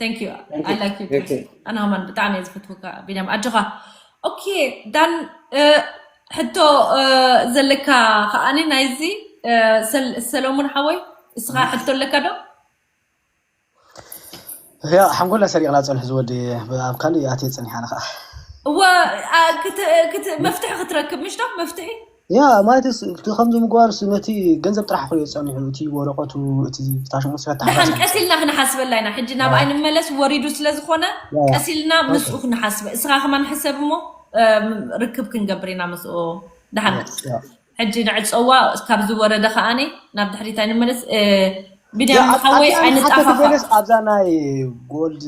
Thank you. Thank I you. like you too. Okay. ኣነ ከማን ብጣዕሚ እየ ዝፈትወካ ቢንያም ኣጆኻ። ኦኬ ዳን፣ እ፣ ሕቶ፣ እ፣ ዘለካ ከኣኒ ናይዚ፣ እ፣ ሰል- ሰሎሙን ሓወይ፣ እስኻ ሕቶ ኣለካ ዶ? ያ ሓንጎላ ሰሪቕና ፀንሑ ዝወዲ ኣብ ካልእ ኣትየ ፀኒሓ ንኸዓ እወ፣ ኣ፣ ክት- ክት- መፍትሒ ክትረክብ ምሽ ዶ መፍትሒ? ያ ማለት ስ- እቲ ከምዚ ምግባር ስ- ነቲ ገንዘብ ጥራሕ ኮይኑ ፀኒሑ እቲ ወረቀቱ እቲ ታሽሙ ስፈታ ደሓን ቀስ ኢልና ክንሓስበላ ኢና። ሕጂ ናብ ኣይንመለስ፣ ወሪዱ ስለ ዝኾነ ያ፣ ያ። ቀስ ኢልና ምስኡ ክንሓስበ። እስኻ ከማን ሕሰብ እሞ፣ እም፣ ርክብ ክንገብር ኢና ምስኡ። ደሓን ሕጂ ንዕፀዋ ካብ ዝወረደ ከኣኒ ናብ ድሕሪት ኣይንመለስ። እ፣ ቢንያም ሓወይ ኣይንጣፋፋ። ሓተተገለስ ኣብዛ ናይ ጎልድ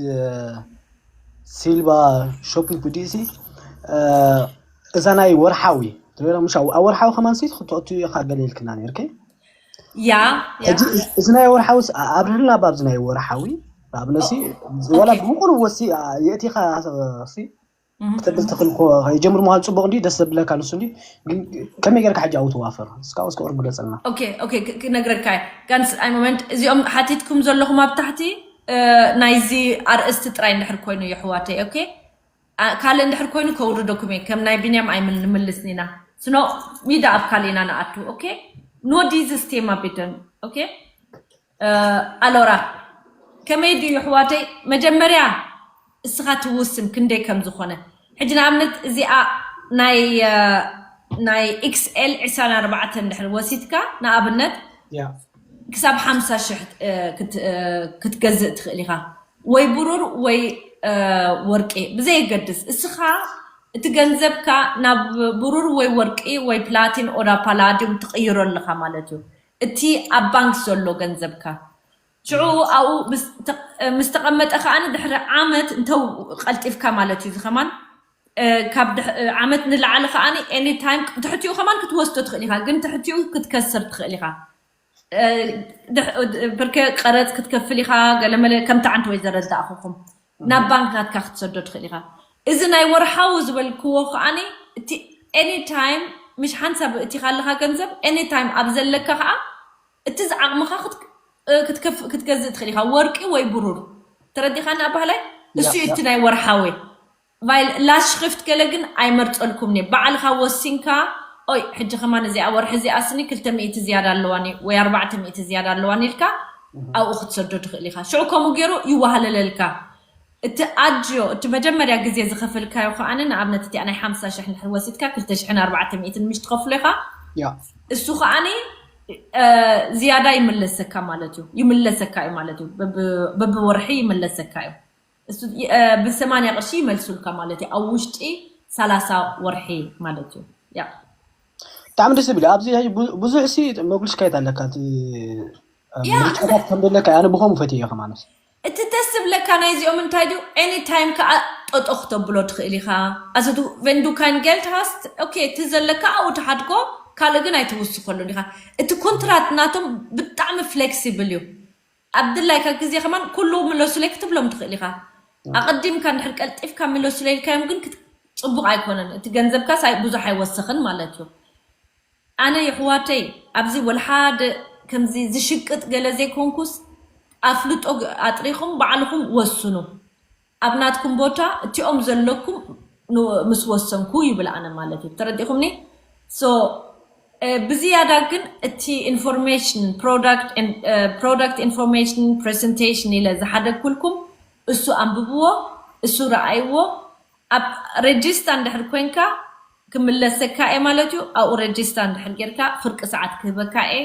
ሲልባ ሾፒንግ ዲሲ እዛ ናይ ወርሓዊ ትበላ ምሽ ኣብ ወርሓዊ ከማን ሲ ክትእቱ ኢኻ ገለ ኢልክና ነርኪ። ያ ያ ሕጂ እዚ ናይ ወርሓዊ ኣብርህልና ኣብዚ ናይ ወርሓዊ ኣብነሲ ወላ ብሙቁሩ ወሲ የእቲኻ ሲ እህ። ክተብል ትኽእል እኮ ይጀምር ምዃን ፅቡቅ እንዲ ደስ ዘብለካ ንሱ እንዲ ግን ከመይ ገርካ ሕጂ ኣብኡ ትዋፈር እስካ እስከ ቁርብ ግለፀልና። ኦኬ ኦኬ ክ- ክነግረካ እየ። ጋንስ ኣይ ሞመንት እዚኦም ሓቲትኩም ዘለኹም ኣብ ታሕቲ፣ እ፣ ናይዚ ኣርእስቲ ጥራይ እንድሕር ኮይኑ የሕዋተይ። ኦኬ፣ ኣ፣ ካልእ እንድሕር ኮይኑ ከውርደኩም እየ። ከም ናይ ቢንያም ኣይምልስን ኢና። ስኖ ሚዳ ኣብ ካልእ ኢና ንኣቱ። ኦኬ፣ ኖ ዲዝስ ቴማ ቢተን። ኦኬ፣ እ፣ ኣሎራ ከመይ ድዩ ኣሕዋተይ? መጀመርያ እስኻ ትውስን ክንደይ ከም ዝኾነ። ሕጂ ንኣብነት እዚኣ ናይ፣ እ፣ ናይ ኤክስኤል ዕስራን ኣርባዕተን እንድሕር ወሲድካ ንኣብነት ያ ክሳብ ሓምሳ ሽሕ፣ እ፣ ክት- እ፣ ክትገዝእ ትኽእል ኢኻ፣ ወይ ብሩር ወይ፣ እ፣ ወርቂ ብዘየገድስ። እስኻ እቲ ገንዘብካ ናብ ብሩር ወይ ወርቂ ወይ ፕላቲን ኦዳ ፓላዲዩም ትቕይሮ ኣለኻ ማለት እዩ። እቲ ኣብ ባንክ ዘሎ ገንዘብካ ሽዑ ኣብኡ ምስ ተ- ምስ ተቐመጠ ከኣ ድሕሪ ዓመት እንተው ቀልጢፍካ ማለት እዩ። እዚ ከማን፣ እ፣ ካብ ድሕ- እ፣ ዓመት ንላዕሊ ከኣ ኤኒ ታይም ትሕቲኡ ከማን ክትወስዶ ትኽእል ኢኻ፣ ግን ትሕቲኡ ክትከስር ትኽእል ኢኻ። እ፣ ድሕ- እ፣ ብርከ ቀረፅ ክትከፍል ኢኻ። ገለመለ ከምቲ ዓንተ ወይ ዘረዳእኹኹም ናብ ባንክ ናትካ ክትሰዶ ትኽእል ኢኻ። እዚ ናይ ወርሓዊ ዝበልክዎ ከኣ እቲ ኤኒ ታይም፣ ምሽ ሓንሳብ እቲ ካለካ ገንዘብ ኤኒ ታይም ኣብ ዘለካ ከኣ እቲ ዝዓቕምኻ ክት- እ፣ ክትከፍ- ክትገዝእ ትኽእል ኢኻ፣ ወርቂ ወይ ብሩር። ተረዲኻኒ ኣባህላይ? እሱ እዩ እቲ ናይ ወርሓዊ። ቫይል ላሽ ክፍት ገለ ግን ኣይመርፀልኩም ኒ ባዕልኻ ወሲንካ። ኦይ ሕጂ ከማን እዚኣ ወርሒ እዚኣ ስኒ ክልተ ሚእቲ ዝያዳ ኣለዋኒ ወይ ኣርባዕተ ሚእቲ ዝያዳ ኣለዋኒ ኢልካ ኣብኡ ክትሰዶ ትኽእል ኢኻ። ሽዑ ከምኡ ገይሩ ይዋሃለለልካ። እቲ ኣጅዮ እቲ መጀመርያ ግዜ ዝኸፈልካዮ ከኣ ንኣብነት እቲኣ ናይ ሓምሳ ሽሕ እንድሕር ወሲድካ ክልተ ሽሕን ኣርባዕተ ሚእትን ምሽ ትኸፍሎ ኢኻ። ያ እሱ ከኣ ዝያዳ ይምለሰካ ማለት እዩ። ይምለሰካ እዩ ማለት እዩ። በብ- በብወርሒ ይምለሰካ እዩ። እሱ እ፣ ብሰማንያ ቅርሺ ይመልሱልካ ማለት እዩ ኣብ ውሽጢ ሰላሳ ወርሒ ማለት እዩ። ያ ብጣዕሚ ደስ ዝብል ኣብዚ ሕጂ ብዙ- ብዙሕ ሲ መጉልሽካ የት ኣለካ እቲ እ፣ ያ። ምርጫታት ከም ዘለካ ኣነ ብኸምኡ ፈትየ ከማንስ እቲ ደስ ዝብለካ ናይዚኦም እንታይ ድዩ? ኤኒ ታይም ከዓ ጠጦ ክተብሎ ትኽእል ኢኻ። ኣሰቱ ቨንዱካይን ጌልድ ሃስት ኦኬ፣ እቲ ዘለካ ኣብኡ ትሓድጎ ካልእ ግን ኣይትውስኸሉን ኢኻ። እቲ ኮንትራት ናቶም ብጣዕሚ ፍሌክሲብል እዩ። ኣብ ድላይካ ግዜ ከማን ኩሉ ምለሱለይ ክትብሎም ትኽእል ኢኻ። ኣቐዲምካ እንድሕር ቀልጢፍካ ምለሱለይ ኢልካዮም ግን ክት- ፅቡቕ ኣይኮነን። እቲ ገንዘብካስ ኣይ- ብዙሕ ኣይወስኽን ማለት እዩ። ኣነ የሕዋተይ ኣብዚ ወልሓደ ከምዚ ዝሽቅጥ ገለ ዘይኮንኩስ ኣፍልጦ ግ- ኣጥሪኹም ባዕልኹም ወስኑ። ኣብ ናትኩም ቦታ እቲኦም ዘለኩም ን- ምስ ወሰንኩ ይብል ኣነ ማለት እዩ። ተረዲኹምኒ? So እ፣ ብዝያዳ ግን እቲ ኢንፎርሜሽን ፕሮዳክት ኢን- እ፣ ፕሮዳክት ኢንፎርሜሽን ፕሬዘንቴሽን ኢለ ዝሓደግኩልኩም እሱ ኣንብብዎ፣ እሱ ረኣይዎ። ኣብ ሬጅስታ እንድሕር ኮንካ ክምለሰካ እየ ማለት እዩ። ኣብኡ ሬጅስታ እንድሕር ጌርካ ፍርቂ ሰዓት ክህበካ እየ።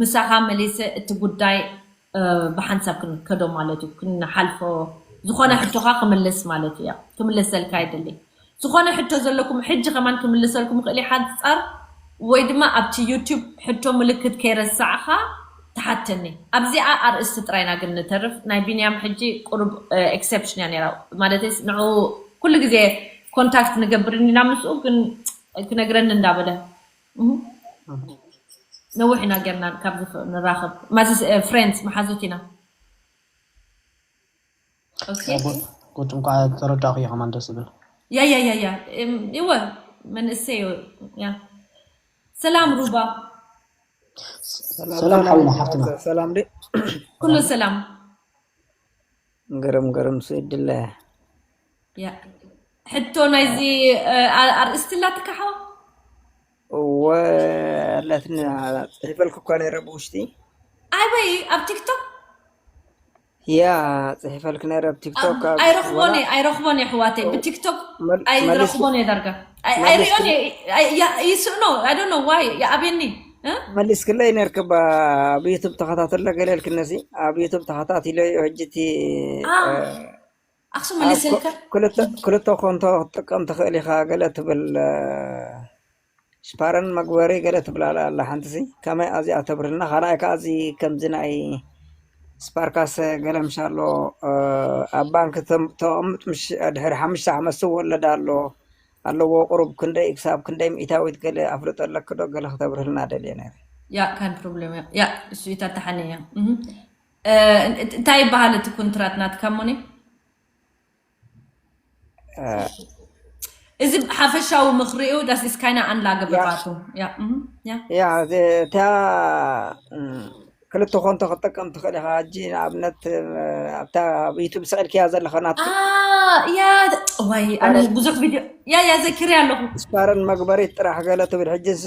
ምሳኻ መሊሰ እቲ ጉዳይ እ፣ ብሓንሳብ ክንከዶ ማለት እዩ። ክንሓልፎ ዝኾነ ሕቶኻ ክምልስ ማለት እዩ። ክምልሰልካ ይደሊ። ዝኾነ ሕቶ ዘለኩም ሕጂ ከማን ክምልሰልኩም ይኽእል እዩ ሓንፃር ወይ ድማ ኣብቲ ዩቱብ ሕቶ ምልክት ከይረሳዕኻ ትሓተኒ። ኣብዚኣ ኣርእስቲ ጥራይና ግን ንተርፍ። ናይ ቢንያም ሕጂ ቁሩብ ኤክሰፕሽን እያ ነይራ። ማለት ንዑ ኩሉ ግዜ ኮንታክት ንገብር ኢና ምስኡ ግን ክነግረኒ እንዳበለ እህ። ነዊሕ ኢና ጌርና ካብ ዝፍ- ንራኸብ ማዚ ፍሬንድስ መሓዙት ኢና። ኦኬ። ቁጥም ኳ ተረዳእኩ እየ ከማን ደስ ዝብል ያ ያ ያ ያ እም፣ ይወ መንእሰይ እዩ። ያ ሰላም ሩባ። ሰላም ሓውና ሓፍትና ሰላም ዲ ኩሉ ሰላም። ግርም ግርም ስድለ ያ ሕቶ ናይዚ እ፣ ኣ- ኣርእስቲ ኣላትካ ሓዋ ወለትኒ ጽሒፈልክ እኳ ነይረ ብውሽጢ ኣበይ ኣብ ቲክቶክ ያ ጽሒፈልክ ነይረ ኣብ ቲክቶክ ኣብ- ኣይረኽቦን ወላ እየ ኣይረኽቦን እየ ኣሕዋተይ ብቲክቶክ መል- መልስ ኣይረኽቦን እየ ዳርጋ ኣይ- መልስ ኣይሪኦን እየ ኣይ- ያ- ይስእኖ I don't know why ይኣብየኒ እ? መሊስክለይ ነርክባ ኣብ ዩቱብ ተኸታተለ ገለ ልክነሲ ኣብ ዩቱብ ተኸታቲለ ሕጂ እቲ ኣ እ፣ ኣኽሱም ኣብ መሊሰልካ ኮ- ክልተ ክልተ ኮንቶ ክትጥቀም ትኽእል ኢኻ ገለ ትብል እ፣ ስፓረን መግበሪ ገለ ትብል ኣላ ኣላ ሓንትሲ ከመይ ኣዚኣ ተብርህልና ካልኣይ ከዓ እዚ ከምዚ ናይ ስፓርካስ ገለ ምሻሎ እ፣ ኣብ ባንክ ተም- ተቐምጥ ምሽ ድሕሪ ሓሙሽተ ዓመት ዝወለድ ኣሎ ኣለዎ ቁሩብ ክንደይ ክሳብ ክንደይ ሚእታዊት ገለ ኣፍልጦ ኣለክ ዶ ገለ ክተብርህልና ደልየ ነይረ ያ ካን ፕሮብሌም ያ ያ እሱ ይታተሓኒ እያ እህ። እ፣ እን- እንታይ ይበሃል እቲ ኮንትራት ናትካ ሞኒ እ፣ እዚ ሓፈሻዊ ምኽሪኡ ዳስ ኢስ ካይና ኣንላ ያ ገበባቱ ያ እህ፣ ያ ያ እታ እም፣ ክልተ ኮንቶ ክትጥቀም ትኽእል ኢኻ ሕጂ ንኣብነት እ፣ ኣብታ ኣብ ዩቱብ ስዕልክያ ዘለኻ ናትክ ኣ ያ ዋይ ኣነ ብዙሕ ቪድዮ ያ ያ ዘኪረ ኣለኹ ስፓረን መግበሪት ጥራሕ ገለ ትብል ሕጅስ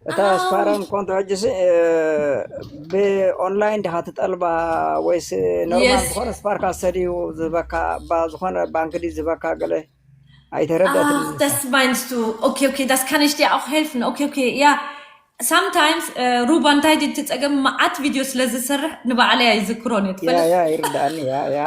እታ ኣ ስፓረን ኮንቶ ሕጅስ እ፣ ብኦንላይን ዲኻ ትጠልባ ወይስ ኖርማል የስ ዝኾነ ስፓርካ ሰድዩ ዝህበካ ባ ዝኾነ ባንክ ድዩ ዝህበካ ገለ ኣይተረዳትን Ah, das meinst du. Okay, okay, das kann ich dir auch helfen. Okay, okay, ja. Sometimes, äh, ሩባ እንታይ ድዩ እቲ ጸገም መዓት ቪድዮ ስለ ዝሰርሕ ንባዕለይ ኣይዝክሮን እየ ያ ትፈልጥ ያ ይርዳእኒ ያ ያ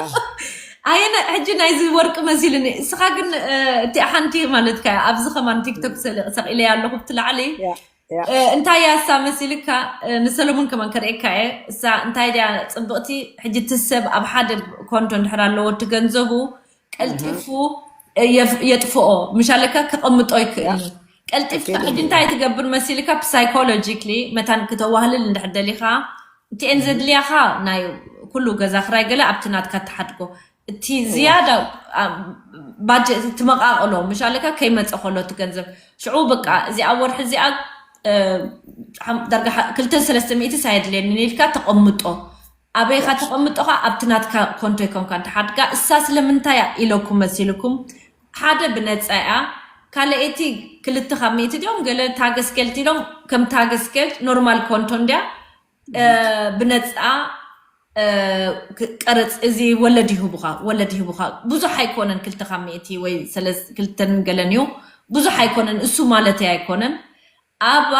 ኣየነ ሕጂ ናይዚ ወርቂ መሲልኒ እስኻ ግን እ፣ እቲ ሓንቲ ማለትካ እያ ኣብዚ ከማን ቲክቶክ ሰለ- ሰቂለ ኣለኹ ብቲ ላዕሊ ያ ያ እ፣ እንታይ እያ እሳ መሲልካ እ፣ ንሰለሙን ከማን ከርእየካ እየ እሳ እንታይ ድያ ጽብቕቲ ሕጂ እቲ ሰብ ኣብ ሓደ ኮንቶ እንድሕር ኣለዎ እቲ ገንዘቡ ቀልጢፉ የፍ- የጥፍኦ ምሻለካ ከቐምጦ ያ ይክእል እዩ ቀልጢፍካ ኣኪድ ሕጂ እንታይ ትገብር መሲልካ psychologically መታን ክተዋህልል እንድሕር ደሊኻ እቲኤን ዘድልያኻ ናይ ኩሉ ገዛ ክራይ ገለ ኣብቲ ናትካ ተሓድጎ እቲ እዋ ዝያዳ ባጀት ትመቃቅሎ ምሻለካ ከይመፀ ከሎ እቲ ገንዘብ ሽዑ በቃ እዚኣ ወርሒ እዚኣ እ፣ ሓም- ዳርጋ ሓ- ክልተን ሰለስተ ሚእቲ ሳየድልየኒ ኢልካ ተቐምጦ ኣበይኻ ተቐምጦኻ ኣብቲ ናትካ ኮንቶ ይኮንካ እንተሓድጋ እሳ ስለምንታይ እያ ኢለኩም መሲልኩም ሓደ ብነፃ እያ ካልኣይቲ ክልተ ካብ ሚእቲ ድዮም ገለ ታገስኬልት ኢሎም ከም ታገስኬልት ኖርማል ኮንቶ እንድያ እ፣ ብነፃ እ፣ ክ- ቀረፅ እዚ ወለድ ይህቡኻ ወለድ ይህቡኻ ብዙሕ ኣይኮነን ክልተ ካብ ሚእቲ ወይ ሰለስ- ክልተን ገለን እዩ ብዙሕ ኣይኮነን እሱ ማለተይ ኣይኮነን ኣባ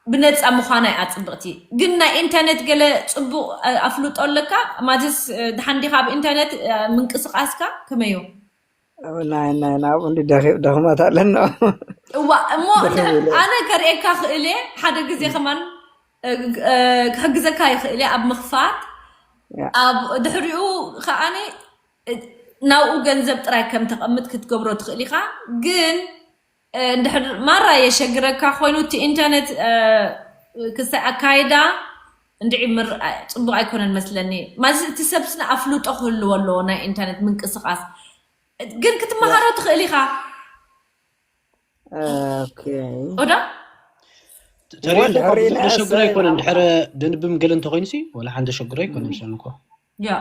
ብነፃ ምዃና እያ ፅብቕቲ ግን ናይ ኢንተርኔት ገለ ፅቡቕ እ፣ ኣፍልጦ ኣለካ ማለትስ እ፣ ድሓን ዲኻ ኣብ ኢንተርኔት እ፣ ምንቅስቃስካ ከመይ እዩ ናይ ናይ ናብኡ እንዲ ደኺ- ደኽመት ኣለና እዋ እሞ እንደ- ደኺም ኢለ ኣነ ከርእየካ ክእል እየ ሓደ ግዜ ከማን እ፣ እ፣ ክሕግዘካ ይኽእል እየ ኣብ ምኽፋት ያ ኣብ ድሕሪኡ ከዓኒ እ፣ ናብኡ ገንዘብ ጥራይ ከም ተቐምጥ ክትገብሮ ትኽእል ኢኻ ግን እ፣ እንድሕር ማራ የሸግረካ ኮይኑ እቲ ኢንተርኔት እ፣ ክስታይ ኣካይዳ እንድዒ ምር እ፣ ፅቡቅ ኣይኮነን መስለኒ ማለት እቲ ሰብ ስነ ኣፍልጦ ክህልዎ ኣለዎ ናይ ኢንተርኔት ምንቅስቃስ ግን ክትመሃሮ ትኽእል ኢኻ ኦኬ ኦዳ ተሪእኮ ወንድሕር ብዙሕ ዘሸግሮ ኣይኮነን ድሕረ ደንብም ገለ እንተኮይኑ ሲ ወላ ሓንቲ ዘሸግሮ ኣይኮነን ሰንኮ ያ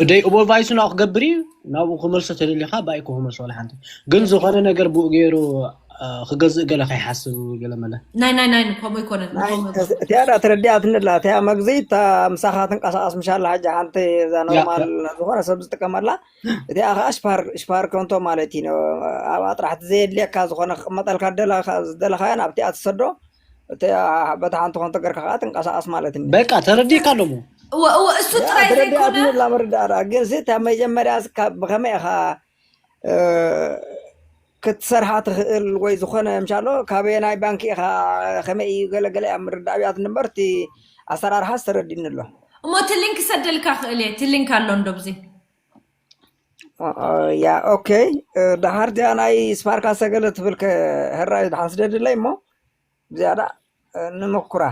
ደይ እቦ ቫይሱ ናብኡ ክገብር እዩ ናብኡ ክመልሶ ተደሊኻ ባይኮ ክመልሶ ወላ ሓንቲ ግን ዝኾነ ነገር ብኡ ገይሩ እ፣ ክገዝእ ገለ ከይሓስብ ገለ መለ ናይ ናይ ናይ ከምኡ ይኮነን ናይ ከምኡ ይኮነን እቲኣ ዳ ተረዲኣትኒ ኣላ እቲኣ መግዚ እታ ምሳኻ ትንቀሳቐስ ምሻላ ሕጂ ሓንቲ እዛ ያ ኖርማል ያ ዝኾነ ሰብ ዝጥቀመላ እቲኣ ከዓ ሽፓር ሽፓር ከንቶ ማለት እዩ ኣብኣ ጥራሕ እቲ ዘየድልየካ ዝኾነ ክቕመጠልካ ዝደለኻ- ዝደለኻዮ ናብቲኣ ትሰዶ እቲ በታ ሓንቲ ኮንቶ ገርካ ከዓ ትንቀሳቐስ ማለት እዩ በቃ ተረዲእካ ኣለሞ እወ እወ እሱ ያ ጥራይ ዘይኮነ ተረዲኣትኒ ኣላ መረዳእታ ግን ሲ እታ መጀመርያ ሲ ካብ ብኸመይ ኢኻ እ፣ ክትሰርሓ ትኽእል ወይ ዝኾነ ምሻሎ ካበየናይ ባንኪ ኢኻ ከመይ እዩ ገለገለ እያ ምርዳእ ኣብያት ንበር እቲ ኣሰራርሓ ዝተረዲኒ ኣሎ እሞ እቲ ሊንክ ሰደልካ ክእል እየ እቲ ሊንክ ኣሎ እንዶ ብዚ ኦ፣ ኦ፣ ያ ኦኬ እ፣ ደሓር እዚኣ ናይ ስፓርካ ሰገለ ትብል ከ- ህራይ ደሓን ስደድለይ እሞ ዝያዳ እ፣ ንምኩራ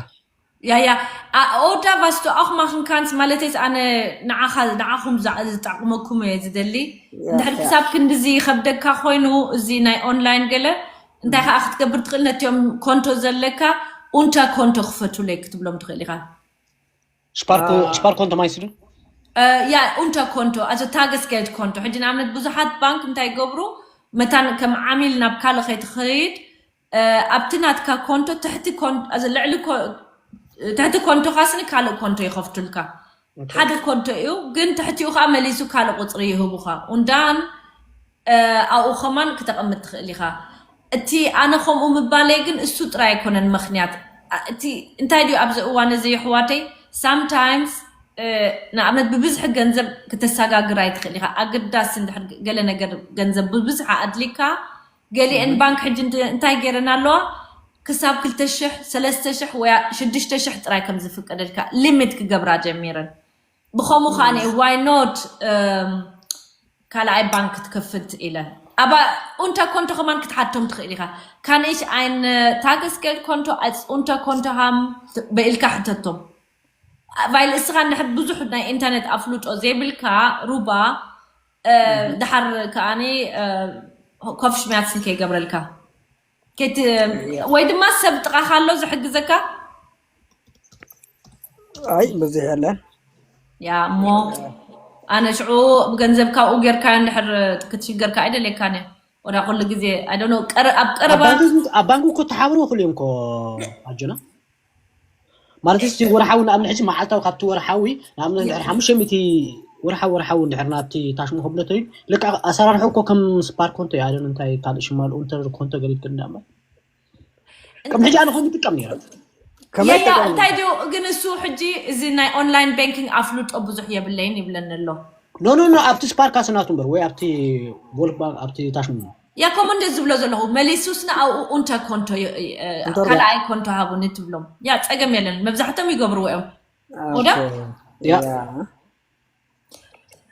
Ja, ja. Oder was du auch machen kannst, ማለት ኣነ ንዓኻ ንዓኹም ዝጠቕመኩም እየ ዝደሊ ያ እንድሕር ያ ክሳብ ክንድዚ ይኸብደካ ኮይኑ እዚ ናይ ኦንላይን ገለ እንታይ ከዓ ክትገብር ትኽእል ነቲኦም ኮንቶ ዘለካ ኡንታ ኮንቶ ክፈቱለይ ክትብሎም ትኽእል ኢኻ ስፓርኮ አ፣ ስፓርኮ እንተ ማይስዱ ያ ኡንተ ኮንቶ ኣዞ ታገስገልድ ኮንቶ ሕጂ ንኣብነት ብዙሓት ባንክ እንታይ ይገብሩ መታን ከም ዓሚል ናብ ካልእ ከይትኸይድ ኣብቲ ናትካ ኮንቶ ትሕቲ ልዕሊ ትሕቲ ኮንቶኻ ስኒ ካልእ ኮንቶ ይኸፍቱልካ ሓደ ኮንቶ እዩ ግን ትሕቲኡ ከዓ መሊሱ ካልእ ቁፅሪ ይህቡኻ ኡንዳን ኣብኡ ከማን ክተቐምጥ ትኽእል ኢኻ እቲ ኣነ ከምኡ ምባለይ ግን እሱ ጥራይ ኣይኮነን ምኽንያት እቲ እንታይ ድዩ ኣብዚ እዋን እዚ ይሕዋተይ sometimes ንኣብነት ብብዝሒ ገንዘብ ክተሰጋግር ኣይትኽእል ኢኻ ኣገዳሲ እንድሕር ገለ ነገር ገንዘብ ብብዝሒ ኣድሊካ ገሊአን ባንክ ሕጂ እንታይ ገይረን ኣለዋ ክሳብ ክልተ ሽሕ ሰለስተ ሽሕ ወይ ሽዱሽተ ሽሕ ጥራይ ከም ዝፍቀደልካ limit ክገብራ ጀሚረን ብኸምኡ ከዓ why not ካልኣይ ባንክ ክትከፍት ኢለ ኣባ ኡንተ ኮንቶ ከማን ክትሓቶም ትኽእል ኢኻ kann ich ein Tagesgeldkonto als Unterkonto haben በኢልካ ሕተቶም weil እስኻ እንድሕር ብዙሕ ናይ ኢንተርኔት ኣፍልጦ ዘይብልካ ሩባ ድሓር ከዓኒ ኮፍሽሚያትስን ከይገብረልካ ወይ ድማ ሰብ ጥቓኻ ኣሎ ዝሕግዘካ ኣይ ብዙሕ የለን ያ እሞ ኣነ ሽዑ ብገንዘብ ካብኡ ጌርካ እንድሕር ክትሽገርካ ኣይደልየካን እየ ወዳ ኩሉ ግዜ ኣይደኖ ኣብ ቀረባ ኣብ ባንኩ እኮ ተሓብሩ ይኽእሉ እዮም እኮ ኣጆና ማለት ስ ወርሓዊ ንኣብነት ሕጂ መዓልታዊ ካብቲ ወርሓዊ ንኣብነት ድሕር ሓሙሽተ ሚእቲ ወርሓዊ ወርሓዊ እንድሕር ናብቲ ታሽሙ ከብለቶ እዩ ልቃ ኣሰራርሑ እኮ ከም ስፓር ኮንቶ እዩ ኣይደን እንታይ ካልእ ሽማል ኡንተር ኮንቶ ገሊት ክንዳ እምበር ከም ሕጂ ኣነ ከም ይጥቀም ነይረ ከመይ ያ ያ እንታይ ድዩ ግን እሱ ሕጂ እዚ ናይ ኦንላይን ባንኪንግ ኣፍልጦ ብዙሕ የብለይን ይብለኒ ኣሎ ኖ ኖ ኖ ኣብቲ ስፓርካ ስናቱ እምበር ወይ ኣብቲ ጎልፍ ባንክ ኣብቲ ታሽሙ ያ ከምኡ እንደ ዝብሎ ዘለኹ መሊሱስና ኣብኡ ኡንተ ኮንቶ ካልኣይ ኮንቶ ሃቡኒ ትብሎም ያ ፀገም የለን መብዛሕቶም ይገብርዎ እዮም ወዳ ያ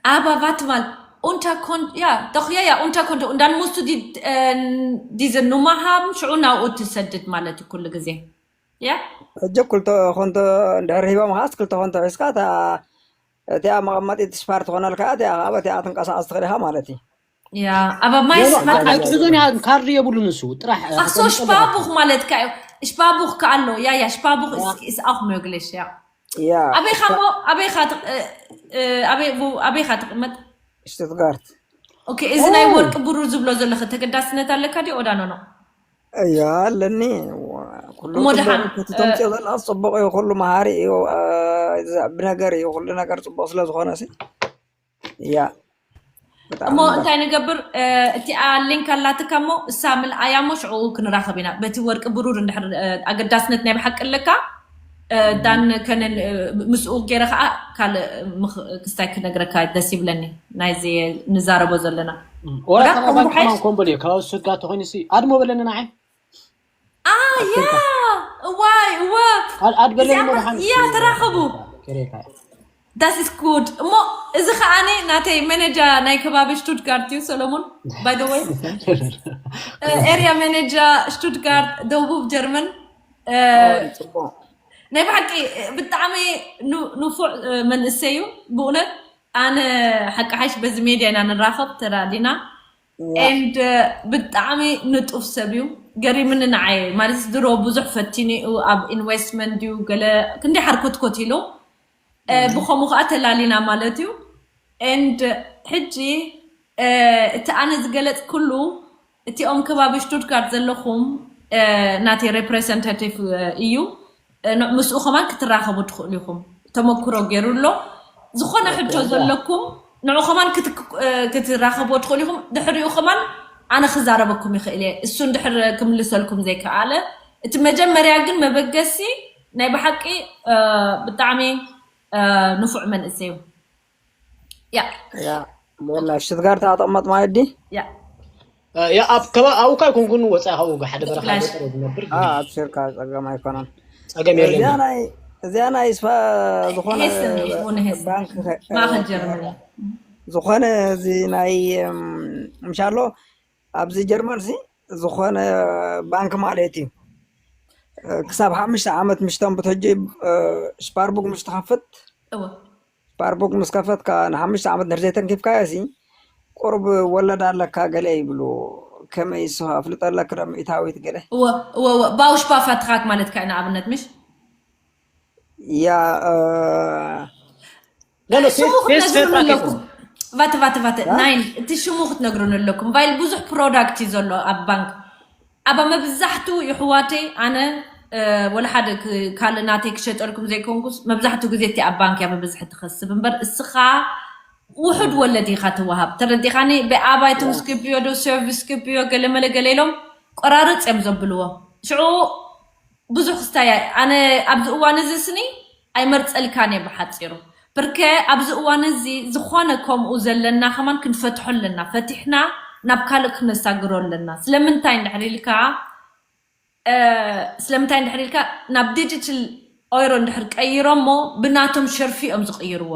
Aber warte mal, unter Kon ja, doch, ja, ja, unter Konto. Und dann musst du die, äh, diese Nummer haben, ሽዑ ናብኡ ትሰድድ ማለት እዩ ኩሉ ግዜ ያ ሕጂ ክልተ ኮንቶ እንድሕር ሂቦም ከዓስ ክልተ ኮንቶ ሒዝካ እታ እቲኣ መቐመጢ ትስፓር ትኾነልካ እቲኣ ካብ እቲኣ ትንቀሳቐስ ትኽእል ኢኻ ማለት እዩ ያ ኣብ ማይስ ኣይትሕዞን ኢኻ ካርድ የብሉን እሱ ጥራሕ ኣሶ ሽባቡኽ ማለት ካ እዩ ሽባቡኽ ከኣሎ ያ ያ ሽባቡኽ is auch möglich ያ ያ ኣበይኻ ሞ ኣበይኻ ኣበይኻ ትቕመጥ ሽቱትጋርት ኦኬ እዚ ናይ ወርቂ ብሩር ዝብሎ ዘለኸ ተገዳስነት ኣለካ ድዩ ኦዳኖ ነው እያ ኣለኒ ኩሉ እሞ ደሓን ተምፅኦ ዘለካ ፅቡቅ እዩ ኩሉ መሃሪ እዩ ብነገር እዩ ኩሉ ነገር ፅቡቅ ስለዝኮነ ሲ እያ እሞ እንታይ ንገብር እቲኣ ሊንክ ኣላትካ እሞ እሳ ምልኣያ እሞ ሽዑ ክንራኸብ ኢና በቲ ወርቂ ብሩር እንድሕር ኣገዳስነት ናይ ብሓቂ ኣለካ ዳን ከነን ምስኡ ገይረ ከዓ ካልእ ክስታይ ክነግረካ ደስ ይብለኒ ናይዚ ንዛረቦ ዘለና ወላ ካብ ባንክ ከማን ኮምቦል እዩ ካብ ስጋ ተኮይኑ ሲ ኣድሞ በለኒ ንዓይ ያ እዋይ እወ ኣድበለኒ መድሓን ያ ተራኸቡ Das ist gut. እሞ እዚ ከዓኒ ናተይ መነጃ ናይ ከባቢ ሽቱትጋርት እዩ ሰሎሞን by the way ኤርያ መነጃ ሽቱትጋርት ደቡብ ጀርመን ናይ ብሓቂ ብጣዕሚ ንፉዕ መንእሰይ እዩ ብእውነት ኣነ ሓቂ ሓይሽ በዚ ሜድያ ኢና ንራኸብ ተራዲና and ብጣዕሚ ንጡፍ ሰብ እዩ ገሪምኒ ንዓይ ማለት ድሮ ብዙሕ ፈቲኑ እዩ ኣብ ኢንቨስትመንት ድዩ ገለ ክንደይ ሓርኮትኮት ኢሉ ብኸምኡ ከዓ ተላሊና ማለት እዩ and ሕጂ እቲ ኣነ ዝገለፅ ኩሉ እቲኦም ከባቢ ሽቱትጋርት ዘለኹም ናተይ ሬፕሬዘንታቲቭ እዩ ምስኡ ከማን ክትራኸቡ ትኽእሉ ኢኹም ተመክሮ ገይሩ ኣሎ ዝኾነ ሕቶ ዘለኩም ንዑ ከማን ክትራኸብዎ ትኽእሉ ኢኹም ድሕሪኡ ከማን ኣነ ክዛረበኩም ይኽእል እየ እሱ እንድሕር ክምልሰልኩም ዘይከኣለ እቲ መጀመርያ ግን መበገሲ ናይ ብሓቂ ብጣዕሚ ንፉዕ መንእሰይ እዩ ያ ሞላ ሽትጋርት ኣጠቅመጥ ማለት ዲ ያ ያ ኣብ ከባ ኣብኡ ካይ ኮንኩን ወፃኢ ካብኡ ሓደ በረኻ ገጠር ዝነብር ኣብሽርካ ፀገም ኣይኮነን ፀገም የለን እዚኣ ናይ ስፋ ዝኾነ ሄስን ቡነ ሄስን ባንክ ማእኸል ጀርመን እዩ ዝኾነ እዚ ናይ ምሻሎ ኣብዚ ጀርመን ሲ ዝኾነ ባንክ ማለት እዩ ክሳብ ሓሙሽተ ዓመት ምሽቶም ብትሕጂ ስፓርቡክ ምስ ትኸፍት እወ ስፓርቡክ ምስ ከፈትካ ንሓሙሽተ ዓመት ንድሕር ዘይተንኪፍካዮ ሲ ቁርብ ወለድ ኣለካ ገለ ይብሉ ከመይ ይስኻ ኣፍልጠለክ ዶ ሚእታዊት ገለ እወ እወ እወ ባውሽባ ፋትኻክ ማለት ካይ ንኣብነት ምሽ ያ ሽሙ ክትነግሩን ኣለኩም። ቫተ ቫተ ቫተ ናይን፣ እቲ ሽሙ ክትነግሩን ኣለኩም። ቫይል ብዙሕ ፕሮዳክት እዩ ዘሎ ኣብ ባንክ። ኣባ መብዛሕቱ ይሕዋተይ ኣነ ወላ ሓደ ካልእ ናተይ ክሸጠልኩም ዘይኮንኩስ፣ መብዛሕቱ ግዜ እቲ ኣብ ባንክ እያ ብብዝሒ ትኸስብ እምበር፣ እስኻ ውሑድ ወለድ ኢኻ ትወሃብ። ተረዲኻኒ? ብኣባይ ትውስክብዮ ዶ ሰርቪስ ክብዮ ገለ መለ ገለ ኢሎም ቆራርፅ እዮም ዘብልዎ። ሽዑ ብዙሕ ክስታይ ኣነ ኣብዚ እዋን እዚ ስኒ ኣይመርፀልካን እየ ብሓፂሩ። ብርከ ኣብዚ እዋን እዚ ዝኾነ ከምኡ ዘለና ከማን ክንፈትሖ ኣለና። ፈቲሕና ናብ ካልእ ክነሳግሮ ኣለና። ስለምንታይ እንድሕር ኢልካ ስለምንታይ እንድሕር ኢልካ ናብ ዲጂታል ኦይሮ እንድሕር ቀይሮሞ ብናቶም ሸርፊ እዮም ዝቕይርዎ።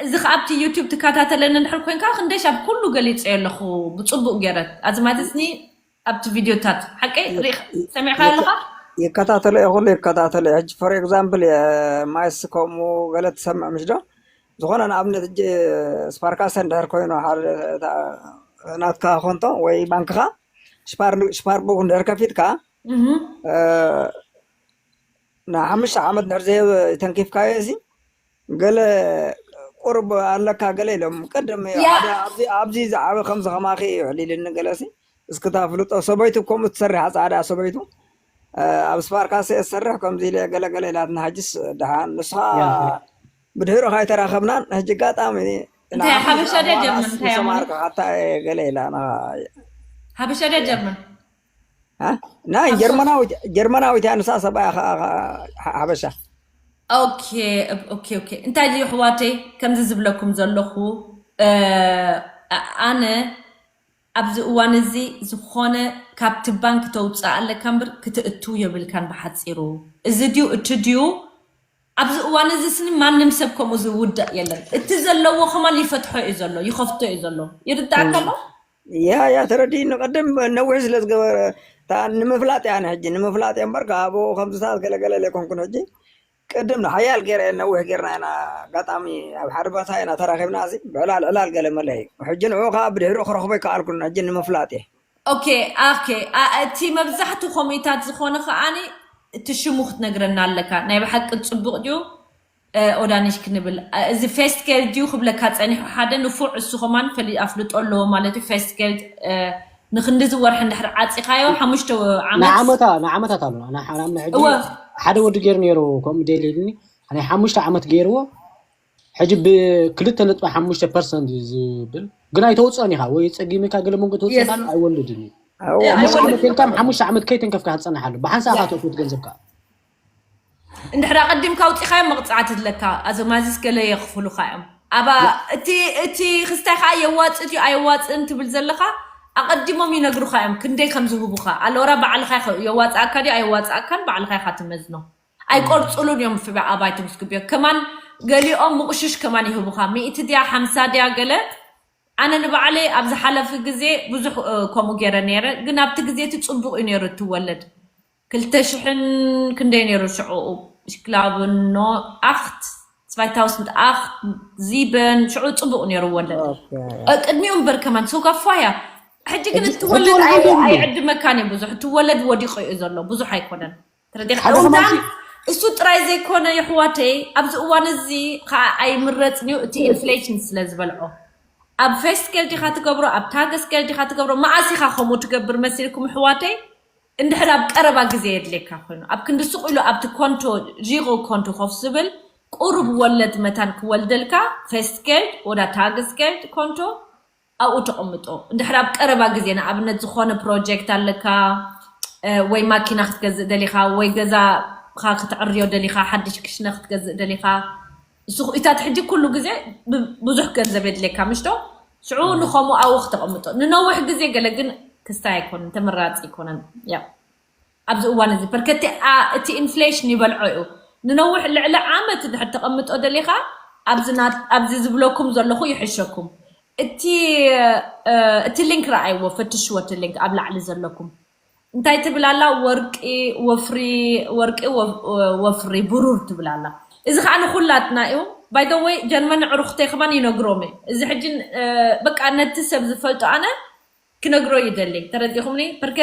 እዚ ከ ኣብቲ ዩቱብ ትከታተለኒ እንድሕር ኮንካ ክንደሽ ኣብ ኩሉ ገሊፀ ኣለኹ ብፅቡቅ ገይረት ኣዝማትስኒ ኣብቲ ቪድዮታት ሓቀይ ሰሚዕካ ኣለኻ? ይከታተሎ እየ፣ ኩሉ ይከታተሎ እየ። ሕጂ ፎር ኤግዛምፕል ማይስ ከምኡ ገለ ትሰምዕ ምሽ ዶ? ዝኾነ ንኣብነት ሕጂ ስፓርካሰ እንድሕር ኮይኑ ሓደ ናትካ ኮንቶ ወይ ባንክኻ ሽፓር ቡክ እንድሕር ከፊትካ ንሓሙሽተ ዓመት ድሕር ዘየብ ተንኪፍካዮ እዚ ገለ ቁርብ ኣለካ ገለ ኢሎም ቅድም ኣብዚ ዝዓበ ከምዚ ከማኺ ይዕሊልኒ ገለ ሲ እስክታ ፍልጦ ሰበይቱ ከምኡ ትሰርሕ ፃዕዳ ሰበይቱ ኣብ ስፓርካሰ ትሰርሕ ከምዚ ኢለ ገለ ገለ ኢላትና ሕጅስ ድሓን ንስኻ ብድሕሩ ካይተራኸብናን ሕጂ ኣጋጣሚ እንታይ ሓበሻ ድያ ጀርመን እንታይ ኣሞኒ ሰማርካ ሓታ ገለ ኢላ ሓበሻ ድያ ጀርመን ናይ ጀርመናዊት ጀርመናዊት እያ ንሳ ሰብኣያ ሓበሻ ኦኬ ኦኬ ኦኬ እንታይ ድዩ ኣሕዋተይ ከምዚ ዝብለኩም ዘለኹ ኣነ ኣብዚ እዋን እዚ ዝኾነ ካብቲ ባንክ ተውፅእ ኣለካ እምበር ክትእትው የብልካን ብሓፂሩ እዚ ድዩ እቲ ድዩ ኣብዚ እዋን እዚ ስኒ ማንም ሰብ ከምኡ ዝውዳእ የለን። እቲ ዘለዎ ከማን ይፈትሖ እዩ ዘሎ ይኸፍቶ እዩ ዘሎ ይርዳእካ ኣሎ። ያ ያ ተረዲእኒ። ቅድም ነዊሕ ስለ ዝገበረ እታ ንምፍላጥ እያ ሕጂ ንምፍላጥ እየ እምበር ካብኡ ከምዚ ሰዓት ገለገለ ዘይኮንኩን ሕጂ ቅድም ንሓያል ገይረ ነዊሕ ገይርና ኢና ኣጋጣሚ ኣብ ሓደ ቦታ ኢና ተራኺብና እዚ ብዕላል ዕላል ገለ መለ እዩ ሕጂ ንዑ ከዓ ብድሕሪኡ ክረኽቦ ይከኣልኩን ሕጂ ንምፍላጥ እየ ኦኬ ኦኬ እቲ መብዛሕቱ ኮሚታት ዝኾነ ከዓኒ እቲ ሽሙ ክትነግረና ኣለካ ናይ ብሓቂ ፅቡቅ ድዩ ኦዳኒሽ ክንብል እዚ ፌስት ጌልድ ድዩ ክብለካ ፀኒሑ ሓደ ንፉዕ እሱ ከማን ፈሊ ኣፍልጦ ኣለዎ ማለት እዩ ፌስት ጌልድ ንክንዲ ዝወርሒ እንድሕር ዓፂኻዮ ሓሙሽተ ዓመት ንዓመታ ንዓመታት ኣሎ ንኣብነት ሕጂ እወ ሓደ ወዲ ገይሩ ነይሩ ከምኡ ደልየልኒ ናይ ሓሙሽተ ዓመት ገይርዎ ሕጂ ብክልተ ነጥቢ ሓሙሽተ ፐርሰንት እዩ ዝብል ግን ኣይተውፅኦን ኢኻ ወይ ፀጊምካ ገለ መንጎ ተውፅኦ yes ካልእ ኣይወልድን እዩ ኣዎ ሓሙሽተ ዓመት ኢልካ ሓሙሽተ ዓመት ከይተንከፍካ ክትፀንሓሉ ብሓንሳእ ኢኻ ትእክብ ገንዘብካ እንድሕር ኣቐዲምካ ኣውፂኻዮ መቕፃዕቲ ኣለካ ኣዘማዚስ ገለ የኽፍሉኻ እዮም ኣባ እቲ እቲ ክስታይ ከዓ የዋፅእ ድዩ ኣየዋፅእን ትብል ዘለኻ ኣቐዲሞም ይነግሩኻ እዮም ክንደይ ከም ዝህቡኻ ኣለወራ ባዕልኻ ይኸ- የዋፅኣካ ድዩ ኣየዋፅኣካን ባዕልኻ ኢኻ ትመዝኖ ኣይቆርፅሉን እዮም ፍበ ኣባይቶም ዝግብዮ ከማን ገሊኦም ምቑሽሽ ከማን ይህቡኻ ሚእቲ ድያ ሓምሳ ድያ ገለ ኣነ ንባዕለይ ኣብ ዝሓለፊ ግዜ ብዙሕ እ፣ ከምኡ ገይረ ነይረ ግን ኣብቲ ግዜ እቲ ፅቡቅ እዩ ነይሩ እቲ ወለድ ክልተ ሽሕን ክንደይ ነይሩ ሽዑ ሽክላብኖ ኣክት ስባይታውስንት ኣክት ዚበን ሽዑ ፅቡቅ ነይሩ ወለድ እ፣ ቅድሚኡ እምበር ከማን ሰው ካፋያ ሕጂ ግን ሕጂ- እቲ ሕጂ ወለድ ወላ ኣይ- ሓደ የብሉን። ኣይዕድመካን እዩ ብዙሕ እቲ ወለድ ወዲቁ እዩ ዘሎ ብዙሕ ኣይኮነን ተረዲኻ ሓደ እውዳን ከማን እሱ ጥራይ ዘይኮነ የሕዋተይ ኣብዚ እዋን እዚ ከዓ ኣይምረፅን እዩ እቲ ኢንፍሌሽን ስለ ዝበልዖ ኣብ ፌስት ጌልድ ኢኻ ትገብሮ ኣብ ታገስ ጌልድ ኢኻ ትገብሮ መዓስ ኢኻ ከምኡ ትገብር መሲልኩም ኣሕዋተይ እንድሕር ኣብ ቀረባ ግዜ የድልየካ ኮይኑ ኣብ ክንዲ ሱቅ ኢሉ ኣብቲ ኮንቶ ዢጎ ኮንቶ ኮፍ ዝብል ቁሩብ ወለድ መታን ክወልደልካ ፌስት ጌልድ ወዳ ታገስ ጌልድ ኮንቶ ኣብኡ ተቐምጦ እንድሕር ኣብ ቀረባ ግዜ ንኣብነት ዝኾነ ፕሮጀክት ኣለካ ወይ ማኪና ክትገዝእ ደሊኻ ወይ ገዛኻ ክትዕርዮ ደሊኻ ሓድሽ ክሽነ ክትገዝእ ደሊኻ እሱ ኢታት ሕጂ ኩሉ ግዜ ብዙሕ ገንዘብ የድልየካ ምሽቶ ሽዑ ንኸምኡ ኣብኡ ክተቐምጦ ንነዊሕ ግዜ ገለ ግን ክስታይ ኣይኮነን ተመራፂ ኣይኮነን ያ ኣብዚ እዋን እዚ በርከቲ እቲ ኢንፍሌሽን ይበልዖ እዩ ንነዊሕ ልዕሊ ዓመት ድሕር ተቐምጦ ደሊኻ ኣብዚ ዝብለኩም ዘለኹ ይሕሸኩም እቲ እቲ ሊንክ ረኣይዎ ፈትሽዎ እቲ ሊንክ ኣብ ላዕሊ ዘለኩም እንታይ ትብል ኣላ ወርቂ ወፍሪ ወርቂ ወፍሪ ብሩር ትብል ኣላ እዚ ከዓ ንኩላትና እዩ ባይደወይ ጀርመን ዕሩክተይ ከማን ይነግሮም እዩ እዚ ሕጂ በቃ ነቲ ሰብ ዝፈልጦ ኣነ ክነግሮ ይደሊ ተረዲኹምኒ ብርከ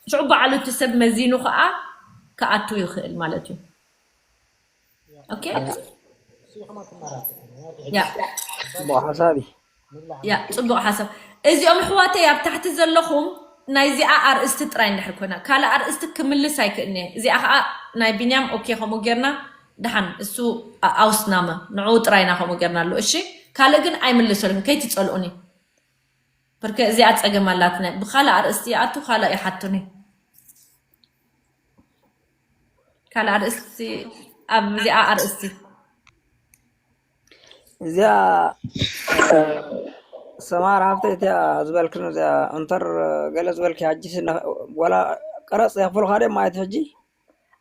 ሽዑ በዓሉ እቲ ሰብ መዚኑ ከዓ ክኣቱ ይኽእል ማለት እዩ ኦኬ ያ ጽቡቕ ሓሳብ እዩ። ያ ጽቡቕ ሓሳብ። እዚኦም ኣሕዋተይ ኣብ ታሕቲ ዘለኹም ናይዚኣ ኣርእስቲ ጥራይ እንድሕር ኮይና ካልእ ኣርእስቲ ክምልስ ኣይክእልን እየ። እዚኣ ከዓ ናይ ቢንያም ኦኬ ከምኡ ጌርና ደሓን እሱ ኣውስናመ ንዕኡ ጥራይና ከምኡ ጌርና ኣሎ። እሺ ካልእ ግን ኣይምልሰልኩም ከይትጸልኡኒ። ብርከ እዚኣ ጸገም ኣላትነ ብካልእ ኣርእስቲ ይኣቱ ካልእ ይሓቱኒ። ካልእ ኣርእስቲ ኣብዚኣ ኣርእስቲ እዚኣ ሰማር ሃብተ እቲያ ዝበልክን እዚኣ እንተር ገለ ዝበልኪ ሕጂ ወላ ቀረፅ የኽፍሉካ ድዮም ማለት ሕጂ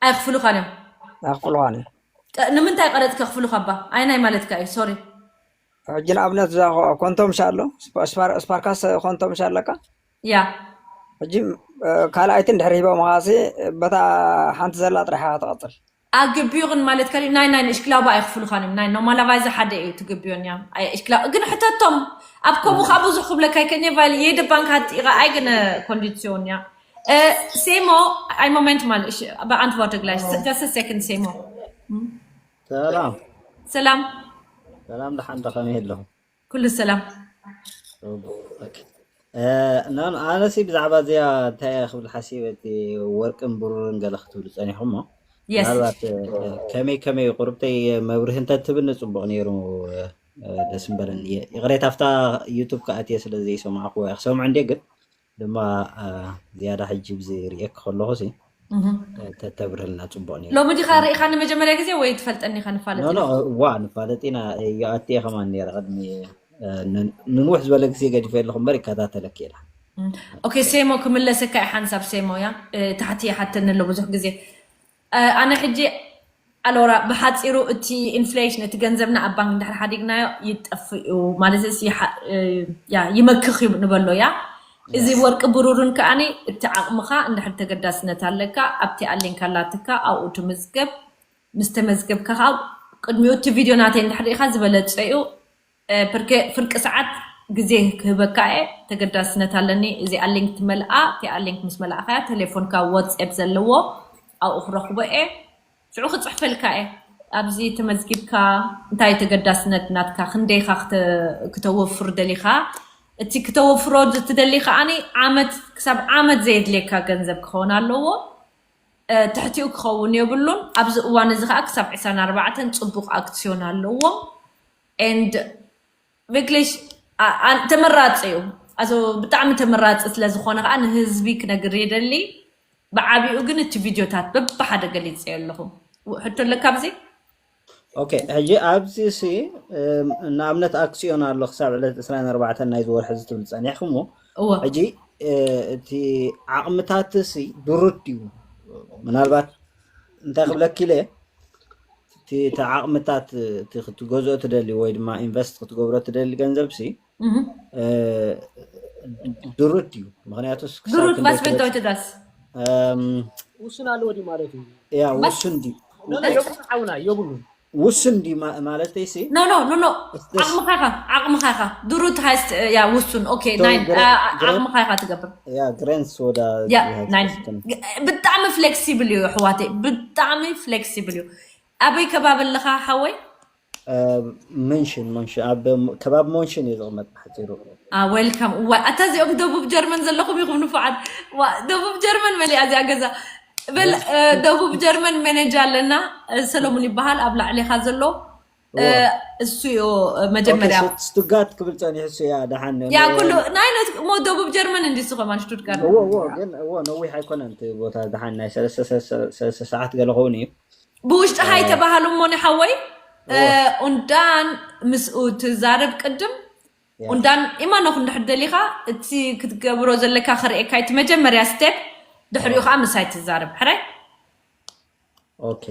ኣይኽፍሉኻን እዮም። ኣይኽፍሉኻን እዮም። ንምንታይ ቀረፅ ከኽፍሉካ ባ ኣይናይ ማለትካ እዩ። ሶሪ ሕጂ ንኣብነት እዛ ኮንቶም ሻ ኣሎ ስፓርካስ ኮንቶም ሻ ኣለካ ያ ሕጂ ካልኣይቲ እንድሕር ሂቦም ኻሲ በታ ሓንቲ ዘላ ጥራሕ ክትቐፅል ኣግቢዩ ግን ማለት ከሊ ናይ ናይ ንእሽክላባ ኣይኽፍሉኻን እዮም። ናይ ኖማላቫይዘ ሓደ እዩ ትግቢዮን እያ። እሽክላ ግን ሕተቶም ኣብ ከምኡ ከዓ ብዙሕ ክብለካ ይከእን እየ። ቫይል የደ ባንክ ሃቲ ኢኻ ኣይገነ ኮንዲሲዮን እያ። ሴሞ ኣይ ሞመንት ማለት እሺ በኣንት ወርድ ግላይ just a second ሴሞ ሰላም ሰላም ሰላም ደሓን ዶ ከመይ ኣለኹም? ኩሉ ሰላም ናን ኣነሲ ብዛዕባ እዚኣ እንታይ እየ ክብል ሓሲበ እቲ ወርቅን ብሩርን ገለ ክትብሉ ፀኒኹም ሞ የስ ምናልባት ከመይ ከመይ ቁርብተይ መብርህ እንተትብኒ ፅቡቅ ነይሩ ደስ ምበለኒ እየ ይቅሬታ ኣብታ ዩቱብ ከኣትየ ስለ ዘይሰማዕኩ ክሰምዑ እንዴ ግን ድማ ዝያዳ ሕጂ ብዚ ርእየክ ከለኹ ሲ ተተብርህልና ፅቡቅ ነይሩ ሎሚ ዲኻ ርኢኻኒ መጀመርያ ግዜ ወይ ትፈልጠኒ ኢኻ ንፋለጥ ኖ ኢና ዋ ንፋለጥ ኢና ይኣትየ ከማን ነይረ ቅድሚ ንንውሕ ዝበለ ግዜ ገዲፈ ኣለኹ እምበር ይከታተለክ ኢላ ኦኬ ሴሞ ክምለሰካ እዩ ሓንሳብ ሴሞ ያ ታሕቲ ይሓተኒ ኣሎ ብዙሕ ግዜ ኣነ ሕጂ ኣሎራ ብሓፂሩ እቲ ኢንፍሌሽን እቲ ገንዘብና ኣብ ባንክ እንድሕር ሓዲግናዮ ይጠፍእ እዩ ማለት ይመክኽ እዩ ንበሎ ያ እዚ ወርቂ ብሩርን ከዓኒ እቲ ዓቕምኻ እንድሕር ተገዳስነት ኣለካ ኣብቲ ኣሊንካ ላትካ ኣብኡ ትምዝገብ ምስ ተመዝገብካ ከዓ ቅድሚኡ እቲ ቪድዮ ናተይ እንድሕር ርኢኻ ዝበለፀ እዩ ብርኬ ፍርቂ ሰዓት ግዜ ክህበካ እየ ተገዳስነት ኣለኒ እዚኣ ሊንክ ትመልኣ እቲኣ ሊንክ ምስ መላእኻያ ቴሌፎንካ ዋትስኣፕ ዘለዎ ኣብኡ ክረኽቦ እየ ሽዑ ክፅሕፈልካ እየ ኣብዚ ተመዝጊብካ እንታይ ተገዳስነት ናትካ ክንደይካ ክተወፍር ደሊካ እቲ ክተወፍሮ ትደሊ ከዓኒ ዓመት ክሳብ ዓመት ዘየድልየካ ገንዘብ ክኸውን ኣለዎ ትሕቲኡ ክኸውን የብሉን ኣብዚ እዋን እዚ ከዓ ክሳብ ዕስራን ኣርባዕተን ፅቡቅ ኣክስዮን ኣለዎም and ቪክሊሽ ተመራፂ እዩ ኣዞ ብጣዕሚ ተመራፂ ስለዝኮነ ከዓ ንህዝቢ ክነግር የደሊ ብዓቢኡ ግን እቲ ቪድዮታት በብሓደ ገሊፀ ኣለኹ ሕቶ ኣለካ ኣብዚ ኦኬ ሕጂ ኣብዚ ሲ ንኣብነት ኣክስዮን ኣሎ ክሳብ ዕለት ዕስራን ኣርባዕተን ናይ ዝወርሒ እዚ ትብል ፀኒሕኩሞ እዎ ሕጂ እቲ ዓቕምታት ሲ ድሩት ድዩ ምናልባት እንታይ ክብለክ ኢለ እቲ ዓቕምታት እቲ ክትገዝኦ ትደሊ ወይ ድማ ኢንቨስት ክትገብሮ ትደሊ ገንዘብ ሲ ድሩት ድዩ ምክንያቱ ድሩት ባስቤት ወይ ትዳስ ውሱን ኣለዎ ድዩ ማለት እዩ ያ ውሱን ድዩ የብሉን ዓውና የብሉን ውሱን ድዩ ማለት ሲ ኖ ኖ ኖ ኖ ዓቕምኻ ኢኻ ዓቕምኻ ኢኻ ድሩት ሃይስት ያ ውሱን ኦኬ ናይ ዓቕምኻ ኢኻ ትገብር ያ ግሬንስ ወዳ ያ ናይ ብጣዕሚ ፍሌክሲብል እዩ ኣሕዋተይ ብጣዕሚ ፍሌክሲብል እዩ ኣበይ ከባቢ ኣለኻ ሓወይ መንሽን መንሽን ኣብ ከባቢ መንሽን እዩ ዝቕመጥ ብሓፂሩ ዌልካም እዋ ኣታ እዚኦም ደቡብ ጀርመን ዘለኹም ኢኹም ንፉዓት ደቡብ ጀርመን መሊኣ እዚኣ ገዛ በል ደቡብ ጀርመን መነጃ ኣለና ሰለሙን ይበሃል ኣብ ላዕሊኻ ዘሎ እሱ ዮ መጀመርያ ስቱጋት ክብል ፀኒሑ እሱ ያ ደሓን ያ ኩሉ ናይ ሞ ደቡብ ጀርመን እንዲሱ ከማን ሽቱትጋርት ግን እዎ ነዊሕ ኣይኮነን እቲ ቦታ ደሓን ናይ ሰለስተ ሰዓት ገለ ከውን እዩ ብውሽጢ ሃይ ተባሃሉ እሞ ንሓወይ ኡንዳን ምስኡ ትዛረብ ቅድም ኡንዳን ኢማኖክ እንድሕር ደሊኻ እቲ ክትገብሮ ዘለካ ክርእየካ እቲ መጀመርያ ስቴፕ ድሕሪኡ ከዓ ምሳይ ትዛረብ ሕራይ ኦኬ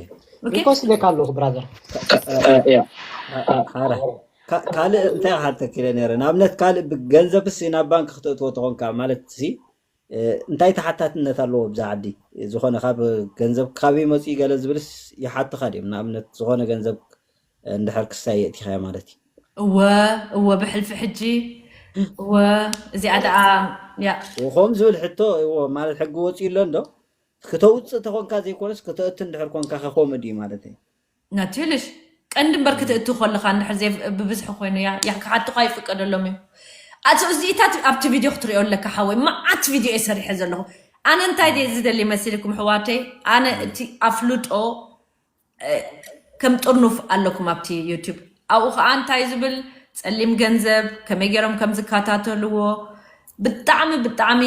ሪኮስት ኢለካ ኣለኹ ብራዘር ሓረ ካልእ እንታይ ክሓተክ ኢለ ነረ ንኣብነት ካልእ ብገንዘብሲ ናብ ባንክ ክተእትዎ ተኾንካ ማለት ሲ እንታይ ተሓታትነት ኣለዎ ብዛ ዓዲ ዝኾነ ካብ ገንዘብ ካበይ መፅኡ ገለ ዝብልስ ይሓትኻ ድዮም ንኣብነት ዝኾነ ገንዘብ እንድሕር ክሳይ የእቲኻዮ ማለት እዩ እወ እወ ብሕልፊ ሕጂ እወ እዚኣ ደኣ ያ ከምኡ ዝብል ሕቶ እዎ ማለት ሕጊ ወፂኡ ኣሎ እንዶ ክተውፅእ ተኾንካ ዘይኮነስ ክተእቲ እንድሕር ኮንካ ከ ከምኡ ድዩ ማለት እዩ ናትልሽ ቀንዲ እምበር ክትእቱ ከለካ እንድሕር ዘይ ብብዝሒ ኮይኑ ያ ያ ክሓቱካ ይፍቀደሎም እዩ። ኣቶ እዚኢታት ኣብቲ ቪድዮ ክትሪኦ ኣለካ ሓወይ፣ መዓት ቪድዮ እየ ሰሪሐ ዘለኹ። ኣነ እንታይ ድየ ዝደሊ መሲልኩም ኣሕዋተይ? ኣነ እቲ ኣፍልጦ ከም ጥርኑፍ ኣለኩም ኣብቲ ዩቱብ። ኣብኡ ከዓ እንታይ ዝብል ጸሊም ገንዘብ ከመይ ገይሮም ከም ዝከታተልዎ ብጣዕሚ ብጣዕሚ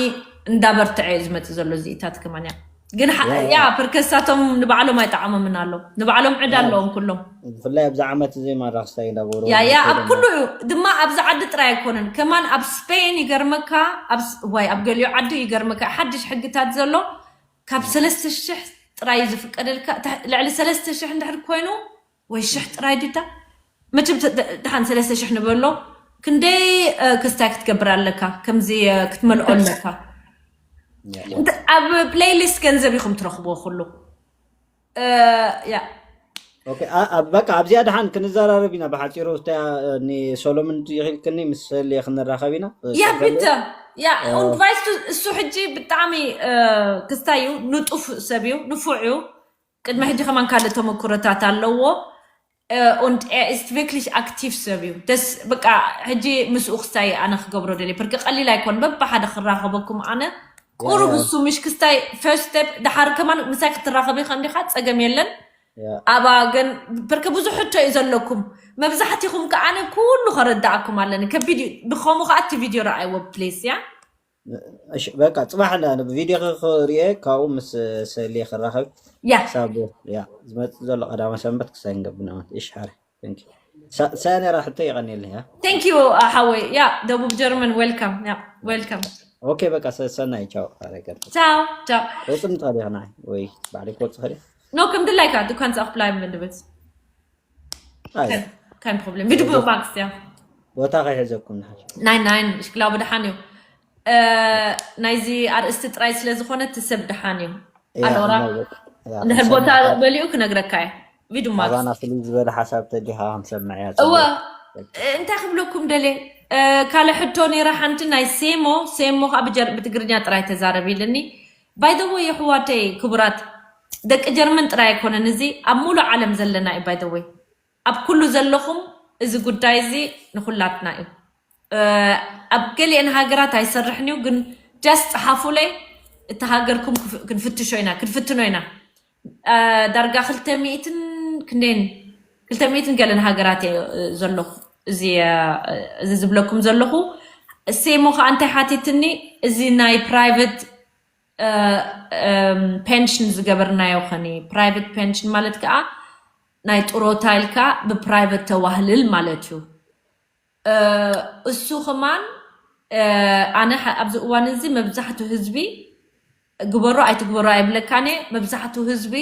እንዳበርትዐ እዩ ዝመፅእ ዘሎ እዚኢታት ከማን እያ። ግን ያ ያ ያ ያ ፐርከሳቶም ንባዕሎም ኣይጠዓሞምን ኣሎ፣ ንባዕሎም ዕዳ ያ ኣለዎም ኩሎም። ብፍላይ ኣብዚ ዓመት እዚ ማራ ክስታይ እንዳበሩ ያ ያ ኣብ ኩሉ እዩ ድማ ኣብዚ ዓዲ ጥራይ ኣይኮነን ከማን ኣብ ስፔን ይገርመካ፣ ኣብ ስ- ዋይ ኣብ ገሊኡ ዓዲ ይገርመካ ሓድሽ ሕግታት ዘሎ ካብ ሰለስተ ሽሕ ጥራይ እዩ ዝፍቀደልካ። ልዕሊ ሰለስተ ሽሕ እንድሕር ኮይኑ ወይ ሽሕ ጥራይ ድዳ መቸም ደሓን ሰለስተ ሽሕ ንበሎ ክንደይ ክስታይ ክትገብር ኣለካ፣ ከምዚ ክትመልኦ ኣለካ። ኣብ ፕሌይሊስት ገንዘብ ኢኹም ትረኽብዎ ኩሉ። ያ በቃ ኣብዚኣ ደሓን ክንዘራረብ ኢና ብሓፂሩ። ሶሎምን ይኽልክኒ ምስ ሰልየ ክንራኸብ ኢና። ያ ብተ ያ ኡንቫይስቱ እሱ ሕጂ ብጣዕሚ ክስታይ እዩ፣ ንጡፍ ሰብ እዩ፣ ንፉዕ እዩ። ቅድሚ ሕጂ ከማን ካልእ ተመክሮታት ኣለዎ። Und er ist wirklich aktiv ሰብ እዩ። ደስ በቃ ሕጂ ምስኡ ክስታይ ኣነ ክገብሮ ደልየ። ፐርክ ቀሊል ኣይኮን በብሓደ ክራኸበኩም ኣነ ቁሩብ እሱ ምሽ ክስታይ ፈርስት ስቴፕ ድሓር ከማን ምሳይ ክትራኸቢ ከ እንዲኻ ጸገም የለን። ኣባ ግን ፐርክ ብዙሕ ሕቶ እዩ ዘለኩም መብዛሕትኹም ከ ኣነ ኩሉ ከረዳእኩም ኣለኒ። ከቢድ እዩ። ብኸሙ ከኣ እቲ ቪድዮ ረኣይዎ ፕሊስ ያ በቃ ፅባሕ ቪድዮ ክሪኤ ካብኡ ምስ ሰልየ ክራኸብ ያ ሳብ ያ ዝመፅእ ዘሎ ቀዳመ ሰንበት ክሳይ ንገብር ኢና ማለት እሺ ሓረ ሰነራ ሕቶ ይቀኒልኒ ያ thank you ሓወይ ያ ደቡብ ጀርመን welcome ያ welcome ኦኬ በቃ ሰናይ ቻው ሓረ ቀጥል ቻው ቻው ወፅእ ምፅእ ዲኻ ንዓይ ወይ ባዕለይ ክወፅእ ኸእል no ከም ድላይካ ድኳን ሰኣኽ ብላይ ምንድበት ኣይ kein Problem wie du magst ja ቦታ ከይሕዘኩም ንሓሽ nein nein ich glaube ደሓን እዩ ናይዚ ኣርእስቲ ጥራይ ስለ ዝኾነ እቲ ሰብ ደሓን እዩ ኣሎራ እንድሕር ቦታ በሊኡ ክነግረካ እየ ቪዱ ማክስ ኣባና ፍልይ ዝበለ ሓሳብ ተሊካ ክንሰምዕ እያ እወ እንታይ ክብለኩም ደልየ ካልእ ሕቶ ነይራ ሓንቲ ናይ ሴሞ ሴሞ ከዓ ብጀር- ብትግርኛ ጥራይ ተዛረብ ኢልኒ ባይደወይ የሕዋተይ ክቡራት ደቂ ጀርመን ጥራይ ኣይኮነን እዚ ኣብ ሙሉእ ዓለም ዘለና እዩ ባይደወይ ኣብ ኩሉ ዘለኹም እዚ ጉዳይ እዚ ንኩላትና እዩ ኣብ ገሊአን ሃገራት ኣይሰርሕን እዩ ግን just ፀሓፉለይ እቲ ሃገርኩም ክፍ- ክንፍትሾ ኢና ክንፍትኖ ኢና ዳርጋ ክልተ ሚእትን ክንደይን ክልተ ሚእትን ገለን ሃገራት እየ ዘለኹ እዚ እዚ ዝብለኩም ዘለኹ ሴሞ ከዓ እንታይ ሓቲትኒ እዚ ናይ private pension ዝገበርናዮ ኸኒ private pension ማለት ከዓ ናይ ጥሮታ ኢልካ ብ private ተዋህልል ማለት እዩ እሱ ኸማን ኣነ ኣብዚ እዋን እዚ መብዛሕትኡ ህዝቢ ግበሮ ኣይትግበሮ ኣይብለካን እየ መብዛሕትኡ ህዝቢ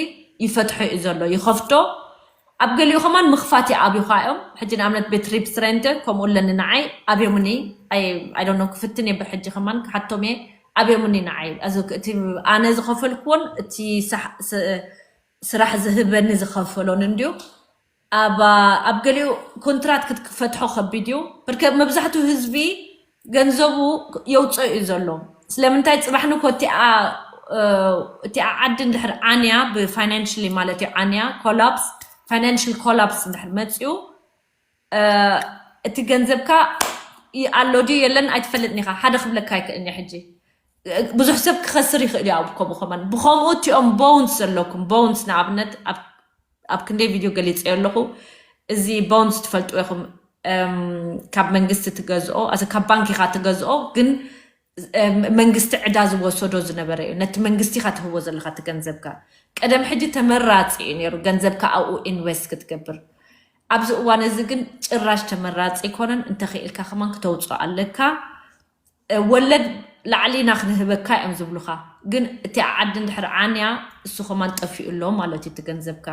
ይፈትሖ እዩ ዘሎ ይኸፍቶ ኣብ ገሊኡ ኸማን ምኽፋት ይኣብዩኻ እዮም ሕጂ ንኣብነት ቤት ሪፕስ ረንተ ከምኡ ኣለኒ ንዓይ ኣብዮምኒ ኣይዶኖ ክፍትን እየ ብሕጂ ኸማን ክሓቶም እየ ኣብዮምኒ ንዓይ እቲ ኣነ ዝኸፈልክዎን እቲ ስራሕ ዝህበኒ ዝኸፈሎን እንድዩ ኣብ ኣብ ገሊኡ ኮንትራት ክትፈትሖ ከቢድ እዩ ብርከ መብዛሕትኡ ህዝቢ ገንዘቡ የውፅኦ እዩ ዘሎ ስለምንታይ ፅባሕ ንኮ እቲኣ ዓዲ እንድሕር ዓንያ ብፋይናንሽሊ ማለት እዩ ዓንያ ኮላፕስ ፋይናንሽል ኮላፕስ እንድሕር መፅኡ እቲ ገንዘብካ ኣሎ ድዩ የለን ኣይትፈልጥን ኢኻ ሓደ ክብለካ ኣይክእልን ሕጂ ብዙሕ ሰብ ክኸስር ይኽእል እዩ ኣብ ከምኡ ከማን ብኸምኡ እቲኦም ቦውንስ ዘለኩም ቦውንስ ንኣብነት ኣብ ክንደይ ቪድዮ ገሊፀ ኣለኹ እዚ ቦንድስ ትፈልጥዎ ኢኹም ካብ መንግስቲ ትገዝኦ ካብ ባንክ ኢኻ ትገዝኦ ግን መንግስቲ ዕዳ ዝወሰዶ ዝነበረ እዩ ነቲ መንግስቲ ኢኻ ትህቦ ዘለካ እቲ ገንዘብካ ቀደም ሕጂ ተመራፂ እዩ ነይሩ ገንዘብካ ኣብኡ ኢንቨስት ክትገብር ኣብዚ እዋን እዚ ግን ጭራሽ ተመራፂ ኣይኮነን እንተኽኢልካ ከማን ክተውፅኦ ኣለካ ወለድ ላዕሊ ኢና ክንህበካ እዮም ዝብሉኻ ግን እቲ ዓዲ እንድሕር ዓንያ እሱ ከማን ጠፊኡ ኣሎ ማለት እዩ እቲ ገንዘብካ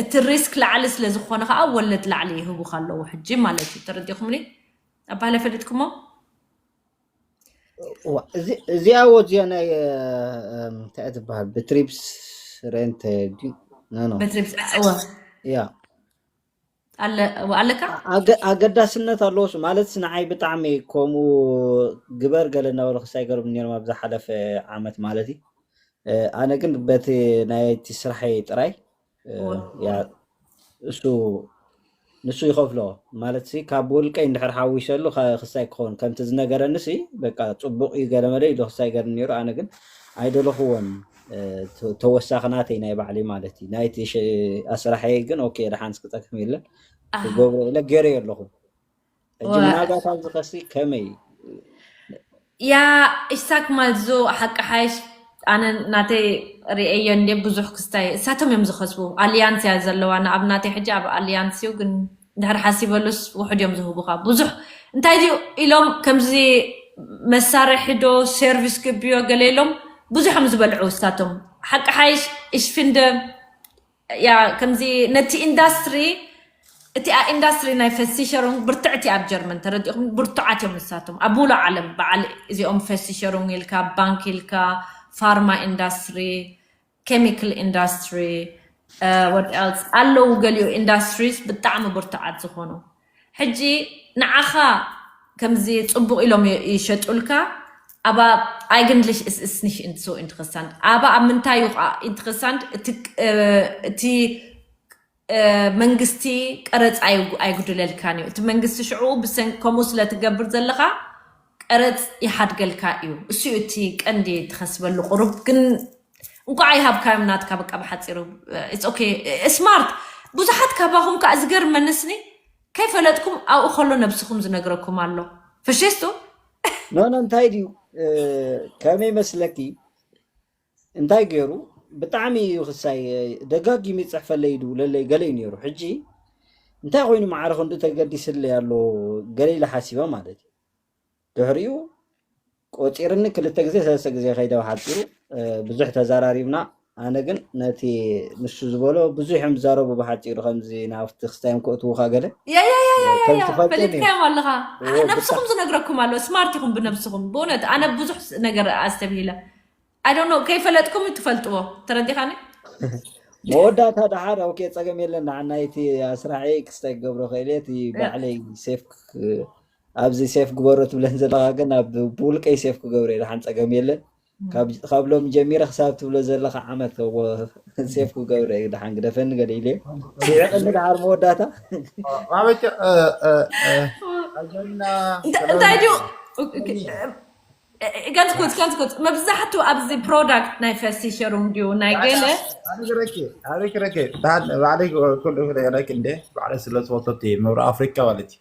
እቲ ሪስክ ላዕሊ ስለ ዝኾነ ከዓ ወለድ ላዕሊ ይህቡኻ ኣለዉ ሕጂ ማለት እዩ ተረዲኹምኒ ኣባህለ ፈሊጥኩሞ እዚኣ ወዚያ ናይ እንታይ ትበሃል ብትሪፕስ ሬንት በትሪፕስ ያ ኣለካ ኣገዳስነት ኣለዎስ ማለት ንዓይ ብጣዕሚ ከምኡ ግበር ገለ እናበሉ ክሳይ ገርም ነሮም ኣብ ዝሓለፈ ዓመት ማለት እዩ ኣነ ግን በቲ ናይቲ ስራሐይ ጥራይ እሱ ንሱ ይኸፍሎ። ማለት ሲ ካብ ውልቀይ እንድሕር ሓዊሰሉ ከ-፣ ክሳይ ክኸውን ከምቲ ዝነገረኒ ሲ በቃ ጽቡቕ እዩ ገለ መለ ኢሉ ክሳይ ገርኒ ነይሩ። ኣነ ግን ኣይደለኹዎን፣ እ፣ ተ-፣ ተወሳኺ ናተይ ናይ ባዕለይ ማለት እዩ። ናይቲ ሸ-፣ ኣስራሐይ ግን ኦኬ ደሓን እስክጠቅም የለን ኣሃ። ክገብሮ ኢለ ገይረዮ ኣለኹ። ሕጂ ዋ- ምናልባት ኣብዚ ከሲ ከመይ ያ ኢሳክ ማልዞ ሓቂ ሓይሽ ኣነ ናተይ ርእየዮ እንዴ ብዙሕ ክስታይ እሳቶም እዮም ዝኸስቡ ኣሊያንስ እያ ዘለዋ ንኣብናተይ ሕጂ ኣብ ኣሊያንስ እዩ ግን ድሕር ሓሲበሉስ ውሕድ እዮም ዝህቡኻ ብዙሕ እንታይ ድዩ ኢሎም ከምዚ መሳርሒ ዶ ሰርቪስ ግብዮ ገለ ኢሎም ብዙሕ እዮም ዝበልዑ እሳቶም ሓቂ ሓይሽ እሽፍንደ ያ ከምዚ ነቲ ኢንዳስትሪ እቲኣ ኢንዳስትሪ ናይ ፈሲሸሩን ብርትዕቲ ኣብ ጀርመን ተረዲኹም ብርቱዓት እዮም ንሳቶም ኣብ ሙሉእ ዓለም በዓል እዚኦም ፈሲሸሩን ኢልካ ባንክ ኢልካ ፋርማ ኢንዳስትሪ ኬሚካል ኢንዳስትሪ what else ኣለዉ ገሊኡ ኢንዳስትሪስ ብጣዕሚ ብርቱዓት ዝኾኑ ሕጂ ንዓኻ ከምዚ ፅቡቕ ኢሎም ይሸጡልካ ኣባ eigentlich ist es nicht so interessant ኣባ ኣብ ምንታይ እዩ ከዓ interessant እቲ እቲ መንግስቲ ቀረፅ ኣይጉድለልካን እዩ እቲ መንግስቲ ሽዑ ከምኡ ስለትገብር ዘለካ ቀረፅ ይሓድገልካ እዩ እሱ እቲ ቀንዲ ትኸስበሉ ቁሩብ ግን እንኳዕ ይሃብካዮም ናትካ በቃ ብሓፂሩ smart ብዙሓት ካባኹም ከዓ ዝገርመንስኒ ከይፈለጥኩም ኣብኡ ከሎ ነብስኹም ዝነግረኩም ኣሎ ፍሽስቱ ኖኖ እንታይ ድዩ ከመይ መስለኪ እንታይ ገይሩ ብጣዕሚ እዩ ክሳይ ደጋጊሙ ይፅሕፈለይ ይድውለለይ ገለ እዩ ነይሩ ሕጂ እንታይ ኮይኑ ማዕረ ክንዱ ተገዲስለይ ኣሎ ገለ ኢለ ሓሲበ ማለት እዩ ድሕሪኡ ቆፂርኒ ክልተ ግዜ ሰለስተ ግዜ ከይደ ብሓፂሩ ብዙሕ ተዘራሪብና ኣነ ግን ነቲ ንሱ ዝበሎ ብዙሕ እዮም ዝዛረቡ ብሓፂሩ ከምዚ ናብቲ ክስታዮም ክእትውካ ገለ ፈሊጥካዮም ኣለኻ ነብስኹም ዝነግረኩም ኣሎ smart ኢኹም ብነብስኹም ብእውነት ኣነ ብዙሕ ነገር ኣስተብሂለ I don't know ከይፈለጥኩም ትፈልጥዎ ተረዲኻኒ መወዳእታ ደሓር ኦኬ ፀገም የለን ንዓናይቲ ኣስራሒ ክስታይ ክገብሮ ክእል እቲ ባዕለይ ሴፍ ኣብዚ ሴፍ ግበሮ ትብለን ዘለካ ግን ኣብ ብውልቀይ ሴፍ ክገብሮ ደሓን ፀገም የለን ካብ ሎም ጀሚረ ክሳብ ትብሎ ዘለካ ዓመት ሴፍ ክገብረ እዩ ደሓን ግደፈኒ ገለ ኢለ ስዕቅኒ ደሓር መወዳእታ እንታይ ድዩ ገንዝኩት ገንዝኩት መብዛሕቱ ኣብዚ ፕሮዳክት ናይ ፈሲ ሸሩም ድዩ ናይ ገለ ባዕለይ ስለ ዝፈቶት መብረ ኣፍሪካ ማለት እዩ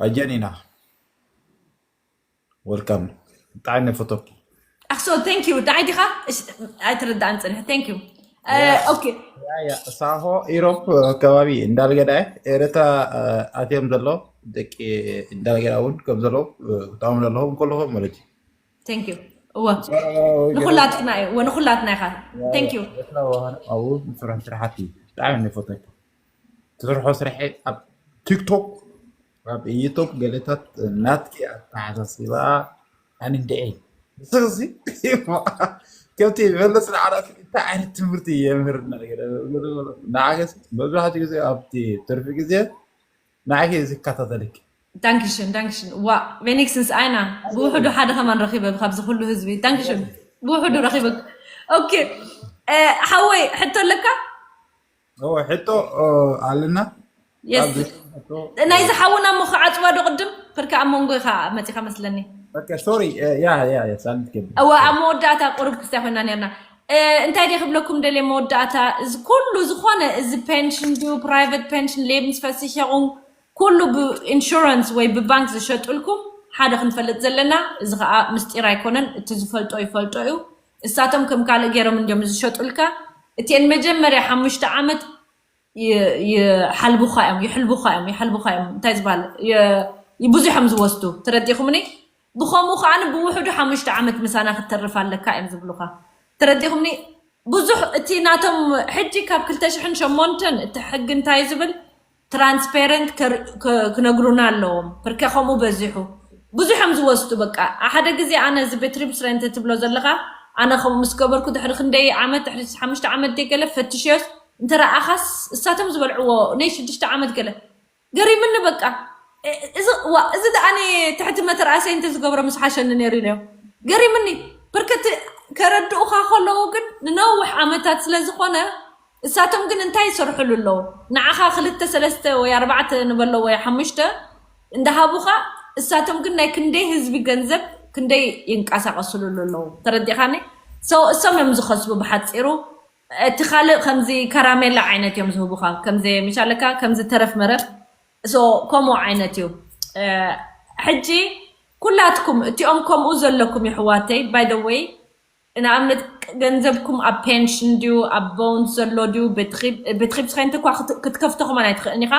ኣጀኒና ወልካም ብጣዕሚ ነፈቶኪ ኣክሶ thank you ዳዓይ ዲኻ ኣይትርዳእን ፅንሕ thank you okay ሳሆ ኢሮፕ ከባቢ እንዳልገዳ ኤረትራ ኣትዮም ዘሎ ደቂ እንዳልገዳ እውን ከም ዘሎ ብጣዕሚ ዘለኹም ከለኹም ማለት እዩ thank you እወ ንኩላትና እዩ እወ ንኩላትና ኢኻ thank you ኣብኡ ስራሕ ስራሓት እዩ ብጣዕሚ ነፈቶኪ ትሰርሖ ስራሕ ኣብ ቲክቶክ ኣብ ዩቱብ ገለታት ናትኪ ኣተሓሳስባ ኣንድዒ ንስኽሲ ከምቲ መለስ ንዓላት እንታይ ዓይነት ትምህርቲ የምህርና ንዓገስ መብዛሕትኡ ግዜ ኣብቲ ትርፊ ግዜ ንዓኪ ዝከታተልክ ዳንክሽን ዳንክሽን ዋ ቬኒክስንስ ኣይና ብውሕዱ ሓደ ከማን ረኪበ ካብዚ ኩሉ ህዝቢ ዳንክሽን ብውሕዱ ረኪበ ኦኬ ሓወይ ሕቶ ኣለካ ሕቶ ኣለና ናይዚ ሓውና እሞ ክዓፅዋ ዶ ቅድም ክርካ ኣብ መንጎ ኢካ መፂካ መስለኒ ሶሪ እወ ኣብ መወዳእታ ቁሩብ ክስታይ ኮይና ነርና እንታይ ደ ክብለኩም ደልየ መወዳእታ እዚ ኩሉ ዝኾነ እዚ ፔንሽን ድዩ ፕራይቨት ፔንሽን ሌብንስ ፈሲሸቁም ኩሉ ብኢንሹራንስ ወይ ብባንክ ዝሸጡልኩም ሓደ ክንፈልጥ ዘለና እዚ ከዓ ምስጢር ኣይኮነን እቲ ዝፈልጦ ይፈልጦ እዩ እሳቶም ከም ካልእ ገይሮም እንዲዮም ዝሸጡልካ እቲአን መጀመርያ ሓሙሽተ ዓመት ይሓልቡኻ እዮም ይሕልቡኻ እዮም ይሓልቡኻ እዮም እንታይ ዝበሃል ብዙሕ እዮም ዝወስዱ ተረዲኹምኒ ብኸምኡ ከዓ ብውሕዱ ሓሙሽተ ዓመት ምሳና ክትተርፍ ኣለካ እዮም ዝብሉኻ ተረዲኹምኒ ብዙሕ እቲ ናቶም ሕጂ ካብ ክልተ ሽሕን ሸሞንተን እቲ ሕጊ እንታይ ዝብል ትራንስፓረንት ክነግሩና ኣለዎም ፕርከ ከምኡ በዚሑ ብዙሕ እዮም ዝወስዱ በቃ ሓደ ግዜ ኣነ እዚ ቤትሪፕስ ረንት ትብሎ ዘለካ ኣነ ከምኡ ምስ ገበርኩ ድሕሪ ክንደይ ዓመት ድሕሪ ሓሙሽተ ዓመት ደይ ገለ ፈትሸዮስ እንተረኣኻስ እሳቶም ዝበልዕዎ ናይ ሽዱሽተ ዓመት ገለ ገሪምኒ በቃ እዚ ዋ እዚ ደኣኒ ትሕቲ መተርኣሰይ እንተ ዝገብሮ ምስ ሓሸኒ ነይሩ ኢለዮ ገሪምኒ ብርክት ከረድኡኻ ከለዉ ግን ንነዊሕ ዓመታት ስለ ዝኾነ እሳቶም ግን እንታይ ይሰርሕሉ ኣለዉ? ንዓኻ ክልተ ሰለስተ ወይ ኣርባዕተ ንበሎ ወይ ሓሙሽተ እንዳሃቡኻ፣ እሳቶም ግን ናይ ክንደይ ህዝቢ ገንዘብ ክንደይ ይንቀሳቐስሉ ኣለዉ? ተረዲኻኒ? So እሶም እዮም ዝኸስቡ ብሓፂሩ። እቲ ካልእ ከምዚ ከራሜላ ዓይነት እዮም ዝህቡኻ፣ ከምዚ ምሻለካ ከምዚ ተረፍ መረፍ። So ከምኡ ዓይነት እዩ። ሕጂ ኩላትኩም እቲኦም ከምኡ ዘለኩም ይሕዋተይ፣ by the way፣ ንኣብነት ገንዘብኩም ኣብ ፔንሽን ድዩ ኣብ ቦንድ ዘሎ ድዩ? ቤትኺብ ስኸይንቲ እኳ ክትከፍቶ ከማን ኣይትኽእልን ኢኻ።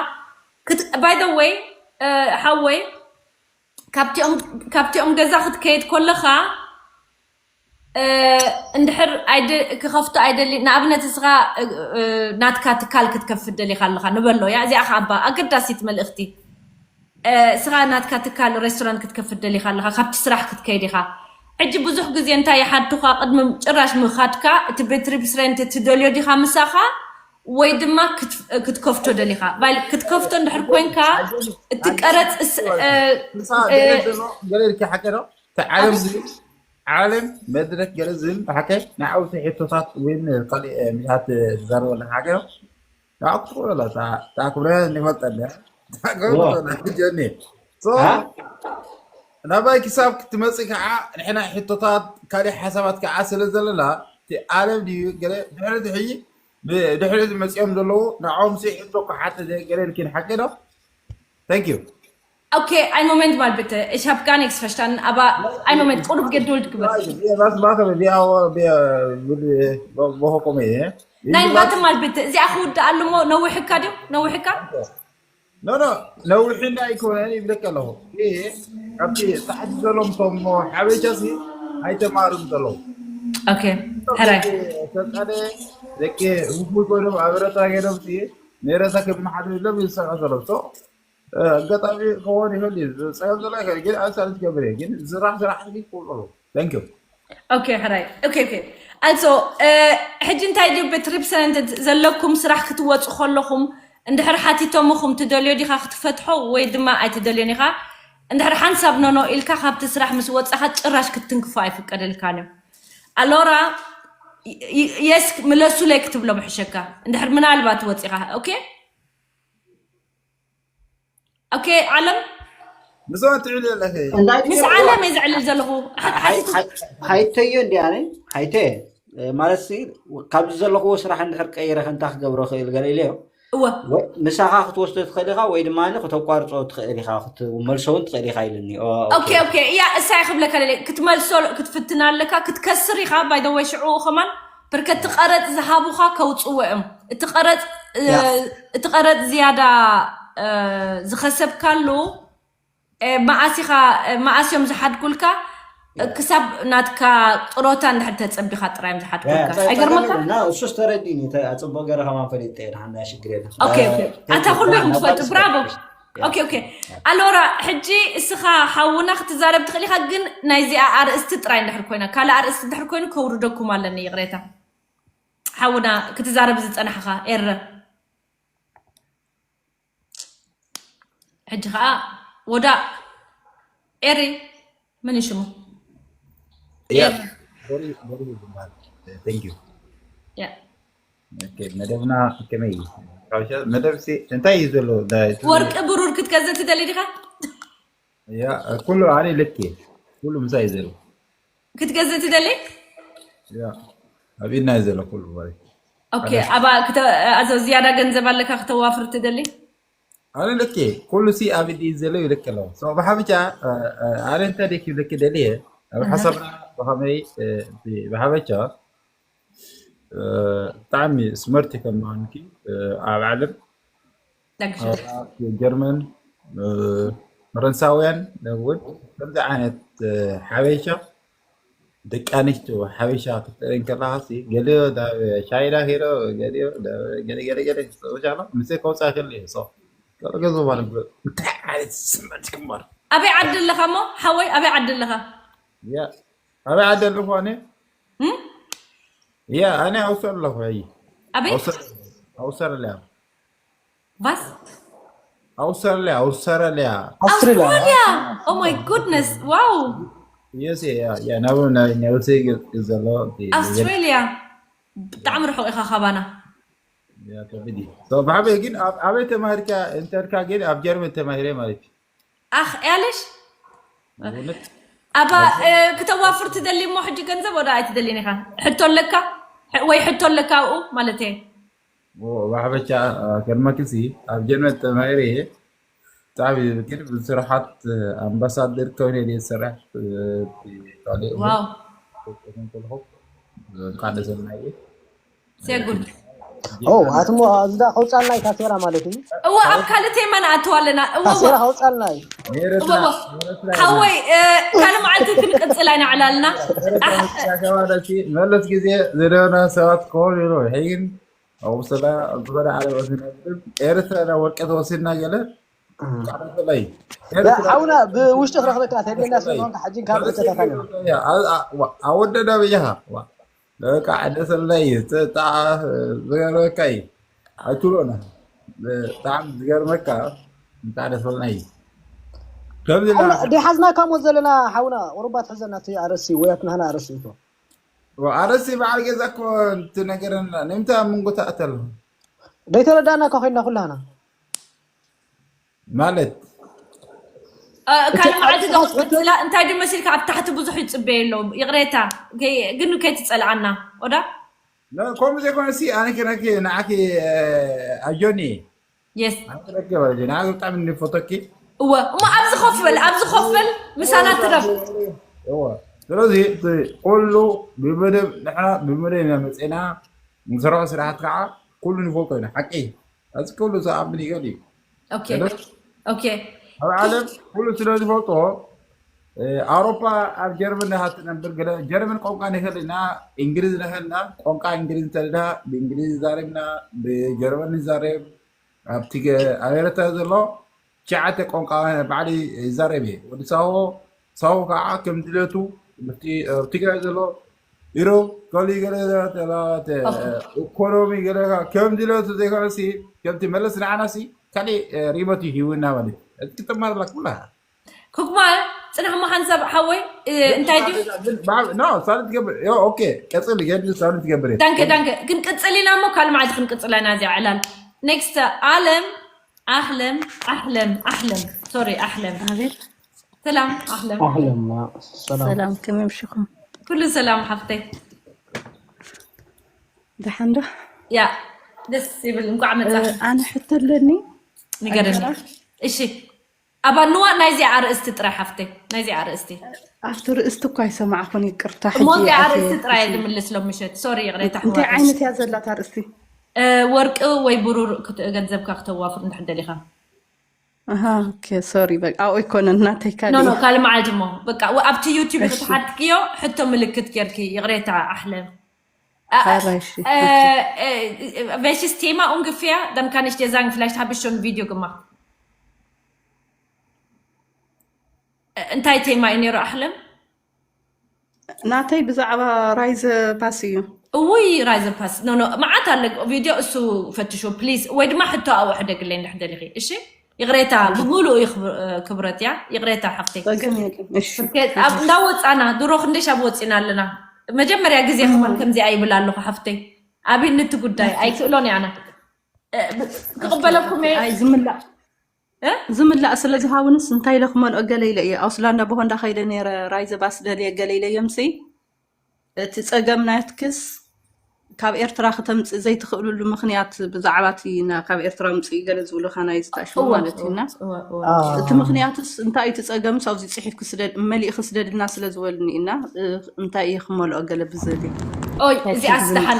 By the way፣ ሓወይ፣ ካብቲኦም ገዛ ክትከይድ ከለኻ እንድሕር ክኸፍቶ ኣይደሊ፣ ንኣብነት እስኻ ናትካ ትካል ክትከፍት ደሊኻ ኣለኻ ንበሎ እያ። እዚኣ ከ ኣባ ኣገዳሲት መልእኽቲ። እስኻ ናትካ ትካል ሬስቶራንት ክትከፍት ደሊኻ ኣለኻ፣ ካብቲ ስራሕ ክትከይድ ኢኻ። ሕጂ ብዙሕ ግዜ እንታይ ይሓቱኻ? ቅድሚ ጭራሽ ምኻድካ እቲ ቤት ሪፕስ ሬንት ትደልዮ ዲኻ ምሳኻ ወይ ድማ ክትከፍቶ ደሊኻ? ክትከፍቶ እንድሕር ኮንካ እቲ ቀረፅ ገለ ኢልኪ ሓቂ ዶ? ዓለም ዓለም መድረክ ገለ ዝብል ሓቂ ንዓውቲ ሕቶታት ወይ ካልእ ምሻት ዝዛረበና ሓቂ ዶ? ንዓ ክትቆረላ ታክብረ ንፈልጠለ ጀኒ ናባይ ክሳብ ክትመፅእ ከዓ ንሕና ሕቶታት ካልእ ሓሳባት ከዓ ስለ ዘለና እቲ ዓለም ድዩ ገለ ድሕሪ ድሕይ ድሕሪ ዝመፅኦም ዘለዉ ንዕኦም ሲ ሕቶ ክሓተ ገለ ኢልኪን ሓቂ ዶ? Thank you. Okay, ein Moment mal bitte. Ich habe gar nichts verstanden, aber ein Moment, ቁሩብ ገድል ግበር። Was machen wir? Wir haben wir wir wir Nein, warte mal bitte. እዚኣ ክውድእ ኣለሞ ነዊሕካ ድዩ? ነዊሕካ? No, no, ነዊሕና ኣይኮነን ይብለካ ኣለኹ። ይሄ ካብቲ ታሕቲ ዘሎም ቶም ሓበሻ ሲ ኣይተማሩን ዘለዉ። Okay, ሕራይ። ሰልጣነ ደቂ ውፉይ ኮይኖም ኣብ ኤረትራ ከይዶም ሲ ነረሳ ክመሓደሩ ኢሎም ዝሰርሑ ዘለዉ። So ኣጋጣሚ ክኸውን ይኽእል እዩ። ዝፀገም ዘሎ ኣይኮነ ግን ኣብ ሳልት ገብር እየ ግን ዝራሕ ስራሕ ክቁልቁሉ። Thank you. Okay, ሕራይ። Okay, okay. Also ሕጂ እንታይ ድዩ ቤት ሪፕስ ሬንት ዘለኩም ስራሕ ክትወፁ ከለኹም እንድሕር ሓቲቶምኹም ትደልዮ ዲኻ ክትፈትሖ ወይ ድማ ኣይትደልዮን ኢኻ? እንድሕር ሓንሳብ ኖኖ ኢልካ ካብቲ ስራሕ ምስ ወፃኻ ጭራሽ ክትትንክፎ ኣይፍቀደልካን እዩ። ኣሎራ የስ ምለሱለይ ክትብሎ ምሕሸካ እንድሕር ምናልባት ወፂኻ። Okay? Okay ዓለም ምስኦም ትዕልል ኣለኺ። ምስ ዓለም እየ ዝዕልል ዘለኹ። ሓይተዮ እንዲ ኣነ ሓይተ ማለት ሲ ካብዚ ዘለኽዎ ስራሕ እንድሕር ቀይረ ከንታ ክገብሮ ክእል ገለ ኢለዮ። እወ ምሳኻ ክትወስዶ ትኽእል ኢኻ ወይ ድማ ክተቋርጾ ትኽእል ኢኻ ክትመልሶ እውን ትኽእል ኢኻ ኢልኒ። Okay okay እያ እሳይ ክብለካ ደለ ክትመልሶ ክትፍትና ኣለካ ክትከስር ኢኻ። By the way ሽዑ ከማን ብርከት ቀረጽ ዝሃቡኻ ከውጽዎ እዮም። እቲ ቀረጽ እቲ ቀረጽ ዝያዳ ዝኸሰብካሉ መዓስ ኢኻ መዓስ እዮም ዝሓድጉልካ? ክሳብ ናትካ ጥሮታ እንድሕር ተጸቢኻ ጥራይ እዮም ዝሓድጉልካ። ኣይገርመካ? እሱስ ተረዲኒ። ጽቡቅ ገረ ከማን ፈሊጠ ድሓና ሽግር የለ። ኣታ ኩሉ ኢኹም ትፈልጡ። ብራቮ። Okay okay ኣሎራ ሕጂ እስኻ ሓውና ክትዛረብ ትኽእል ኢኻ፣ ግን ናይዚኣ ኣርእስቲ ጥራይ እንድሕር ኮይና ካልእ ኣርእስቲ እንድሕር ኮይኑ ከውርደኩም ኣለኒ ይቕሬታ። ሓውና ክትዛረብ ዝጸናሕኻ ኤረ ሕጂ ኸዓ ወዳ ኤሪ ምን ሽሙ Yeah. Very very good man. Thank you. Yeah. Okay, መደብና ከመይ እዩ? መደብ ሲ እንታይ እዩ ዘሎ? ወርቂ ብሩር ክትገዝእ ትደሊ ዲኻ? ያ ኩሉ ኣነ ልክ ኩሉ ምሳይ ዘሎ ክትገዝእ ትደሊ? ያ ኣብ ኢድና እዩ ዘሎ ኩሉ ወሬ። Okay ኣባ ክተ ኣዞ ዝያዳ ገንዘብ ኣለካ ክተዋፍር ትደሊ? ኣነ ልክ ኩሉ ሲ ኣብ ኢድ እዩ ዘሎ ይልክ ኣለዎ። So ብሓፈሻ ኣነ እንታይ ደክ ይብለክ ደልየ ኣብ ሓሳብና ብኸመይ ብሓፈሻ ብጣዕሚ ስመርቲ ከም ምዃንኪ ኣብ ዓለም ጀርመን ፈረንሳውያን እውን ከምዚ ዓይነት ሓበሻ ደቂ ኣንስትዮ ሓበሻ ክትርኢ ከለኻ ሲ ገሊኦ ናብ ቻይና ከይዶ ገሊኦ ገለ ገለ ገለ ዝብሻሎ ምስ ከውፃ ይኽእል እየ። So ገለ ገለ ማለት እንታይ ዓይነት ስምዕት ግንባር ኣበይ ዓዲ ኣለኻ እሞ ሓወይ ኣበይ ዓዲ ኣለኻ? ያ ኣበይ ዓዲ ኣለኹ ኣነ? ያ ኣነ ኣውስትራልያ ኣለኹ። ኣይ ኣበይ? ኣውስትራልያ ቫስ ኣውስትራልያ ኣውስትራልያ ኣውስትራልያ። Oh my goodness wow ዩኤስኤ ያ ያ ናብ ናብ ዩኤስኤ ዘሎ ኣውስትራልያ ብጣዕሚ ርሑቕ ኢኻ ካባና። ያ ከብድ እዩ። ሶ ብሓበይ ግን ኣብ ኣበይ ተማሂርካ እንተልካ ግን ኣብ ጀርመን ተማሂረ ማለት እዩ። ኣኽ ያለሽ እውነት ኣባ እ፣ ክተዋፍር ትደሊ እሞ ሕጂ ገንዘብ ወደ ኣይትደሊን ኢኻ። ሕቶ ኣለካ ሕ- ወይ ሕቶ ኣለካ ኣብኡ ማለት እየ። ኦ፣ ብሓፈሻ ከድመክሲ ኣብ ጀርመን ተማሂረ እየ። ብጣዕሚ ግን ብስርሓት ኣምባሳደር ከውነ እየ ዝሰርሕ። ካልእ እውን ዋው ከለኹ እንኳን ደስ በለና እየ። ሴጉድ ኦ ኣትሞ እዚዳ ከውፃልና እዩ ካሴራ ማለት እዩ። እወ ኣብ ካልእ ቴማ ንኣትዋ ኣለና። እወ እወ ካሴራ ከውፃልና እዩ። ኤረትራ እወ ኤረትራ ሓወይ እ፣ ካልእ መዓልቲ ክንቅፅል ኣይና ዕላልና። ኣህ፣ ኤረትራ ከባለቲ መለስ ግዜ ዝነበረ ሰባት ክኾኑ ይሩ ሕይን ኣብ ስላ ዝኾነ ዓለባት ዝነብር ኤረትራ ናብ ወርቂ ተወሲድና ገለ ቃለፈላይ ኤረትራ ሓውና ብውሽጢ ክረኽበካ ተድልና ስለዝኾንካ ሕጂ ካብ ተታታኒ ኣወደዳ በጃኻ በቃ ደሰለይ ዝገርመካ እዩ ኣይትብሎና ብጣዕሚ ዝገርመካ እንታይ ደሰለና እዩ ከምዚ ሓውና ዲሓዝናካ ሞ ዘለና ሓውና ቁሩባት ሕዘና እቲ ኣረሲ ወይ ኣትናህና ኣረሲ እኮ ኣረሲ በዓል ገዛ እኮ እንትነገረና ንምንታ ኣብ መንጎ ተኣተሉ ደይተረዳእና እኮ ኮይንና ኩላህና ማለት እ፣ ካልእ መዓልቲ ዶ ክትቅፅላ እንታይ ድ መሲልካ ኣብ ታሕቲ ብዙሕ ይፅበየ ኣለዉ ይቕሬታ ከይ- ግን ከይትፀልኣና ኦዳ لا፣ ከምኡ ዘይኮነ ሲ ኣነ ክነኪ ንዓኪ ኣጆኒ የስ ኣክረከበ ንዓኪ ብጣዕሚ እንፎተኪ እወ እሞ ኣብዚ ኮፍ በል ኣብዚ ኮፍ በል ምሳና ትረፍ እወ ስለዚ እቲ ኩሉ ብመደብ ንሕና ብመደብ ኢና መፅና ንሰርሖ ስራሓት ከዓ ኩሉ ንፈልጦ ኢና ሓቂ እዚ ኩሉ ዝኣምን ይገል እዩ ኦኬ ኦኬ ኣብ ዓለም ኩሉ ስለ ዝፈልጦ ኣውሮፓ ኣብ ጀርመን ናሃ ትነብር ገለ ጀርመን ቋንቋ ንኽእል ኢና እንግሊዝ ንኽእል ኢና ቋንቋ እንግሊዝ እንተልና ብእንግሊዝ ዛረብና ብጀርመን ንዛረብ ኣብቲ ኣብ ኤረትራ ዘሎ ትሽዓተ ቋንቋ ባዕሊ ይዛረብ እየ ወዲ ሳሆ ሳሆ ከዓ ከም ድለቱ ትግራይ ዘሎ ኢሮ ከሊ ገለ ኢኮኖሚ ገለ ከም ድለቱ ዘይኮነሲ ከምቲ መለስ ንዓናሲ ካልእ ሪሞት እዩ ሂውና ማለት እዩ ክትማርላ ኩላ ኩክማ ፅናሕ ሞ ሓንሳብ ሓወይ እ፣ እንታይ ድዩ ሳሊ ትገብር ኦኬ ቀፅል ገ ሳሊ ትገብር እየ ዳንከ ዳንከ ክንቅፅል ኢና እሞ ካልእ መዓልቲ ክንቅፅል ኢና እዚኣ ዕላል ኔክስት ኣለም ኣህለም ኣህለም ኣህለም ሶሪ ኣህለም ኣቤት ሰላም ኣህለም ኣህለማ ሰላም ሰላም ከመይ ምሽኹም ኩሉ ሰላም ሓፍተይ ደሓን ዶ ያ ደስ ይብል እንኳዕ መፃ ኣነ ሕቶ ኣለኒ ንገረኒ እሺ ኣባንዋ ናይዚኣ ኣርእስቲ ጥራይ ሓፍተይ ናይዚኣ ኣርእስቲ ኣብቲ ርእስቲ እኳ ኣይሰማዕኹን ይቅርታ እሞ ሕጂ እዚኣ ኣትየ ኣርእስቲ ጥራይ ሕጂ። ዝምልስ ሎምሸት ሶሪ ይቕሬታ እንታይ ኣሕዋት ዓይነት እያ ዘላታ ኣርእስቲ እ፣ ወርቂ ወይ ብሩር ክት- ገንዘብካ ክተዋፍር እንድሕር ደሊኻ ኣሃ ኦኬ ሶሪ በቃ ኣብኡ ኣይኮነን ናተይ ኖ ካልእ ኖ እዩ። ካልእ መዓልቲ እሞ በቃ ው- ኣብቲ ዩቲብ እሺ። ክትሓትክዮ ሕቶ ምልክት ጌርኪ ይቕሬታ ኣሕለም ሓራይ እሺ Äh, äh, welches Thema ungefähr? Dann kann ich dir sagen, vielleicht habe ich schon ein Video gemacht. እንታይ ቴማ እዩ ነይሩ ኣሕለም ናተይ ብዛዕባ ራይዘ ፓስ እዩ እውይ ራይዘ ፓስ ኖ ኖ መዓት ኣለ ቪድዮ እሱ ፈትሾ ፕሊዝ ወይ ድማ ሕቶ ኣብኡ ሕደግለይ እንድሕር ደሊኺ እሺ ይቕሬታ ብምሉእ እዩ ክብ- ክብረት እያ ይቕሬታ ሓፍተይ ጸገም የለን እሺ እንዳወፃና ድሮ ክንደሽ ኣብ ወፂና ኣለና መጀመርያ ግዜ ክኾን ከምዚኣ ይብል ኣለኹ ሓፍተይ ኣብይ ንቲ ጉዳይ ኣይክእሎን ያነ ክቕበለኩም እየ ኣይ ዝምላእ እ? ዝምላእ ስለ ዝሃውንስ እንታይ ኢለ ክመልኦ ገለ ኢለ እየ ኣውስላንዳ ብሆንዳ ከይደ ነረ ራይዘ ባስ ደልየ ገለ ኢለ እየምሲ እቲ ጸገም ናትክስ ካብ ኤርትራ ክተምጽእ ዘይትኽእልሉ ምኽንያት ብዛዕባ እቲ ና- ካብ ኤርትራ ምጽእ ገለ ዝብሉኻ ናይ ዝተኣሽሙ እወ፣ ማለት እዩ እና እወ፣ እወ። እቲ ምኽንያትስ እንታይ እቲ ጸገምስ ኣብዚ ጽሒፍኪ ስደድ መሊእኺ ስደድልና ስለ ዝበሉኒ እና እ፣ እንታይ እየ ክመልኦ ገለ ብዘልየ ኦይ እዚኣ ስደሓን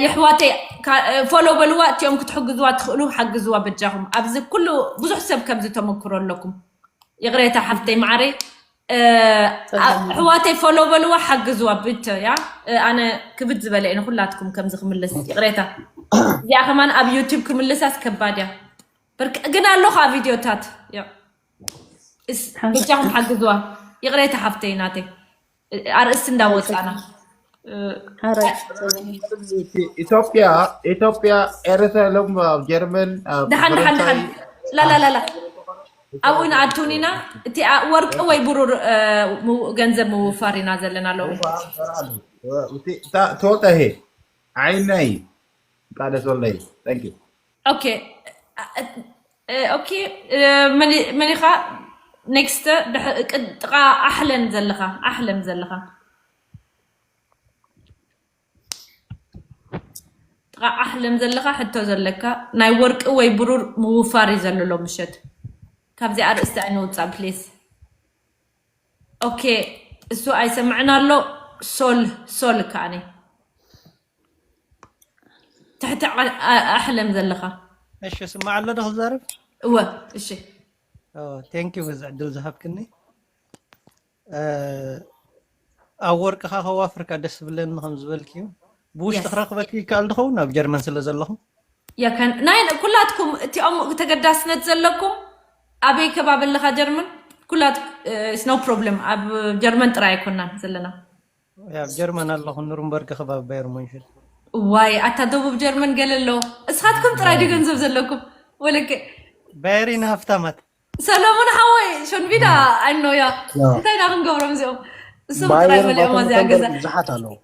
የሕዋተይ ፎሎ በልዋ እቲኦም ክትሕግዝዋ ትኽእሉ ሓግዝዋ በጃኹም ኣብዚ ኩሉ ብዙሕ ሰብ ከምዚ ተመክሮ ኣለኩም ይቕሬታ ሓፍተይ መዓረይ እ፣ ኣ- ኣሕዋተይ ፎሎ በልዋ ሓግዝዋ ብተ ያ እ፣ ኣነ ክብድ ዝበለ እየ ንኩላትኩም ከምዚ ክምልስ ይቕሬታ እዚኣ ከማን ኣብ ዩቲብ ክምልሳስ ከባድ እያ ብርክ- ግን ኣሎ ከዓ ቪድዮታት ያ። እስ- በጃኹም ሓግዝዋ ይቕሬታ ሓፍተይ ናተይ እ፣ ኣርእስቲ እንዳወፃና እ፣ ሓራይ ኢትዮጵያ ኢትዮጵያ ኤርትራ ሎም ኣብ ጀርመን ኣብ ደሓን ደሓን ፈረንሳይ ደሓን ላላላላ ኣብኡ ንኣቱን ኢና እቲ ኣ- ወርቂ ወይ ብሩር እ፣ ምው- ገንዘብ ምውፋር ኢና ዘለና ኣለዉ ተወልጠ ይሄ ዓይነይ እንኳዕ ደስ በለይ። Thank you። ኦኬ። ኦኬ። መሊኻ ኔክስት ጥቃ ኣሕለን ዘለኻ ኣሕለም ዘለኻ ጥቃ ኣሕለም ዘለኻ ሕቶ ዘለካ ናይ ወርቂ ወይ ብሩር ምውፋር እዩ ዘሎ ሎም ምሸት ካብዚ ኣርእስቲ ኣይንውፃእ ፕሊስ። ኦኬ። እሱ ኣይሰምዕን ኣሎ። ሶል ሶል ከዓኒ ትሕቲ ኣሕለም ዘለኻ። እሺ፣ ስማዕ ኣሎ ዶ ክዛረብ? እወ። እሺ። Thank you በዚ ዕድል ዝሃብክኒ። ኣብ ወርቅኻ ከዋፍርካ ደስ ዝብለኒ ከም ዝበልክዩ ብውሽጢ ክረኽበኪ ይከኣል ድኸውን ኣብ ጀርመን ስለ ዘለኹ? ናይ ኩላትኩም እቲኦም ተገዳስነት ዘለኩም ኣበይ ከባቢ ኣለኻ ጀርመን? ኩላት no problem። ኣብ ጀርመን ጥራይ ኣይኮናን ዘለና። ኣብ ጀርመን ኣለኹ፣ ኑርንበርግ ከባቢ ባየር ሙንሽን። ዋይ ኣታ ደቡብ ጀርመን ገለ ኣለዎ። እስኻትኩም ጥራይ ድዩ ገንዘብ ዘለኩም? ወለከ ባየሪን ሃፍታማት። ሰሎሞን ሓወይ ሾንቪዳ ኣይኖያ እንታይ ኢና ክንገብሮም እዚኦም? እሶም ጥራይ ባየር መሊኦም ባቶም እዚኣ ገዛ። ብዙሓት ኣለዉ።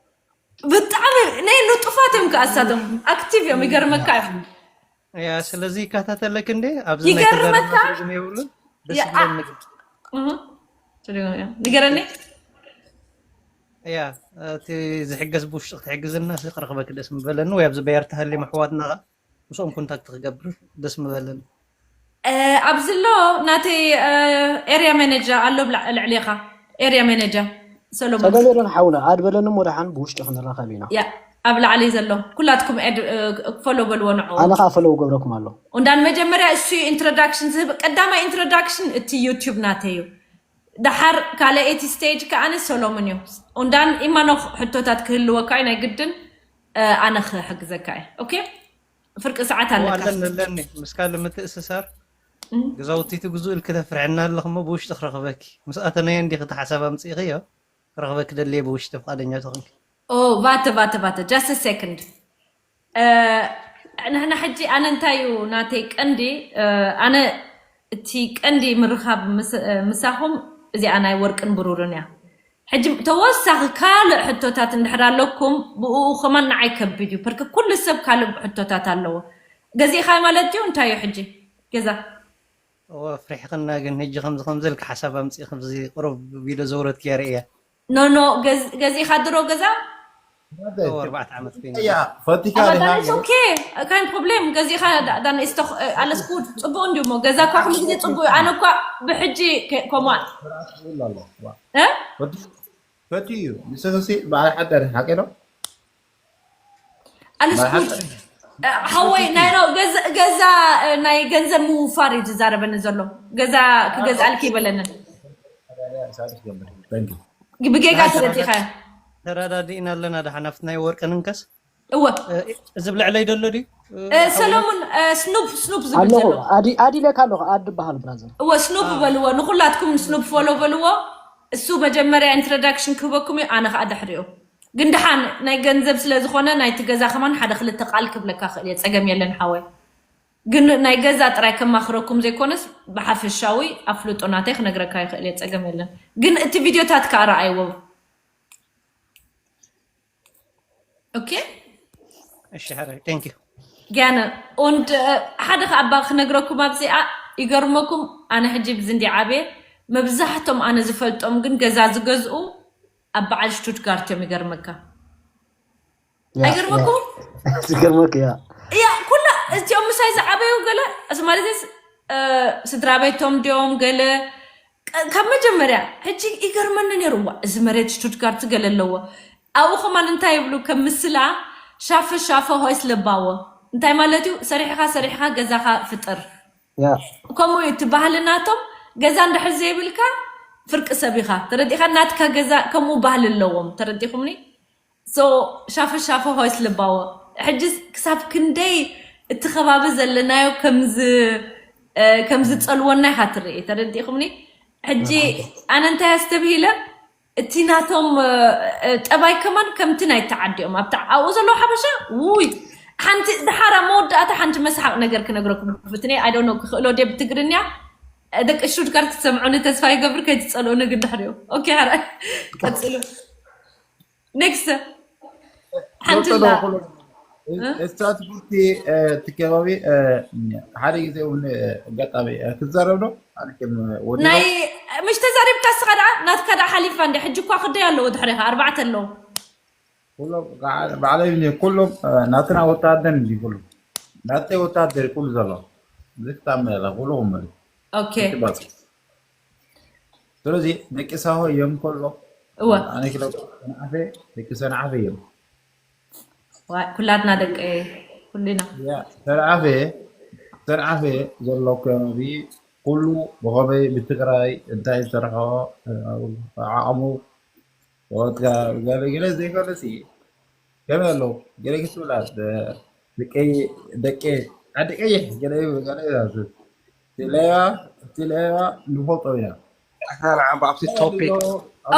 ብጣዕሚ ናይ ንጡፋት እዮም ከኣሳቶም ኣክቲቭ እዮም። ይገርመካ እዮም። ያ ስለዚ ይከታተለክ እንዴ ኣብዚ ይገርመካ። የብሉን። ደስ ይብለኒ። እህ፣ ንገረኒ። ያ እቲ ዝሕገዝ ብውሽጢ ክትሕግዝና ሲ ክረኽበክ ደስ ምበለኒ ወይ ኣብዚ በየር ተሃልዮም ኣሕዋትና ምስኦም ኮንታክት ክገብር ደስ ምበለኒ። ኣብዚ ኣሎ ናተይ ኤርያ ማኔጀር ኣሎ። ልዕሌኻ ኤርያ ማኔጀር ሰሎሞን። ጸገም የለን ሓውና፣ ኣድ በለኒ እሞ ደሓን ብውሽጢ ክንራኸብ ኢና። ያ ኣብ ላዕሊ ዘሎ ኩላትኩም ፎሎ በልዎ ንዑ። ኣነ ከዓ ፎሎ ገብረኩም ኣሎ። እንዳን መጀመርያ እሱ ኢንትሮዳክሽን ዝህብ ቀዳማይ ኢንትሮዳክሽን እቲ ዩቲዩብ ናተይ እዩ። ደሓር ካልኣይቲ ስቴጅ ከዓኒ ሰሎሞን እዩ። እንዳን ኢማኖ ሕቶታት ክህልወካ እዩ ናይ ግድን ኣነ ክሕግዘካ እየ። ኦኬ ፍርቂ ሰዓት ኣለካ። ኣለኒ ኣለኒ ምስ ካልእ ምትእስሳር ገዛውቲ ትግዝኡ ኢልኪ ተፍርሕና ኣለኹ እሞ ብውሽጢ ክረኽበኪ ምስ ኣተናዮ እንዲኺ እቲ ሓሳብ ኣምፂእኽዮ። ክረኽበኪ ደልየ ብውሽጢ ፍቓደኛ ተኾንኪ። ኦ ቫተ ቫተ ቫተ just second። ንሕና ሕጂ ኣነ እንታይ እዩ ናተይ ቀንዲ ኣነ እቲ ቀንዲ ምርኻብ ምሳኹም እዚኣ ናይ ወርቅን ብሩርን እያ። ሕጂ ተወሳኺ ካልእ ሕቶታት እንድሕር ኣለኩም ብኡ ከማን ንዓይ ከቢድ እዩ ፐርከ ኩሉ ሰብ ካልእ ሕቶታት ኣለዎ። ገዚእኻ ማለት እዩ እንታይ እዩ ሕጂ ገዛ እወ ፍሪሕኽና ግን ህጂ ከምዚ ከምዚ ኢልካ ሓሳብ ኣምፂእኺ ብዚ ቁሩብ ቪድዮ ዘውረድክያ ርእያ። ኖ ኖ ገዚእኻ ድሮ ገዛ እወ ኣርባዕተ ዓመት ኮይኑ። እያ ፈቲካ ዲኻ? ኣባዳንስ ኦኬ ካይን ፕሮብሌም ገዚእኻ ዳን ስቶክ ኣለስ ጉድ ጽቡቅ እንዲዩ እሞ ገዛ እኳ ኩሉ ግዜ ጽቡቅ እዩ። ኣነ እኳ ብሕጂ ከ- ከምኡ እ? ፈትዩ እዩ ንስኺ ሲ በዓል ሓዳር ሓቂ ነው። ኣለስ ጉድ ሓወይ ናይ ሮ- ገዛ- ገዛ ናይ ገንዘብ ምውፋር እዩ ዝዛረበኒ ዘሎ። ገዛ ክገዝኣልኪ ይበለንን ብጌጋ ተረዲኻ ተረዳዲእና ኣለና። ደሓን ኣብቲ ናይ ወርቂ ንንከስ እወ እዚ ብልዕለይ ደሎ ድዩ? ሰሎሙን ስኑፕ ስኑፕ ዝብል ኣለኹ ዘሎ ኣዲ ኣዲ ኢለካ ኣለኹ ኣዲ በሃል ብራዘር። እወ ስኑፕ በልዎ ንኩላትኩም ስኑፕ ፎሎ በልዎ። እሱ መጀመርያ ኢንትሮዳክሽን ክህበኩም እዩ ኣነ ከዓ ድሕሪኡ። ግን ደሓን ናይ ገንዘብ ስለ ዝኾነ ናይቲ ገዛ ከማን ሓደ ክልተ ቃል ክብለካ ክእል እየ ጸገም የለን ሓወይ። ግን ናይ ገዛ ጥራይ ከማኽረኩም ዘይኮነስ ብሓፈሻዊ ኣፍልጦ ናተይ ክነግረካ ይኽእል እየ ጸገም የለን። ግን እቲ ቪድዮታት ከዓ ረኣይዎ። ኦኬ እሺ ሓራይ thank you። gerne und ሓደ ከኣ እባ ክነግረኩም ኣብዚኣ ይገርመኩም ኣነ ሕጂ ብዚ እንዲ ዓብየ መብዛሕቶም ኣነ ዝፈልጦም ግን ገዛ ዝገዝኡ ኣብ በዓል ሽቱትጋርት እዮም ይገርመካ። ኣይገርመኩም? ዝገርመክ እያ። እያ ኩላ እዚኦም ምሳይ ዝዓበዩ ገለ እዚ ማለት ስድራ ቤቶም ድዮም ገለ ካብ መጀመርያ ሕጂ ይገርመኒ ነይሩ ዋ እዚ መሬት ሽቱትጋርት ገለ ኣለዎ ኣብኡ ከማን እንታይ ይብሉ ከም ምስላ ሻፈ ሻፈ ሆይስ ለባዎ እንታይ ማለት እዩ ሰሪሕኻ ሰሪሕኻ ገዛኻ ፍጥር ከምኡ እዩ እቲ ባህሊ ናቶም ገዛ እንድሕር ዘይብልካ ፍርቂ ሰብ ኢኻ ተረዲእኻ ናትካ ገዛ ከምኡ ባህሊ ኣለዎም ተረዲኹምኒ so ሻፈ ሻፈ ሆይስ ልባዎ ሕጂ ክሳብ ክንደይ እቲ ከባቢ ዘለናዮ ከም ዝፀልወና ኢኻ ትርኢ ተረዲእኹምኒ ሕጂ ኣነ እንታይ ኣስተብሂለ እቲ ናቶም ጠባይ ከማን ከምቲ ናይ ተዓዲኦም ኣብታ ኣብኡ ዘለዉ ሓበሻ ውይ ሓንቲ ድሓራ መወዳእታ ሓንቲ መስሓቅ ነገር ክነግረኩም ፍትነ ኣይዶኖ ክኽእሎ ድየ ብትግርኛ ደቂ ሽቱትጋርት ክትሰምዑኒ ተስፋ ይገብር ከይትፀልኡኒ ግን ድሕሪኡ ኦኬ ሓራ ቀፅሉ next ሓንቲ ኣላ እ? ስትራትቡርቲ እቲ ከባቢ ሓደ ግዜ እውን ኣጋጣሚ ክዛረብ ዶ ኣነም ወዲ ናይ ምሽ ተዛሪብካ እስኻ ደኣ ናትካ ደኣ ሓሊፋ እንዲ ሕጂ እኳ ክደይ ኣለዎ ድሕሪኻ ኣርባዕተ ኣለዉ። ኩሎም ባዕለይ ኩሎም ናትና ወታደር እንዲ ኩሉ ናተይ ወታደር ኩሉ ዘሎ ዝፍታም ያለ ኩሉ ክመሉ ኦኬ ባጽ ስለዚ ደቂ ሳሆ እዮም ከሎ እወ ኣነ ክለ ሰንዓፈ ደቂ ሰንዓፈ እዮም ዋ- ኩላትና ደቂ ኩልና ሰንዓፈ ሰንዓፈ ዘሎ ከባቢ ኩሉ ብኸመይ ብትግራይ እንታይ ዝሰርሖ ዓቕሙ ወትካ ገለ ገለ ዘይኮነሲ ገለ ኣለዉ ገለ ክትብላ ደቂ ደቂ ዓዲ ቀይሕ ገለ ገለ ትለያ ትለያ ንፈልጦ ኢና ንዓም ኣብቲ ቶፒክ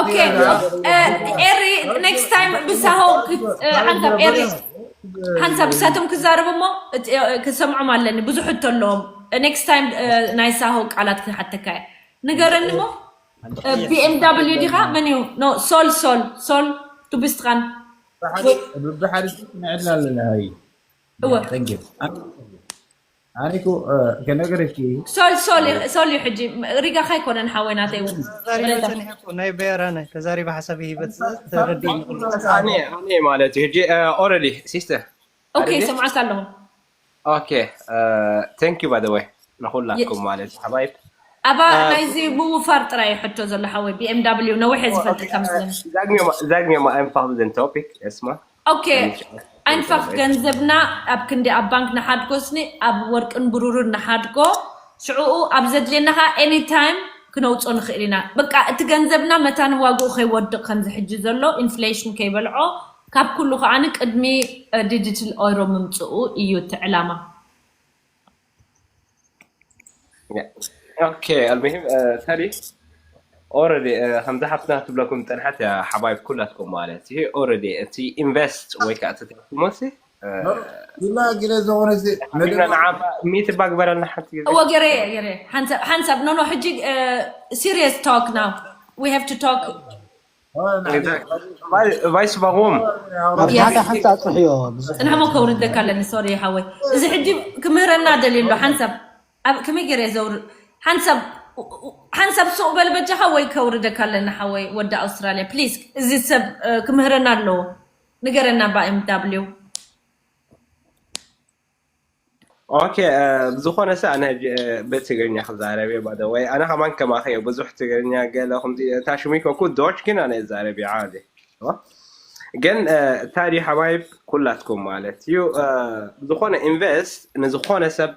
ኦኬ ኤሪ ኔክስት ታይም ብሳሆ ሓንሳብ ኤሪ ሓንሳብ ብሳቶም ክዛረቡ እሞ ክሰምዖም ኣለኒ ብዙሕ እቶ ኣለዎም ኔክስት ታይም ናይ ሳሆ ቃላት ክሓተካ እየ ንገረኒ ሞ ቢኤምዳብሊዩ ዲኻ መን እዩ ሶል ሶል ሶል ቱብስትኻን ብሓደ ንዕድና ኣለና ሃይ እወ ጠንኪ ኣነ እኮ ከነገረኪ ሶል ሶል ሶል እዩ ሕጂ ሪጋኻ ኣይኮነን ሓወይ ናተይ እውን ተዛሪበ ጸኒሐ እኮ ናይ በያራ ናይ ተዛሪበ ሓሳብ ሂበት ተረዲእ ኣነ ኣነ ማለት እዩ ሕጂ ኦረዲ ሲስተር ኦኬ ሰምዓካ ኣለኹ ኦኬ thank you by the way ንኹላትኩም ማለት ሓባይብ ኣባ ናይዚ ምውፋር ጥራይ ሕቶ ዘሎ ሓወይ ቢኤምዳብሊዩ ነዊሕ እየ ዝፈልጥ ከም ዝለኒ ዛግሜማ ዛግሜማ ኣይንፋኽብዘን ቶፒክ እስማ ኦኬ ኣይንፋኽ ገንዘብና ኣብ ክንዲ ኣብ ባንክ ንሓድጎ ስኒ ኣብ ወርቅን ብሩርን ንሓድጎ ሽዕኡ ኣብ ዘድልየና ከዓ ኤኒታይም ክነውፅኦ ንኽእል ኢና በቃ እቲ ገንዘብና መታን ዋግኡ ከይወድቕ ከምዚ ሕጂ ዘሎ ኢንፍሌሽን ከይበልዖ ካብ ኩሉ ከዓኒ ቅድሚ ዲጂታል ኦይሮ ምምፅኡ እዩ እቲ ዕላማ ኦኬ ኣልሙሂም ተሪ ኦረዲ ከምዚ ሓፍትና ትብለኩም ጠንሓት ሓባይብ ኩላትኩም ማለት እዩ ኦረዲ እቲ ኢንቨስት ወይ ከዓ ተተኩሞሲ ዲላ ግለ ዝኾነ ሓቢብና ንዓባ ሚት ባግበረልና ሓንቲ ግዜ እወ ገረ ገረ ሓንሳብ ኖኖ ሕጂ serious talk now we have to talk ቫይስ ባጎም ኣብ ሓደ ሓንቲ ኣፅሕዮ ፅንሕሞ ከውርደካ ኣለኒ ሶሪ ሓወይ እዚ ሕጂ ክምህረና ደልዩ ኣሎ ሓንሳብ ኣብ ከመይ ገይረ ዘውር ሓንሳብ ሓንሳብ ሱቕ በል በጃኻ ወይ ከውርደካ ኣለኒ ሓወይ ወዲ ኣውስትራልያ ፕሊዝ እዚ ሰብ ክምህረና ኣለዎ ንገረና ባ ኤም ዳብሊው ኦኬ ብዝኾነ ሰ ኣነ ብትግርኛ ክዛረብ እየ ባደወይ ኣነ ከማን ከማኸ እየ ብዙሕ ትግርኛ ገለ ከምዚ ታሽሙይ ከኩ ዶች ግን ኣነ ዛረብ ዓዲ ግን ታዲ ሓባይብ ኩላትኩም ማለት እዩ ዝኾነ ኢንቨስት ንዝኾነ ሰብ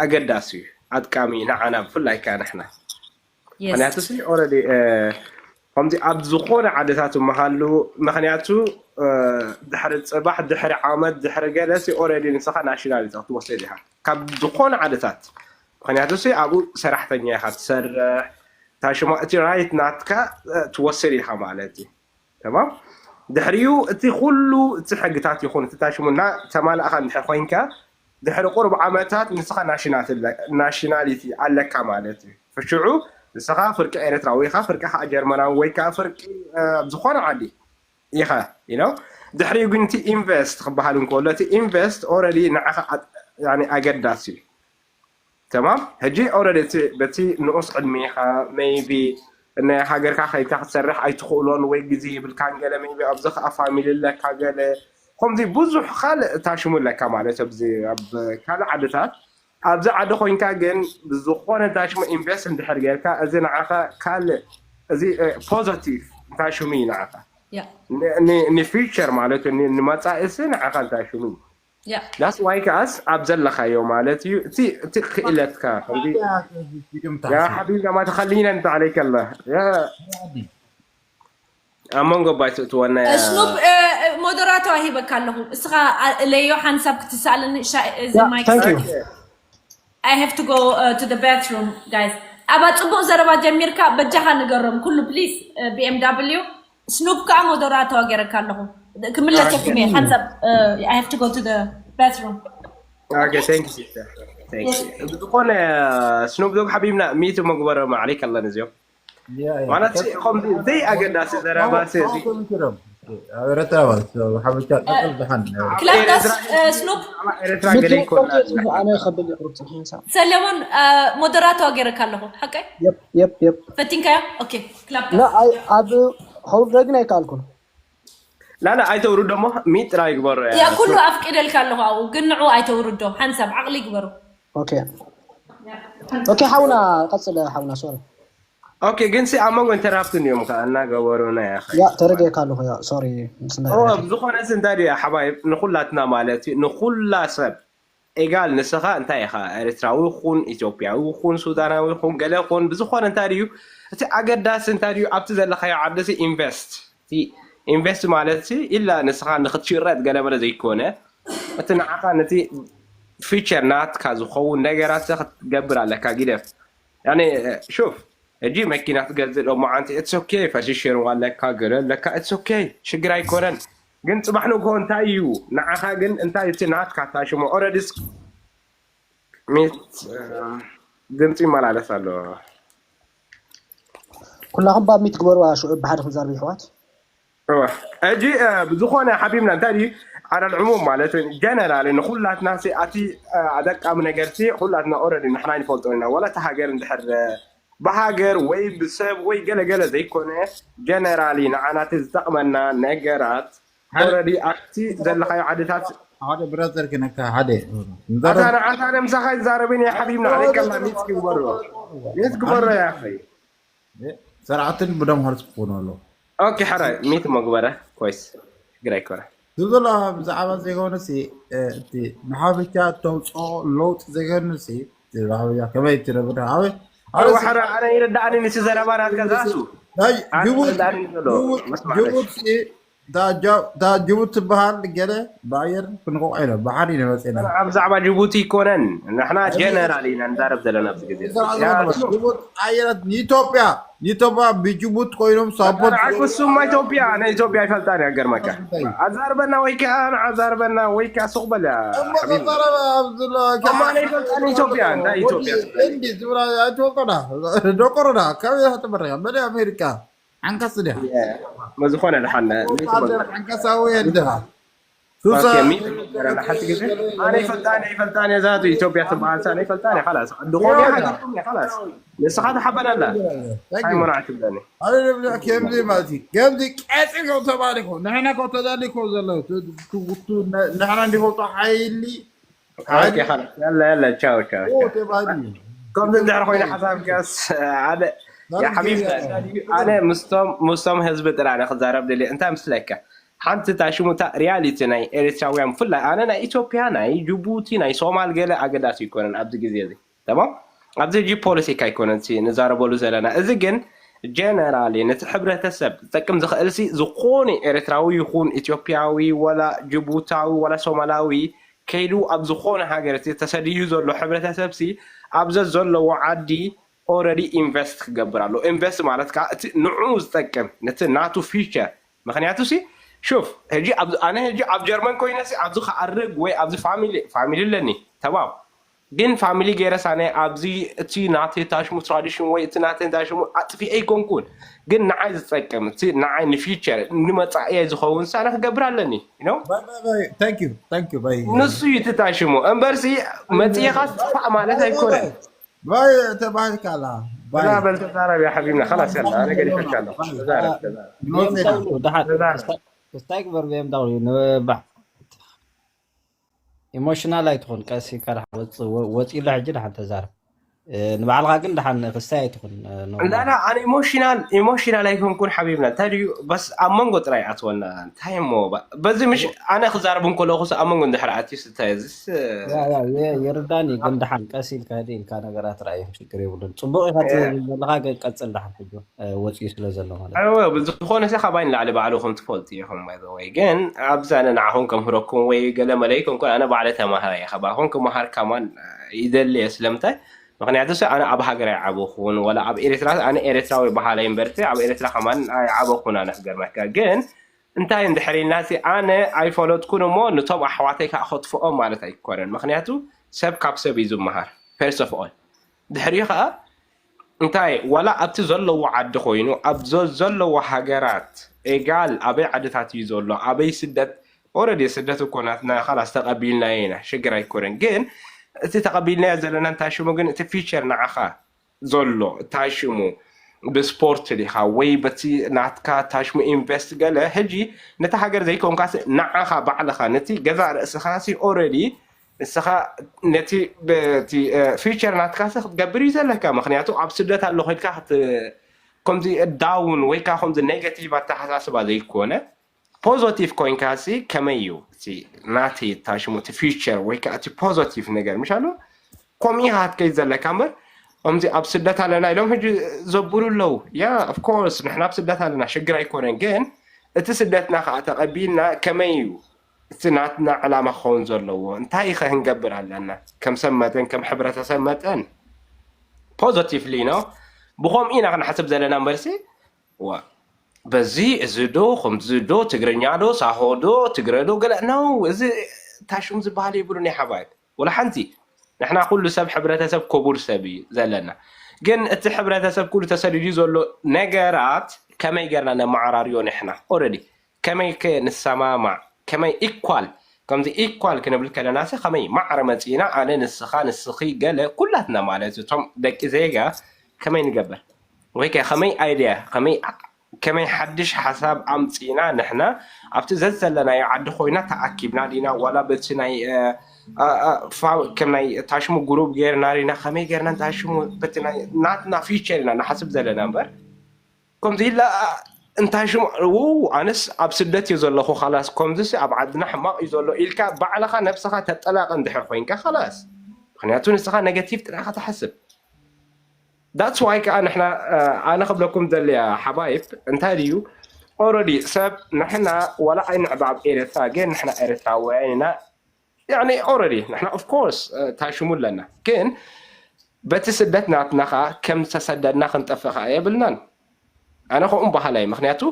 ኣገዳሲ እዩ ኣጥቃሚ እዩ ንዓና ብፍላይ ከ ንሕና ምክንያቱ ስ ኦረዲ ከምዚ ኣብ ዝኾነ ዓድታት መሃሉ ምክንያቱ ድሕሪ ፅባሕ ድሕሪ ዓመት ድሕሪ ገለ ሲ ኦረዲ ንስኻ ናሽናል እዩ ክትወስድ ኢኻ ካብ ዝኾነ ዓድታት ምክንያቱ ሲ ኣብኡ ሰራሕተኛ ኢኻ ትሰርሕ ታሽማ እቲ ራይት ናትካ ትወስድ ኢኻ ማለት እዩ ተማም ድሕሪኡ እቲ ኩሉ እቲ ሕግታት ይኹን እቲ ታሽሙና ተማላእኻ እንድሕር ኮይንካ ድሕሪ ቁሩብ ዓመታት ንስኻ ናሽናሊቲ ኣለካ ማለት እዩ ፍሽዑ ንስኻ ፍርቂ ኤርትራዊ ኢኻ ፍርቂ ከዓ ጀርመናዊ ወይ ከዓ ፍርቂ ዝኾነ ዓዲ ኢኻ ኢኖ ድሕሪኡ ግን እቲ ኢንቨስት ክበሃል እንከሎ እቲ ኢንቨስት ኦረዲ ንዓኻ ኣገዳሲ እዩ ተማም ሕጂ ኦረዲ በቲ ንኡስ ዕድሜኻ ሜይቢ ናይ ሃገርካ ከይድካ ክትሰርሕ ኣይትኽእሎን ወይ ግዜ ይብልካን ገለ ሜይቢ ኣብዚ ከዓ ፋሚሊ ኣለካ ገለ ከምዚ ብዙሕ ካልእ ታሽሙ ኣለካ ማለት ኣብዚ ኣብ ካልእ ዓድታት ኣብዚ ዓዲ ኮይንካ ግን ብዝኾነ ታሽሙ ኢንቨስት እንድሕር ጌርካ እዚ ንዓኻ ካልእ እዚ ፖዘቲቭ ታሽሙ እዩ ንዓኻ ንፊቸር ማለት ንመፃኢሲ ንዓኻ ታሽሙ እዩ ዳስ ዋይ ከዓስ ኣብ ዘለኻዮ ማለት እዩ እቲ እቲ ክእለትካ ከምዚ ያ ሓቢብና ማ ተኸሊና እንተ ዓለይከ ኣላ ኣብ መንጎ ባይ ትእትወና እያ ስኑብ ሞደራቶ ሂበካ ኣለኹ እስኻ እለዮ ሓንሳብ ክትሰኣለኒ እዚ ማይክ Thank you. I have to go uh, to the bathroom guys ኣባ ፅቡቅ ዘረባ ጀሚርካ በጃኻ ንገሮም ኩሉ please ቢኤምዳብሊዩ ስኑብ ከዓ ሞደራቶ ገይረካ ኣለኹ ክምለሰኩም እየ ሓንሳብ I have to go to the bathroom Okay, thank you, sister. Thank you. ዝኾነ ስኑብ ዶግ ሓቢብና ሚት መግበሮም ዓለይከ ኣለኒ እዚኦም ማለት ከምዚ ዘይኣገዳሲ ዘረባ ኣብ ኤረትራ ማለት ሓበሻ ቀጽል ድሓን ክላዳስ ስኑፕ ኤረትራ ገለ ይኮና ኣነ ከብል ይቅርብ ጽንሕ ሓንሳብ ሰለሞን ሞደራተዋ ገይረካ ኣለኹ ሓቀይ የብ የብ የብ ፈቲንካዮ ኦኬ ክላዳስ ላ ኣብ ኸውርደ ግን ኣይከኣልኩን ላላ ኣይተውርዶ እሞ ሚጥ ጥራይ ይግበሮ ያ ኩሉ ኣፍቂደልካ ኣለኹ ኣብኡ ግን ንዑ ኣይተውርዶ ሓንሳብ ዓቕሊ ይግበሩ ኦኬ ኦኬ ሓውና ቀጽለ ሓውና ሶሪ ኦኬ ግን ሲ ኣብ መንጎ ኢንተራፕት እንዲዮም ከዓ እናገበሩና ያኸ ያ ተረዲእካ ኣለኹ ያ ሶሪ ብዝኾነ ሲ እንታይ ድዩ ሓባይ ንኩላትና ማለት እዩ ንኩላ ሰብ ኤጋል ንስኻ እንታይ ኢኻ ኤርትራዊ ኹን ኢትዮጵያዊ ኹን ሱዳናዊ ኹን ገለ ኹን ብዝኾነ እንታይ ድዩ እቲ ኣገዳሲ እንታይ ድዩ ኣብቲ ዘለኻዮ ዓዲ ሲ ኢንቨስት ኢንቨስት ማለት ሲ ኢላ ንስኻ ንክትሽረጥ ገለ መለ ዘይኮነ እቲ ንዓኻ ነቲ ፊቸር ናትካ ዝኸውን ነገራት ክትገብር ኣለካ ጊደፍ ያኔ ሹፍ እጂ መኪና ትገዝእ ሎማዓንቲ it's okay ፈሽሽርዋ ኣለካ ገለ ኣለካ it's okay ሽግር ኣይኮነን ግን ፅባሕ ንግሆ እንታይ እዩ ንዓኻ ግን እንታይ እቲ ናትካ ታሽሞ ኦረዲስ ሚት ድምፂ ይመላለስ ኣሎ ኩላኹም ባብ ሚት ግበርዋ ሽዑ ብሓደ ክንዛርብ ይሕዋት እጂ ብዝኾነ ሓቢብና እንታይ ድዩ ዓለል ዕሙም ማለት ጀነራል ንኩላትና ሲ ኣቲ ኣጠቃሚ ነገር ሲ ኩላትና ኦረዲ ንሕና ይንፈልጦ ኢና ወላ እቲ ሃገር እንድሕር ብሃገር ወይ ብሰብ ወይ ገለገለ ዘይኮነ ጀነራሊ ንዓናቲ ዝጠቅመና ነገራት ኦረዲ ኣብቲ ዘለካዮ ዓድታት ሓደ ብራዘር ክነካ ሓደ ኣታ ንዓታ ንምሳኻ ይዛረብን እየ ሓቢብና ዓለይከላ ሚት ግበሮ ሚት ግበሮ ያኸይ ስርዓትን ብደምሃር ዝክኾኑ ኣለዉ ኦኬ ሕራይ ሚት መግበረ ኮይስ ችግር ኣይኮነ ዝብሎ ብዛዕባ ዘይኮነ እቲ ንሓበሻ ተውፅኦ ለውጢ ዘይኮነ ከመይ ትነብር ኣበ ወሓረ ኣነ ይረዳእኒ ንሲ ዘረባ ናትካ ዛሱ ጅቡቲ ጅቡቲ ትበሃል ገለ ብኣየር ክንቆቕ ኢለ ባሕሪ ንመፅና ብዛዕባ ጅቡቲ ይኮነን ንሕና ጀነራል ኢና ንዛረብ ዘለና ኣብዚ ግዜ ኣየራት ንኢትዮጵያ ንኢትዮጵያ ብጅቡቲ ኮይኖም ሳፖርት ንዓኩስማ ኢትዮጵያ ኣነ ኢትዮጵያ ይፈልጣን ያገርመካ ኣዛርበና ወይ ከዓ ንዓዛርበና ወይ ከዓ ሱቕ በል እማ ናይ ፈልጣን ኢትዮጵያ እንታይ ኢትዮጵያ ኣይትፈልጦና ደቆሮና ካብ ትበረያ መን ኣሜሪካ ዓንካስ ድያ መዝኾነ ድሓን ዓንካሳዊ ድኻ ኣነ ይፈልጣን ይፈልጣን እያ ዛቱ ኢትዮጵያ ትበሃል ሳ ይፈልጣን እያ ላስ ድኾነ ሃገርኩም እያ ላስ ንስኻ ትሓበን ኣላ ሃይሞና ትብለኒ ከምዚ ማለት እዩ ከምዚ ቀፂልኩም ተባሊኩም ንሕና ኮ ተዳሊኩም ዘሎ ንሕና እንዲፈልጦ ሓይሊ ከምዚ እንድሕር ኮይኑ ሓሳብ ስ ሓደ ሓቢብ ኣነ ምስቶም ምስቶም ህዝቢ ጥራ ክዛረብ ደልየ እንታይ ምስለካ ሓንቲ ታሽሙታ ሪያሊቲ ናይ ኤርትራውያን ብፍላይ ኣነ ናይ ኢትዮጵያ ናይ ጅቡቲ ናይ ሶማል ገለ ኣገዳሲ ይኮነን ኣብዚ ግዜ እዚ ተማም ኣብዚ ሕጂ ፖለቲካ ኣይኮነን ንዛረበሉ ዘለና እዚ ግን ጀነራሊ ነቲ ሕብረተሰብ ዝጠቅም ዝኽእል ሲ ዝኾነ ኤርትራዊ ይኹን ኢትዮጵያዊ ወላ ጅቡታዊ ወላ ሶማላዊ ከይዱ ኣብ ዝኾነ ሃገር እቲ ተሰድዩ ዘሎ ሕብረተሰብ ሲ ኣብዘ ዘለዎ ዓዲ ኦረዲ ኢንቨስት ክገብር ኣሎ ኢንቨስት ማለት ከዓ እቲ ንዑ ዝጠቅም ነቲ ናቱ ፊቸር ምክንያቱ ሲ ሹፍ ሕጂ ኣነ ሕጂ ኣብ ጀርመን ኮይነ ሲ ኣብዚ ክኣርግ ወይ ኣብዚ ፋሚሊ ፋሚሊ ኣለኒ ተማም ግን ፋሚሊ ገይረስ ኣነ ኣብዚ እቲ ናተይ ታሽሙ ትራዲሽን ወይ እቲ ናተይ ታሽሙ ኣጥፊኤ ኣይኮንኩን ግን ንዓይ ዝጠቅም እቲ ንዓይ ንፊቸር ንመፃእየ ዝኸውን ሲ ኣነ ክገብር ኣለኒ you know? Thank you, thank you, bye. ንሱ እዩ ትታሽሙ እምበርሲ መፅኢኻ ትጥፋእ ማለት ኣይኮነን ባይ ተባሂልካ ኣላ በላ በል ተዛረብ ያ ሓቢብና ከላስ ያላ ኣነ ገዲፈካ ኣለኹ ተዛረብ ተዛረብ ድዮም ተብሉ ድሓር ተዛረብ ክስታይ ግበር ብዮም ዳው ንባዕ ኢሞሽናል ኣይትኹን ቀስ ኢልካ ድሓን ወፅ- ወ- ወፂሉ ሕጂ ድሓን ተዛረብ እ፣ ንባዕልኻ ግን ድሓን ክስታይ ኣይትኹን እ፣ ኖርማል። ላላ ኣነ ኢሞሽናል ኢሞሽናል ኣይኮንኩን ሓቢብና እንታይ ድዩ በስ ኣብ መንጎ ጥራይ ኣትወና እንታይ እሞ ባ- በዚ ምሽ ኣነ ክዛረብ እንከለኹ ኣብ መንጎ እንድሕር ኣትዩ ስታይ እዚስ ያ፣ ያ፣ የ- ይርዳኒ ግን ድሓን ቀስ ኢልካ ህደ ኢልካ ነገራት ርኣዮም ችግር የብሉን ፅቡቅ ኢኻ ትብል ዘለኻ ግን ቀፅል ድሓን ሕጂ እ፣ ወፂኡ ስለ ዘሎ ማለት እዩ። እወ ብዝኾነ ሲ ካባይ ንላዕሊ ባዕልኹም ትፈልጡ ኢኹም ባይዘወይ ግን ኣብዚ ኣነ ንዓኹም ከምህረኩም ወይ ገለ መለ ኣይኮንኩን ኣነ ባዕለ ተማሃራይ እየ ካባኹም ክመሃር ካማን ይደሊ እየ ስለምንታይ ምኽንያቱ ሲ ኣነ ኣብ ሃገር ኣይዓበኹን ወላ ኣብ ኤርትራ ኣነ ኤርትራዊ በሃላይ እምበርቲ ኣብ ኤርትራ ከማን ኣይዓበኹን ኣነ ክገርመካ ግን እንታይ እንድሕር ኢልና ሲ ኣነ ኣይፈለጥኩን እሞ ንቶም ኣሕዋተይ ከዓ ከጥፍኦም ማለት ኣይኮነን ምኽንያቱ ሰብ ካብ ሰብ እዩ ዝመሃር first of all ድሕሪኡ ከዓ እንታይ ዋላ ኣብቲ ዘለዎ ዓዲ ኮይኑ ኣብ ዘ- ዘለዎ ሃገራት ኤጋል ኣበይ ዓድታት እዩ ዘሎ ኣበይ ስደት ኦረዲ ስደት እኮ ናትና ካላስ ተቐቢልናዮ ኢና ሽግር ኣይኮነን ግን እቲ ተቐቢልናዮ ዘለና እንታይ ሽሙ ግን እቲ ፊቸር ንዓኻ ዘሎ እንታይ ሽሙ ብስፖርት ዲኻ ወይ በቲ ናትካ እንታይ ሽሙ ኢንቨስት ገለ ሕጂ ነቲ ሃገር ዘይኮንካስ ንዓኻ ባዕልኻ ነቲ ገዛ ርእስኻሲ ኦረዲ ንስኻ ነቲ በቲ ፊቸር ናትካሲ ክትገብር እዩ ዘለካ ምክንያቱ ኣብ ስደት ኣለኹ ኢልካ ከምዚ ዳውን ወይ ከዓ ከምዚ ኔጋቲቭ ኣተሓሳስባ ዘይኮነ ፖዘቲቭ ኮይንካሲ ከመይ እዩ እቲ ናተይ ታሽሙ እቲ ፊቸር ወይ ከዓ እቲ ፖዘቲቭ ነገር ምሻሉ ከምኡ ኢኻ ክትከይድ ዘለካ እምበር ከምዚ ኣብ ስደት ኣለና ኢሎም ሕጂ ዘብሉ ኣለዉ ያ ኦፍኮርስ ንሕና ኣብ ስደት ኣለና ሽግር ኣይኮነን ግን እቲ ስደትና ከዓ ተቐቢልና ከመይ እዩ እቲ ናትና ዕላማ ክኸውን ዘለዎ እንታይ ኢኸ ክንገብር ኣለና ከም ሰብ መጠን ከም ሕብረተሰብ መጠን ፖዘቲቭሊ ነው ብኸምኡ ኢና ክንሓስብ ዘለና እምበርሲ ዋ በዚ እዚ ዶ ከምዚ ዶ ትግርኛ ዶ ሳሆ ዶ ትግረ ዶ ገለ ነው እዚ ታሽሙ ዝበሃል የብሉን ይሓባይብ ወላ ሓንቲ ንሕና ኩሉ ሰብ ሕብረተሰብ ክቡር ሰብ እዩ ዘለና ግን እቲ ሕብረተሰብ ኩሉ ተሰዲዱ ዘሎ ነገራት ከመይ ገርና ነመዓራርዮ ንሕና ኦረዲ ከመይ ከ ንሰማማዕ ከመይ ኢኳል ከምዚ ኢኳል ክንብል ከለናሲ ከመይ ማዕረ መፂና ኣነ ንስኻ ንስኺ ገለ ኩላትና ማለት እቶም ደቂ ዜጋ ከመይ ንገብር ወይ ከ ከመይ ኣይድያ ከመይ ከመይ ሓድሽ ሓሳብ ኣምፂና ንሕና ኣብቲ ዘዘለናዮ ዓዲ ኮይና ተኣኪብና ዲና ዋላ በቲ ናይ ከም ናይ ታሽሙ ጉሩብ ገይርና ዲና ከመይ ገይርና ታሽሙ በቲ ናይ ናትና ፊቸር ኢና ንሓስብ ዘለና እምበር ከምዚ ኢላ እንታይ ሽሙ ኣነስ ኣብ ስደት እዩ ዘለኹ ካላስ ከምዚስ ኣብ ዓድና ሕማቕ እዩ ዘሎ ኢልካ ባዕልኻ ነብስኻ ተጠላቐ እንድሕር ኮይንካ ካላስ ምክንያቱ ንስኻ ኔጋቲቭ ጥራኻ ትሓስብ that's why ከዓ ንሕና ኣነ ክብለኩም ዘልያ ሓባይብ እንታይ ድዩ ኦረዲ ሰብ ንሕና ዋላ ኣይንዕባብ ኤረትራ ግን ንሕና ኤረትራውያን ኢና ያኒ ኦረዲ ንሕና ኦፍኮርስ ታሽሙ ኣለና ግን በቲ ስደት ናትና ከዓ ከም ዝተሰደድና ክንጠፍእ ከዓ የብልናን ኣነ ከምኡ በሃላይ ምክንያቱ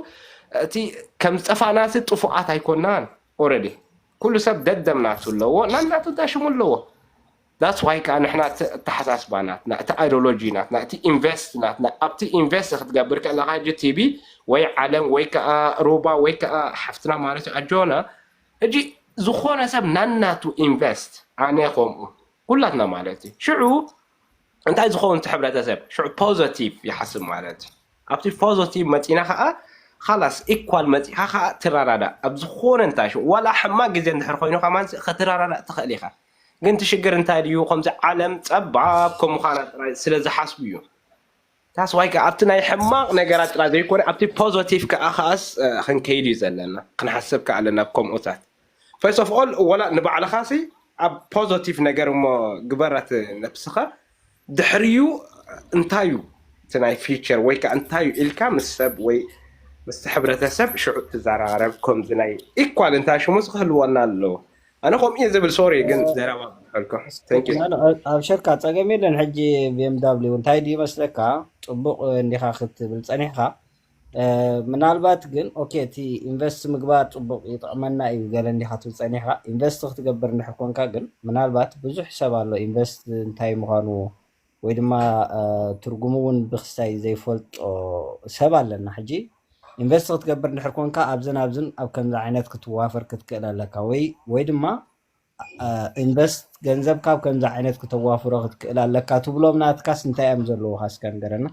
እቲ ከም ዝጠፋእናሲ ጥፉኣት ኣይኮናን ኦረዲ ኩሉ ሰብ ደደም ናቱ ኣለዎ ናናቱ ታሽሙ ኣለዎ that's why ከዓ ንሕና እቲ ኣተሓሳስባ ናትና እቲ ኣይዲዮሎጂ ናትና እቲ ኢንቨስት ናትና ኣብቲ ኢንቨስት ክትገብር ከለካ ሕጂ ቲቢ ወይ ዓለም ወይ ከዓ ሩባ ወይ ከዓ ሓፍትና ማለት እዩ ኣጆና ሕጂ ዝኾነ ሰብ ናናቱ ኢንቨስት ኣነ ከምኡ ኩላትና ማለት እዩ ሽዑ እንታይ ዝኸውን እቲ ሕብረተሰብ ሽዑ ፖዘቲቭ ይሓስብ ማለት እዩ ኣብቲ ፖዘቲቭ መፂና ከዓ ካላስ ኢኳል መፂኻ ከዓ ትረዳዳእ ኣብ ዝኾነ እንታይ ሽዑ ዋላ ሕማቅ ግዜ እንድሕር ኮይኑ ከማን ክትረዳዳእ ትኽእል ኢኻ ግን እቲ ሽግር እንታይ ድዩ ከምዚ ዓለም ፀባብ ከም ምዃና ጥራይ ስለ ዝሓስቡ እዩ ታስዋይ ከዓ ኣብቲ ናይ ሕማቕ ነገራት ጥራይ ዘይኮነ ኣብቲ ፖዘቲቭ ከዓ ከዓስ ክንከይድ እዩ ዘለና ክንሓስብ ከዓ ኣለና ከምኡታት ፈርስ ኦፍ ኦል ወላ ንባዕልኻሲ ኣብ ፖዘቲቭ ነገር እሞ ግበራት ነብስኻ ድሕሪዩ እንታይ እዩ እቲ ናይ ፊቸር ወይ ከዓ እንታይ እዩ ኢልካ ምስ ሰብ ወይ ምስ ሕብረተሰብ ሽዑ ትዘራረብ ከምዚ ናይ ኢኳል እንታይ ሽሙስ ክህልወና ኣለዎ ኣነ ከምኡ እየ ዝብል ሶሪ ግን ዘረባ ክፈልኩም Thank you. ኣብ ሸርካ ፀገም የለን ሕጂ ቢኤምዳብሊው እንታይ ድዩ መስለካ ፅቡቅ እንዲካ ክትብል ፀኒሕካ ምናልባት ግን ኦኬ እቲ ኢንቨስት ምግባር ፅቡቅ ይጥዕመና እዩ ገለ እንዲካ ትብል ፀኒሕካ ኢንቨስት ክትገብር እንድሕር ኮንካ ግን ምናልባት ብዙሕ ሰብ ኣሎ ኢንቨስት እንታይ ምኳኑ ወይ ድማ ትርጉሙ እውን ብክስታይ ዘይፈልጦ ሰብ ኣለና ሕጂ ኢንቨስት ክትገብር እንድሕር ኮንካ ኣብዝን ኣብዝን ኣብ ከምዚ ዓይነት ክትዋፈር ክትክእል ኣለካ ወይ ወይ ድማ ኢንቨስት ገንዘብካ ኣብ ከምዚ ዓይነት ክተዋፍሮ ክትክእል ኣለካ ትብሎም ናትካስ እንታይ እዮም ዘለውካ እስከ ንገረና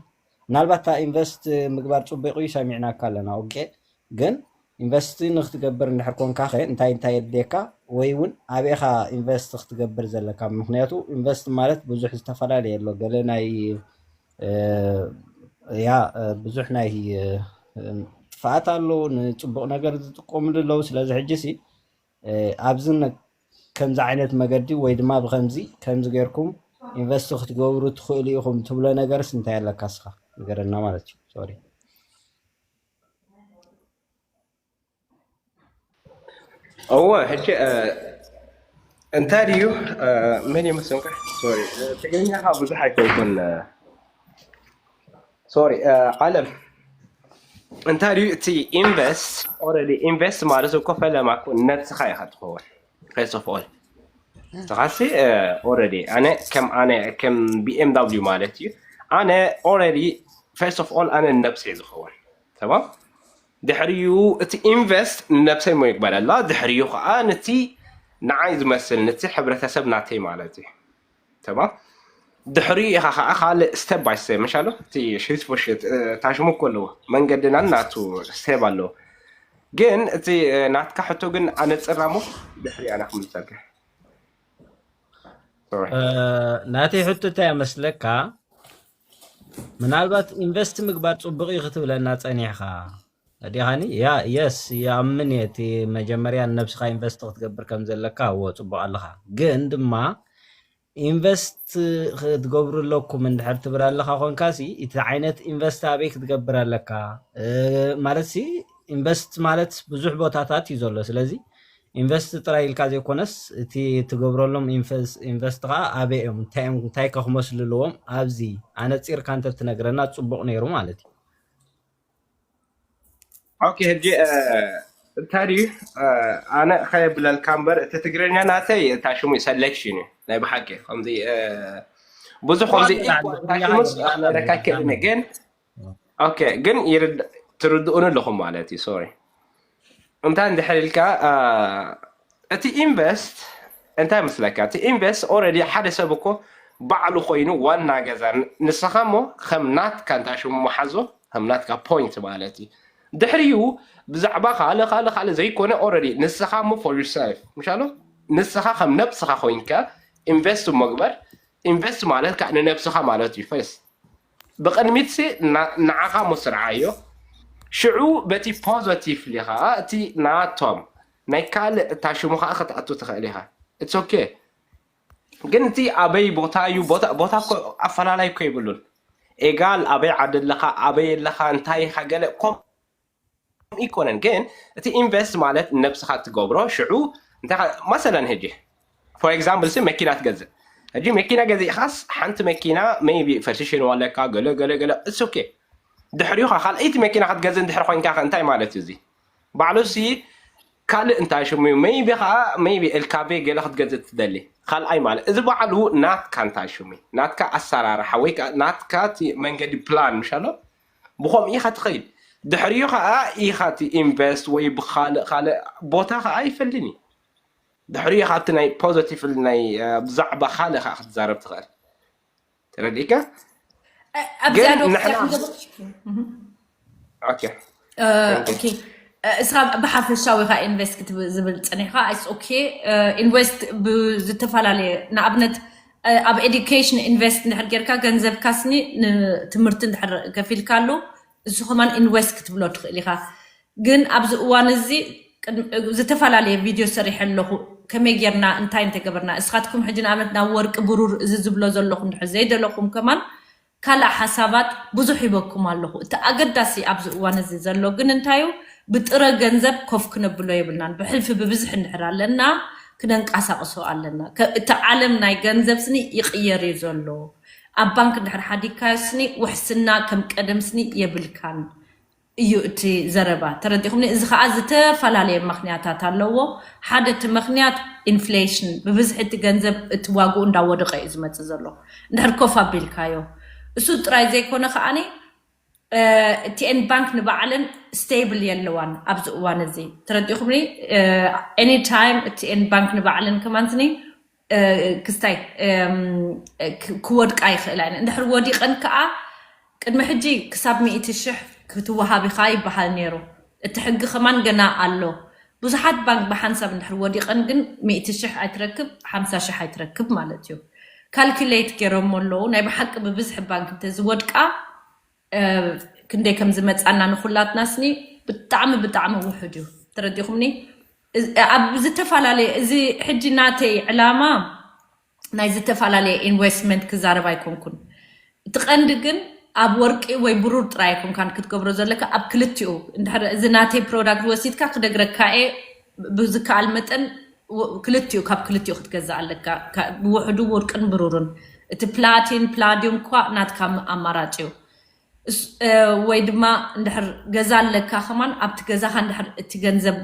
ምናልባት እታ ኢንቨስት ምግባር ፅቡቅ እዩ ሰሚዕናካ ኣለና ኦኬ ግን ኢንቨስት ንክትገብር እንድሕር ኮንካ ከ እንታይ እንታይ የድልየካ ወይ እውን ኣበይካ ኢንቨስት ክትገብር ዘለካ ምክንያቱ ኢንቨስት ማለት ብዙሕ ዝተፈላለየ ኣሎ ገለ ናይ ያ ብዙሕ ናይ ጥፍኣት ኣሎ ንፅቡቅ ነገር ዝጥቀምሉ ኣለዉ ስለዚ ሕጂ ሲ ኣብዚ ከምዚ ዓይነት መገዲ ወይ ድማ ብከምዚ ከምዚ ገይርኩም ኢንቨስት ክትገብሩ ትኽእሉ ኢኹም ትብሎ ነገርስ እንታይ ኣለካ እስኻ ንገረና ማለት እዩ ሶሪ እወ ሕጂ እንታይ ድዩ መን ይመስልካ ትግርኛ ብዙሕ ኣይኮንኩን ሶሪ ዓለም እንታይ ድዩ እቲ ኢንቨስት ኦረዲ ኢንቨስት ማለት እኮ ፈለማ እኮ ነብስኻ ኢኻ ትኸውን ፈርስ ኦፍ ኦል ንስኻሲ ኦረዲ ኣነ ከም ኣነ ከም ቢኤምዳብሊው ማለት እዩ ኣነ already first of all ኣነ ንነብሰይ ዝኸውን ተማም ድሕሪኡ እቲ ኢንቨስት ንነብሰይ ሞ ይግበረላ ድሕሪኡ ከዓ ነቲ ንዓይ ዝመስል ነቲ ሕብረተሰብ ናተይ ማለት እዩ ተማም ድሕሪኡ ኢኻ ከዓ ካልእ step by step መሻሎ እቲ ሽት ፎሽት ታሽሙ እኮ ኣለዎ መንገድና ናቱ step ኣለዎ ግን እቲ ናትካ ሕቶ ግን ኣነፅራሞ ድሕሪ ኣና ክምልሰልካ ናተይ ሕቶ እንታይ መስለካ ምናልባት ኢንቨስት ምግባር ፅቡቅ እዩ ክትብለና ፀኒሕካ ዲኻኒ ያ የስ ይኣምን እየ እቲ መጀመርያ ንነብስኻ ኢንቨስት ክትገብር ከም ዘለካ እዎ ፅቡቅ ኣለኻ ግን ድማ ኢንቨስት ክትገብሩ ኣለኩም እንድሕር ትብል ኣለካ ኮንካ ሲ እቲ ዓይነት ኢንቨስት ኣበይ ክትገብር ኣለካ ማለት ሲ ኢንቨስት ማለት ብዙሕ ቦታታት እዩ ዘሎ ስለዚ ኢንቨስት ጥራይ ኢልካ ዘይኮነስ እቲ ትገብረሎም ኢንቨስት ከዓ ኣበይ እዮም እንታይ እዮም እንታይ ከ ክመስሉ ኣለዎም ኣብዚ ኣነፂርካ እንተ ትነግረና ፅቡቅ ነይሩ ማለት እዩ ኦኬ ሕጂ እንታይ ድዩ ኣነ ከየብለልካ እምበር እቲ ትግርኛ ናተይ እታ ሽሙ ሰሌክሽን እዩ ናይ ብሓቂ ከምዚ ብዙ ከምዚ ሽሙስ ክነግረካ ይክእል ግን ኦኬ ግን ትርድኡን ኣለኹም ማለት እዩ ሶሪ እንታይ እንድሕር ኢልካ እቲ ኢንቨስት እንታይ መስለካ እቲ ኢንቨስት already ሓደ ሰብ እኮ ባዕሉ ኮይኑ ዋና ገዛ ንስኻ እሞ ከም ናትካ እንታ ሽሙ ሓዞ ከም ናትካ point ማለት እዩ ድሕሪኡ ብዛዕባ ካልእ ካልእ ካልእ ዘይኮነ already ንስኻ እሞ for yourself ምሻሎ ንስኻ ከም ነብስኻ ኮይንካ ኢንቨስት እሞ ግበር ኢንቨስት ማለት ከዓ ንነብስኻ ማለት እዩ ፈስ ብቅድሚት ንዓኻ እሞ ስርዓዮ ሽዑ በቲ positively ከዓ እቲ ናቶም ናይ ካልእ እታ ሽሙ ከዓ ክትኣቱ ትኽእል ኢኻ it's okay ግን እቲ ኣበይ ቦታ እዩ ቦታ ቦታ እኮ ኣፈላላይ እኮ የብሉን ኤጋል ኣበይ ዓዲ ኣለኻ ኣበይ ኣለኻ እንታይ ኢኻ ገለ ኮም ይኮነን ግን እቲ ኢንቨስት ማለት ነብስኻ ትገብሮ ሽዑ እንታይ መሰለን ሕጂ for example ሲ መኪና ትገዝእ ሕጂ መኪና ገዚእኻስ ሓንቲ መኪና maybe ፈርቲሽን ኣለካ ገለ ገለ ገለ it's okay ድሕሪኻ ካልኣይቲ መኪና ክትገዝእ እንድሕር ኮይንካ እንታይ ማለት እዩ እዚ ባዕሉ ሲ ካልእ እንታይ ሽሙ እዩ maybe ከዓ maybe ኤልካቤ ገለ ክትገዝእ ትደሊ ካልኣይ ማለት እዚ ባዕሉ ናትካ እንታይ ሽሙ ናትካ ኣሰራርሓ ወይ ናትካ መንገዲ ፕላን ምሻሎ ብኸምኡ ኢኻ ትኸይድ ድሕሪኡ ከዓ ኢኻ እቲ ኢንቨስት ወይ ብካልእ ካልእ ቦታ ከዓ ይፈልኒ ድሕሪኡ ካብቲ ናይ positive ናይ ብዛዕባ ካልእ ከዓ ክትዛረብ ትኽእል ተረዲእካ ኣብዚኣ ዶ እስኻ ብሓፈሻዊ ኢኻ ኢንቨስት ክትዝብል ፀኒሕካ ስ ኦኬ ኢንቨስት ብዝተፈላለየ ንኣብነት ኣብ ኤዱኬሽን ኢንቨስት እንድሕር ጌርካ ገንዘብካ ስኒ ንትምህርቲ እንድሕር ከፊልካሉ እሱ ከማን ኢንቨስት ክትብሎ ትኽእል ኢኻ ግን ኣብዚ እዋን እዚ ዝተፈላለየ ቪድዮ ሰሪሐ ኣለኹ ከመይ ጌርና እንታይ እንተገበርና እስኻትኩም ሕጂ ንኣብነት ናብ ወርቂ ብሩር እዚ ዝብሎ ዘለኹ እንድሕር ዘይደለኹም ከማን ካልእ ሓሳባት ብዙሕ ሂበኩም ኣለኹ እቲ ኣገዳሲ ኣብዚ እዋን እዚ ዘሎ ግን እንታዩ ብጥረ ገንዘብ ኮፍ ክነብሎ የብልናን ብሕልፊ ብብዝሕ እንድሕር ኣለና ክነንቀሳቅሶ ኣለና እቲ ዓለም ናይ ገንዘብ ስኒ ይቅየር እዩ ዘሎ ኣብ ባንክ እንድሕር ሓዲግካዮ ስኒ ውሕስና ከም ቀደም ስኒ የብልካን እዩ እቲ ዘረባ ተረዲኹምኒ እዚ ከዓ ዝተፈላለየ ምክንያታት ኣለዎ ሓደ እቲ ምክንያት ኢንፍሌሽን ብብዝሒ እቲ ገንዘብ እቲ ዋግኡ እንዳወደቀ እዩ ዝመፅእ ዘሎ እንድሕር ኮፍ ኣቢልካዮ እሱ ጥራይ ዘይኮነ ከዓኒ ቲኤን ባንክ ንባዕለን ስቴብል የለዋን ኣብዚ እዋን እዚ ተረዲኹምኒ ኤኒ ታይም ቲኤን ባንክ ንባዕለን ከማንስኒ ክስታይ ክወድቃ ይኽእላ እየን እንድሕር ወዲቐን ከዓ ቅድሚ ሕጂ ክሳብ ሚእቲ ሽሕ ክትወሃብ ኢኻ ይበሃል ነይሩ እቲ ሕጊ ከማን ገና ኣሎ ብዙሓት ባንክ ብሓንሳብ እንድሕር ወዲቐን ግን ሚእቲ ሽሕ ኣይትረክብ ሓምሳ ሽሕ ኣይትረክብ ማለት እዩ ካልኩሌት ገይሮሞ ኣለዉ ናይ ብሓቂ ብብዝሒ ባንክ እንተዝወድቃ ክንደይ ከም ዝመፃና ንኩላትና ስኒ ብጣዕሚ ብጣዕሚ ውሑድ እዩ ተረዲኹምኒ ኣብ ዝተፈላለየ እዚ ሕጂ ናተይ ዕላማ ናይ ዝተፈላለየ ኢንቨስትመንት ክዛረብ ኣይኮንኩን እቲ ቀንዲ ግን ኣብ ወርቂ ወይ ብሩር ጥራይ ኣይኮንካን ክትገብሮ ዘለካ ኣብ ክልቲኡ እንድሕር እዚ ናተይ ፕሮዳክት ወሲድካ ክደግረካ እየ ብዝከኣል መጠን ክልቲኡ ካብ ክልቲኡ ክትገዝእ ኣለካ ብውሕዱ ወርቅን ብሩርን እቲ ፕላቲን ፕላዲዩም እኳ ናትካ ኣማራጭ እዩ ወይ ድማ እንድሕር ገዛ ኣለካ ከማን ኣብቲ ገዛኻ እንድሕር እቲ ገንዘብ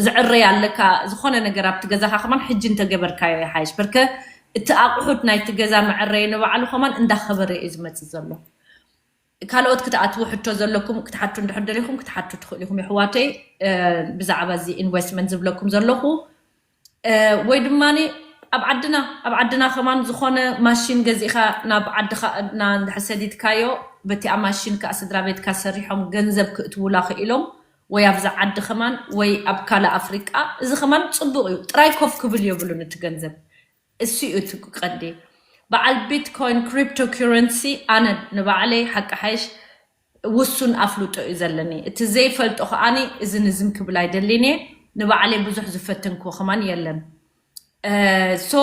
ዝዕረይ ኣለካ ዝኾነ ነገር ኣብቲ ገዛኻ ከማን ሕጂ እንተገበርካዮ ይሓይሽ በርከ እቲ ኣቑሑት ናይቲ ገዛ መዕረይ ንባዕሉ ከማን እንዳኸበረ እዩ ዝመፅእ ዘሎ። ካልኦት ክትኣትዉ ሕቶ ዘለኩም ክትሓቱ እንድሕር ደሊኹም ክትሓቱ ትኽእሉ ኢኹም የሕዋተይ። ብዛዕባ እዚ ኢንቨስትመንት ዝብለኩም ዘለኹ ወይ ድማ ኣብ ዓድና ኣብ ዓድና ከማን ዝኾነ ማሽን ገዚእኻ ናብ ዓድኻ እንድሕር ሰዲድካዮ፣ በቲኣ ማሽን ከዓ ስድራ ቤትካ ሰሪሖም ገንዘብ ክእትውላ ክኢሎም፣ ወይ ኣብዚ ዓዲ ከማን ወይ ኣብ ካልእ ኣፍሪቃ፣ እዚ ከማን ፅቡቕ እዩ። ጥራይ ኮፍ ክብል የብሉን እቲ ገንዘብ። እሱ እዩ እቲ ቀንዲ። በዓል ቢትኮይን ክሪፕቶ ኩረንሲ ኣነ ንባዕለይ ሓቂ ሓይሽ ውሱን ኣፍልጦ እዩ ዘለኒ። እቲ ዘይፈልጦ ከዓኒ እዝን እዝን ክብል ኣይደልን እየ። ንባዕለይ ብዙሕ ዝፈተንክዎ ከማን የለን። ሶ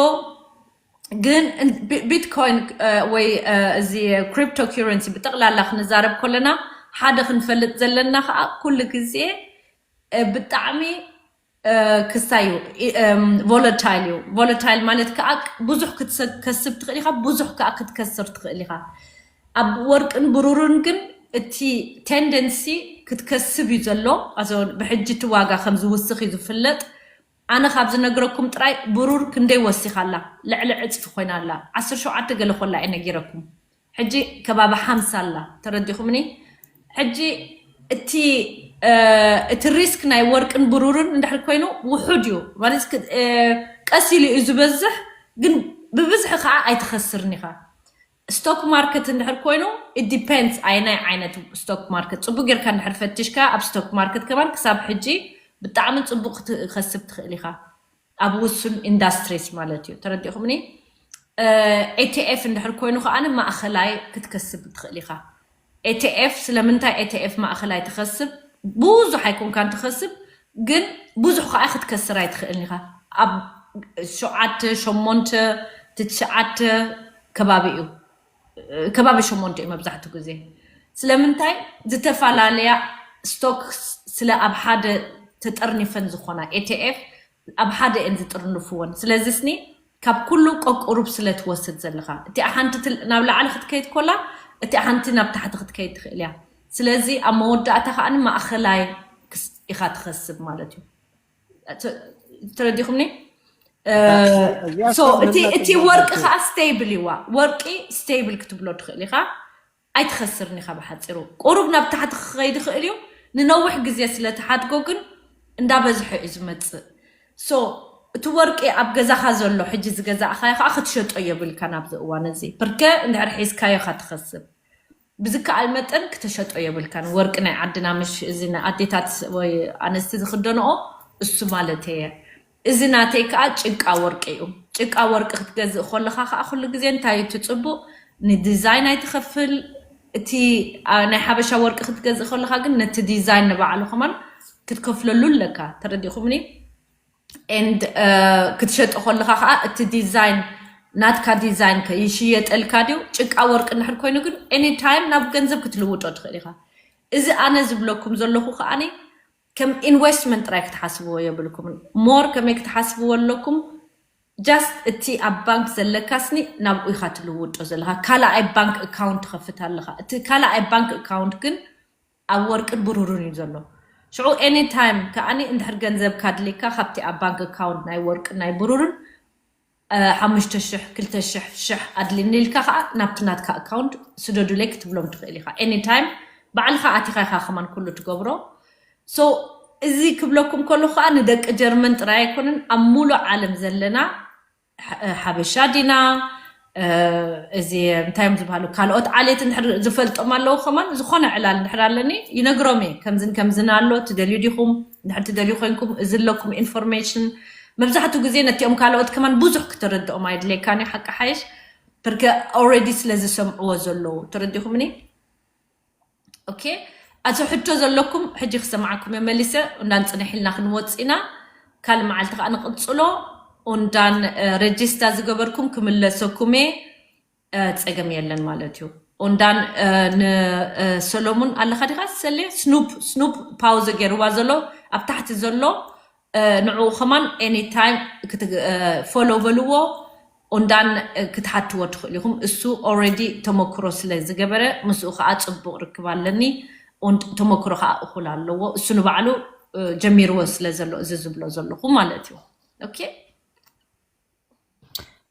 ግን ቢትኮይን ወይ እዚ ክሪፕቶ ኩረንሲ ብጠቕላላ ክንዛረብ ከለና ሓደ ክንፈልጥ ዘለና ከዓ ኩሉ ግዜ ብጣዕሚ ክሳይ እዩ። ቮለታይል እዩ። ቮለታይል ማለት ከዓ ብዙሕ ክትከስብ ትኽእል ኢኻ፣ ብዙሕ ከዓ ክትከስር ትኽእል ኢኻ። ኣብ ወርቅን ብሩርን ግን እቲ ቴንደንሲ ክትከስብ እዩ ዘሎ። ብሕጂ እቲ ዋጋ ከም ዝውስኽ እዩ ዝፍለጥ። ኣነ ካብ ዝነግረኩም ጥራይ ብሩር ክንደይ ወሲኻ ኣላ? ልዕሊ ዕፅፊ ኮይና ኣላ። ዓሰርተ ሸውዓተ ገለ ኮላ እየ ነጊረኩም። ሕጂ ከባቢ ሓምሳ ኣላ። ተረዲኹምኒ? ሕጂ እቲ እቲ ሪስክ ናይ ወርቅን ብሩርን እንድሕር ኮይኑ ውሑድ እዩ ማለት ቀስ ኢሉ እዩ ዝበዝሕ፣ ግን ብብዝሒ ከዓ ኣይትኸስርን ኢኻ። ስቶክ ማርኬት እንድሕር ኮይኑ ዲፔንድስ ኣይናይ ዓይነት ስቶክ ማርኬት ፅቡቅ ጌርካ እንድሕር ፈትሽካ ኣብ ስቶክ ማርኬት ከማን ክሳብ ሕጂ ብጣዕሚ ፅቡቅ ክትከስብ ትኽእል ኢኻ። ኣብ ውሱን ኢንዳስትሪስ ማለት እዩ። ተረዲኹምኒ? ኤቲኤፍ እንድሕር ኮይኑ ከዓ ማእኸላይ ክትከስብ ትኽእል ኢኻ። ኤቲኤፍ ስለምንታይ ኤቲኤፍ ማእኸላይ ትኸስብ? ብዙሕ ኣይኮንካን ትኸስብ፣ ግን ብዙሕ ከዓ ክትከስር ኣይትኽእልን ኢኻ። ኣብ ሸውዓተ ሸሞንተ ትሽዓተ ከባቢ እዩ። ከባቢ ሸሞንተ እዩ መብዛሕትኡ ግዜ። ስለምንታይ? ዝተፈላለያ ስቶክ ስለ ኣብ ሓደ ተጠርኒፈን ዝኾና ኤቲኤፍ ኣብ ሓደ እየን ዝጥርንፍወን። ስለዚ ስኒ ካብ ኩሉ ቀቁሩብ ስለ ትወስድ ዘለኻ እቲኣ ሓንቲ ናብ ላዕሊ ክትከይድ ኮላ እቲኣ ሓንቲ ናብ ታሕቲ ክትከይድ ትኽእል እያ። ስለዚ ኣብ መወዳእታ ከዓ ማእኸላይ ኢኻ ትኸስብ ማለት እዩ። ተረዲኹምኒ? እቲ ወርቂ ከዓ ስቴብል ይዋ ወርቂ ስቴብል ክትብሎ ትኽእል ኢኻ። ኣይትኸስርን ኢኻ። ብሓፂሩ ቁሩብ ናብ ታሕቲ ክኸይድ ይኽእል እዩ። ንነዊሕ ግዜ ስለ ትሓድጎ ግን እንዳበዝሐ እዩ ዝመፅእ። ሶ እቲ ወርቂ ኣብ ገዛኻ ዘሎ ሕጂ ዝገዛእኻዮ ከዓ ክትሸጦ የብልካ ናብዚ እዋን እዚ። ብርከ እንድሕር ሒዝካዮ ኢኻ ትኸስብ። ብዝከኣል መጠን ክተሸጦ የብልካን። ወርቂ ናይ ዓድና ምሽ እዚ ኣዴታት ወይ ኣነስቲ ዝኽደንኦ እሱ ማለት እየ። እዚ ናተይ ከዓ ጭቃ ወርቂ እዩ። ጭቃ ወርቂ ክትገዝእ ከለኻ ከዓ ኩሉ ግዜ እንታይ እዩ እቲ ፅቡቅ ንዲዛይን ኣይትኸፍል። እቲ ናይ ሓበሻ ወርቂ ክትገዝእ ከለኻ ግን ነቲ ዲዛይን ንባዕሉ ከማን ክትከፍለሉ ኣለካ። ተረዲኹምኒ? ኤንድ ክትሸጦ ከለኻ ከዓ እቲ ዲዛይን ናትካ ዲዛይን ከ ይሽየጠልካ ድዩ? ጭቃ ወርቂ እንድሕር ኮይኑ ግን ኤኒ ታይም ናብ ገንዘብ ክትልውጦ ትኽእል ኢኻ። እዚ ኣነ ዝብለኩም ዘለኹ ከዓኒ ከም ኢንቨስትመንት ጥራይ ክትሓስብዎ የብልኩምን። ሞር ከመይ ክትሓስብዎ ኣለኩም? ጃስት እቲ ኣብ ባንክ ዘለካ ስኒ ናብኡ ኢኻ ትልውጦ ዘለኻ። ካልኣይ ባንክ ኣካውንት ትኸፍት ኣለኻ። እቲ ካልኣይ ባንክ ኣካውንት ግን ኣብ ወርቅን ብሩርን እዩ ዘሎ። ሽዑ ኤኒ ታይም ከዓኒ እንድሕር ገንዘብ ካድልየካ ካብቲ ኣብ ባንክ ኣካውንት ናይ ወርቅን ናይ ብሩርን ሓሙሽተ ሽሕ ክልተ ሽሕ ሽሕ ኣድልኒ ኢልካ ከዓ ናብቲ ናትካ ኣካውንት ስደዱለይ ክትብሎም ትኽእል ኢኻ። ኤኒ ታይም ባዕልኻ ኣቲኻ ኢኻ ከማን ኩሉ ትገብሮ። ሶ እዚ ክብለኩም ከለኹ ከዓ ንደቂ ጀርመን ጥራይ ኣይኮነን፣ ኣብ ሙሉእ ዓለም ዘለና ሓበሻ ዲና እዚ እንታይ እዮም ዝበሃሉ ካልኦት ዓሌት እንድሕር ዝፈልጦም ኣለዉ ከማን ዝኾነ ዕላል እንድሕር ኣለኒ ይነግሮም እየ። ከምዝን ከምዝን ኣሎ ትደልዩ ዲኹም? እንድሕር ትደልዩ ኮይንኩም እዚ ኣለኩም ኢንፎርሜሽን መብዛሕትኡ ግዜ ነቲኦም ካልኦት ከማን ብዙሕ ክተረድኦም ኣይድለየካን እዩ ሓቂ ሓይሽ ብርከ ኦልሬዲ ስለ ዝሰምዕዎ ዘለዉ ተረዲኹምኒ። ኦኬ ኣቲ ሕቶ ዘለኩም ሕጂ ክሰምዓኩም እየ መሊሰ። እንዳን ፅንሕ ኢልና ክንወፅ ኢና። ካልእ መዓልቲ ከዓ ንቕፅሎ። እንዳን ረጅስታ ዝገበርኩም ክምለሰኩም እየ። ፀገም የለን ማለት እዩ። እንዳን ንሰሎሙን ኣለካ ዲካ ሰሌ ስኑፕ ስኑፕ ፓውዘ ገይርዋ ዘሎ ኣብ ታሕቲ ዘሎ ንዕኡ ከማን ኤኒ ታይም ፎሎ በልዎ። ኦንዳን ክትሓትዎ ትኽእሉ ኢኹም። እሱ ኦልሬዲ ተመክሮ ስለ ዝገበረ ምስኡ ከዓ ፅቡቅ ርክብ ኣለኒ። ተመክሮ ከዓ እኹል ኣለዎ። እሱ ንባዕሉ ጀሚርዎ ስለ ዘሎ እዚ ዝብሎ ዘለኹ ማለት እዩ። ኦኬ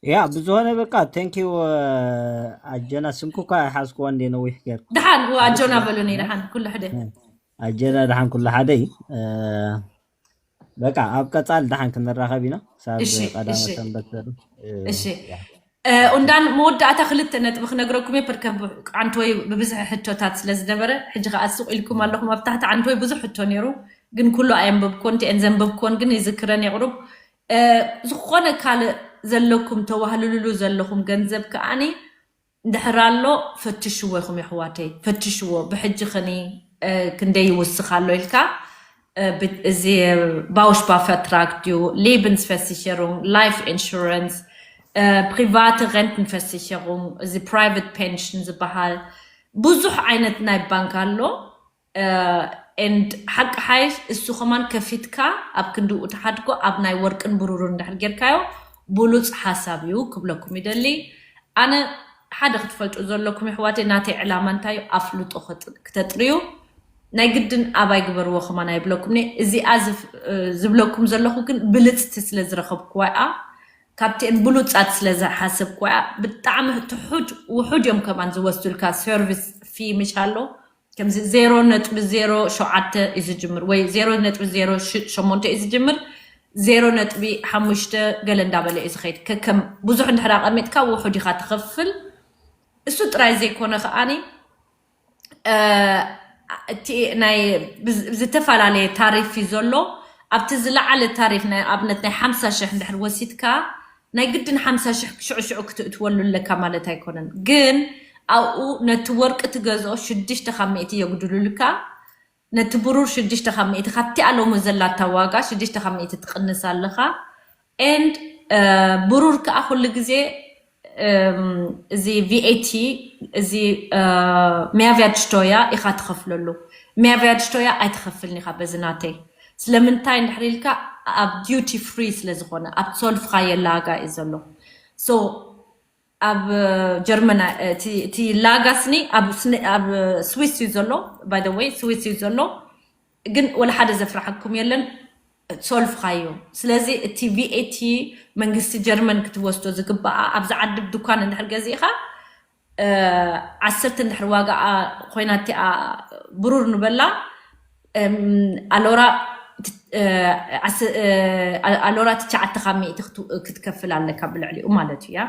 ያ ብዝኾነ በቃ thank you። ኣጀና ስምኩ እኳ ኣይሓዝክዎ እንዴ ነዊሕ ጌርኩ። ደሓን ኣጆና በሉኒ። ደሓን ኩሉ ሕደ ኣጀና ደሓን ኩሉ ሓደ እዩ። በቃ ኣብ ቀጻል ደሓን ክንራኸብ ኢና። ሳብ እሺ ቀዳመ እሺ ሰንበት ዘሩ እሺ ኡንዳን መወዳእታ ክልተ ነጥቢ ክነግረኩም እየ። ፐርከ ዓንትወይ ብብዝሒ ሕቶታት ስለ ዝነበረ ሕጂ ከዓ ስቕ ኢልኩም ኣለኹም ኣብ ታሕቲ። ዓንትወይ ብዙሕ ሕቶ ነይሩ፣ ግን ኩሉ ኣየንበብኮን ቲኤን ዘንበብኮን ግን ይዝክረን የቕሩብ። ዝኾነ ካልእ ዘለኩም ተዋህልልሉ ዘለኹም ገንዘብ ከኣኒ እንድሕር ኣሎ ፈትሽዎ ኢኹም የሕዋተይ፣ ፈትሽዎ። ብሕጂ ኸኒ ክንደይ ይውስኽ ኣሎ ኢልካ እዚ ባውሽባፈትራክ ድዩ፣ ሌብንስፈሲሸሩንግ፣ ላይፍ ኢንሹራንስ፣ ፕሪቫተ ረንትንፈሲሸሩንግ፣ እዚ ፕራይቨት ፔንሽን ዝበሃል ብዙሕ ዓይነት ናይ ባንክ ኣሎ። ኤንድ ሓቂ ሓይሽ እሱ ከማን ከፊትካ ኣብ ክንድኡ ተሓድጎ ኣብ ናይ ወርቅን ብሩርን እንድሕር ጌርካዮ ብሉፅ ሓሳብ እዩ ክብለኩም ይደሊ። ኣነ ሓደ ክትፈልጡ ዘለኩም ይሕዋተይ ናተይ ዕላማ እንታይ እዩ ኣፍልጦ ክተጥርዩ ናይ ግድን ኣባይ ግበርዎ ከማን ኣይብለኩም። እዚኣ ዝብለኩም ዘለኹ ግን ብልፅቲ ስለ ዝረኸብኩዋ እያ፣ ካብቲአን ብሉፃት ስለ ዝሓሰብኩዋ እያ። ብጣዕሚ ትሑድ ውሑድ እዮም ከማን ዝወስዱልካ ሰርቪስ ፊ ምሽ ኣሎ። ከምዚ ዜሮ ነጥቢ ዜሮ ሸውዓተ እዩ ዝጅምር ወይ ዜሮ ነጥቢ ዜሮ ሸሞንተ እዩ ዝጅምር፣ ዜሮ ነጥቢ ሓሙሽተ ገለ እንዳበለ እዩ ዝኸይድ። ከከም ብዙሕ እንድሕር ኣቐሚጥካ ውሑድ ኢኻ ትኸፍል። እሱ ጥራይ ዘይኮነ ከኣኒ እቲ ናይ ዝተፈላለየ ታሪፍ እዩ ዘሎ። ኣብቲ ዝለዓለ ታሪፍ ናይ ኣብነት ናይ ሓምሳ ሽሕ እንድሕር ወሲድካ ናይ ግድን ሓምሳ ሽሕ ሽዑ ሽዑ ክትእትወሉ ኣለካ ማለት ኣይኮነን። ግን ኣብኡ ነቲ ወርቂ ትገዝኦ ሽዱሽተ ካብ ሚእቲ የጉድሉልካ፣ ነቲ ብሩር ሽዱሽተ ካብ ሚእቲ ካብቲ ኣሎሚ ዘላታ ዋጋ ሽዱሽተ ካብ ሚእቲ ትቕንስ ኣለኻ። ኤንድ ብሩር ከዓ ኩሉ ግዜ እዚ ቪኤቲ እዚ ሚያቪያድሽቶያ ኢኻ ትኸፍለሉ። ሚያቪያድሽቶያ ኣይትኸፍልን ኢኻ በዚ ናተይ። ስለምንታይ እንድሕር ኢልካ ኣብ ዲዩቲ ፍሪ ስለ ዝኾነ ኣብ ሶልፍኻ የላጋ እዩ ዘሎ። ሶ ኣብ ጀርመን እቲ ላጋ ስኒ ኣብ ስዊስ እዩ ዘሎ። ባይ ወይ ስዊስ እዩ ዘሎ፣ ግን ወላ ሓደ ዘፍርሓኩም የለን። ሶልፍኻዮ። ስለዚ እቲ ቪኤቲ መንግስቲ ጀርመን ክትወስዶ ዝግባኣ ኣብዚ ዓዲ ድኳን እንድሕር ገዚእኻ ዓሰርተ እንድሕር ዋጋኣ ኮይና እቲኣ ብሩር ንበላ ኣሎራ ኣሎራ ትሽዓተ ካብ ሚእቲ ክትከፍል ኣለካ ብልዕሊኡ ማለት እዩ። ያ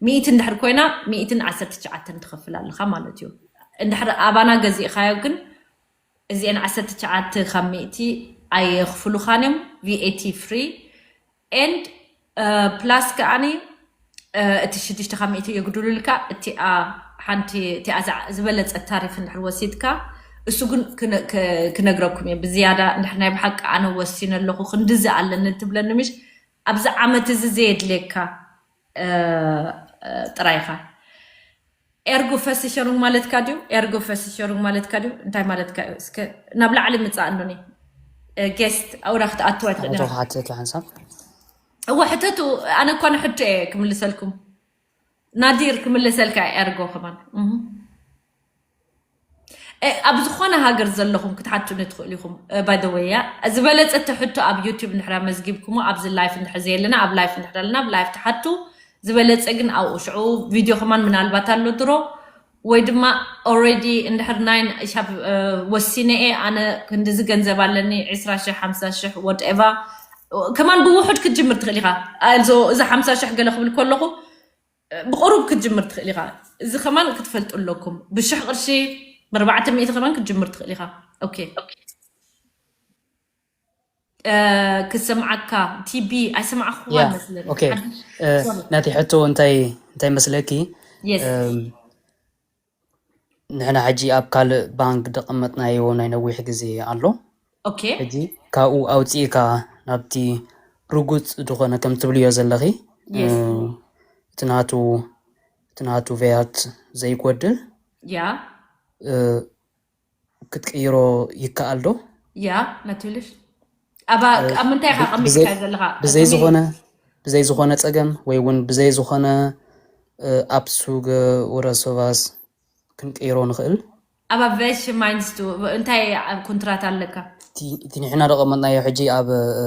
ሚእቲ እንድሕር ኮይና ሚእትን ዓሰርተ ትሽዓተን ትኸፍል ኣለካ ማለት እዩ። እንድሕር ኣባና ገዚእኻዮ ግን እዚአን ዓሰርተ ትሽዓተ ካብ ሚእቲ ኣየኽፍሉኻን እዮም። ቪኤቲ ፍሪ ኤንድ ፕላስ ከዓኒ እቲ ሽዱሽተ ካብ ሚእቲ የጉድሉልካ። እቲኣ ሓንቲ እቲኣ ዝበለፀት ታሪፍ እንድሕር ወሲድካ እሱ ግን ክነግረኩም እየ ብዝያዳ እንድሕር ናይ ብሓቂ ኣነ ወሲነ ኣለኹ ክንድዚ ኣለኒ ትብለኒ ምሽ ኣብዚ ዓመት እዚ ዘየድልየካ ጥራይኻ። ኤርጎ ፈሲሸሩንግ ማለትካ ድዩ? ኤርጎ ፈሲሸሩንግ ማለትካ ድዩ? እንታይ ማለትካ እዩ? እስከ ናብ ላዕሊ ምጻእ ኣሎኒ። ጌስት ኣውራ ክትኣትው ኣይትኽእልን። ክሓተኪ ሓንሳብ እወ ሕተቱ። ኣነ እኳ ንሕቶ እየ ክምልሰልኩም። ናዲር ክምልሰልካ እየ፣ ኤርጎ ከማን ኣብ ዝኾነ ሃገር ዘለኹም ክትሓቱኒ ትኽእሉ ኢኹም። ባይ ወይ ያ ዝበለፀ እቲ ሕቶ ኣብ ዩቲብ እንድሕራ መዝጊብኩሞ ኣብዚ ላይፍ እንድሕር ዘየለና ኣብ ላይፍ እንድሕር ኣለና ኣብ ላይፍ ትሓቱ። ዝበለፀ ግን ኣብኡ ሽዑ ቪድዮ ከማን ምናልባት ኣሎ ድሮ ወይ ድማ ኦሬዲ እንድሕር ናይ ሻብ ወሲነ እየ ኣነ ክንድዚ ገንዘብ ኣለኒ ዕስራ ሽሕ ሓምሳ ሽሕ ወድኤቫ ከማን ብውሑድ ክትጅምር ትኽእል ኢኻ። ኣልዞ እዚ ሓምሳ ሽሕ ገለ ክብል ከለኹ ብቕሩብ ክትጅምር ትኽእል ኢኻ። እዚ ከማን ክትፈልጡ ኣለኩም። ብሽሕ ቅርሺ ብኣርባዕተ ሚእቲ ከማን ክትጅምር ትኽእል ኢኻ። ኦኬ ክሰምዓካ ቲቢ ኣይሰማዕኩዋ ያ መስለኒ። ኦኬ ናቲ ሕቶ እንታይ እንታይ መስለኪ? የስ እም፣ ንሕና ሕጂ ኣብ ካልእ ባንክ ደቐመጥናዮ ናይ ነዊሕ ግዜ ኣሎ። ኦኬ ሕጂ ካብኡ ኣውፅእካ ናብቲ ርጉፅ ዝኾነ ከም ትብልዮ ዘለኺ የስ እም፣ እቲ ናቱ እቲ ናቱ ቨያት ዘይጎድል ያ እ፣ ክትቅይሮ ይከኣል ዶ? ያ ናትልሽ ኣባ ኣብ ምንታይ ኢኻ ብዘይ- ቀሚጥካ ዘለኻ? ብዘይ ዝኾነ ብዘይ ዝኾነ ፀገም ወይ እውን ብዘይ ዝኾነ እ፣ ኣብ ሱገ ወረሶባስ ክንቀይሮ ንኽእል። ኣባ ቨሽ ማይንስቱ እንታይ ኣብ ኮንትራት ኣለካ? እቲ እቲ ንሕና ደቐመጥናዮ ሕጂ ኣብ እ፣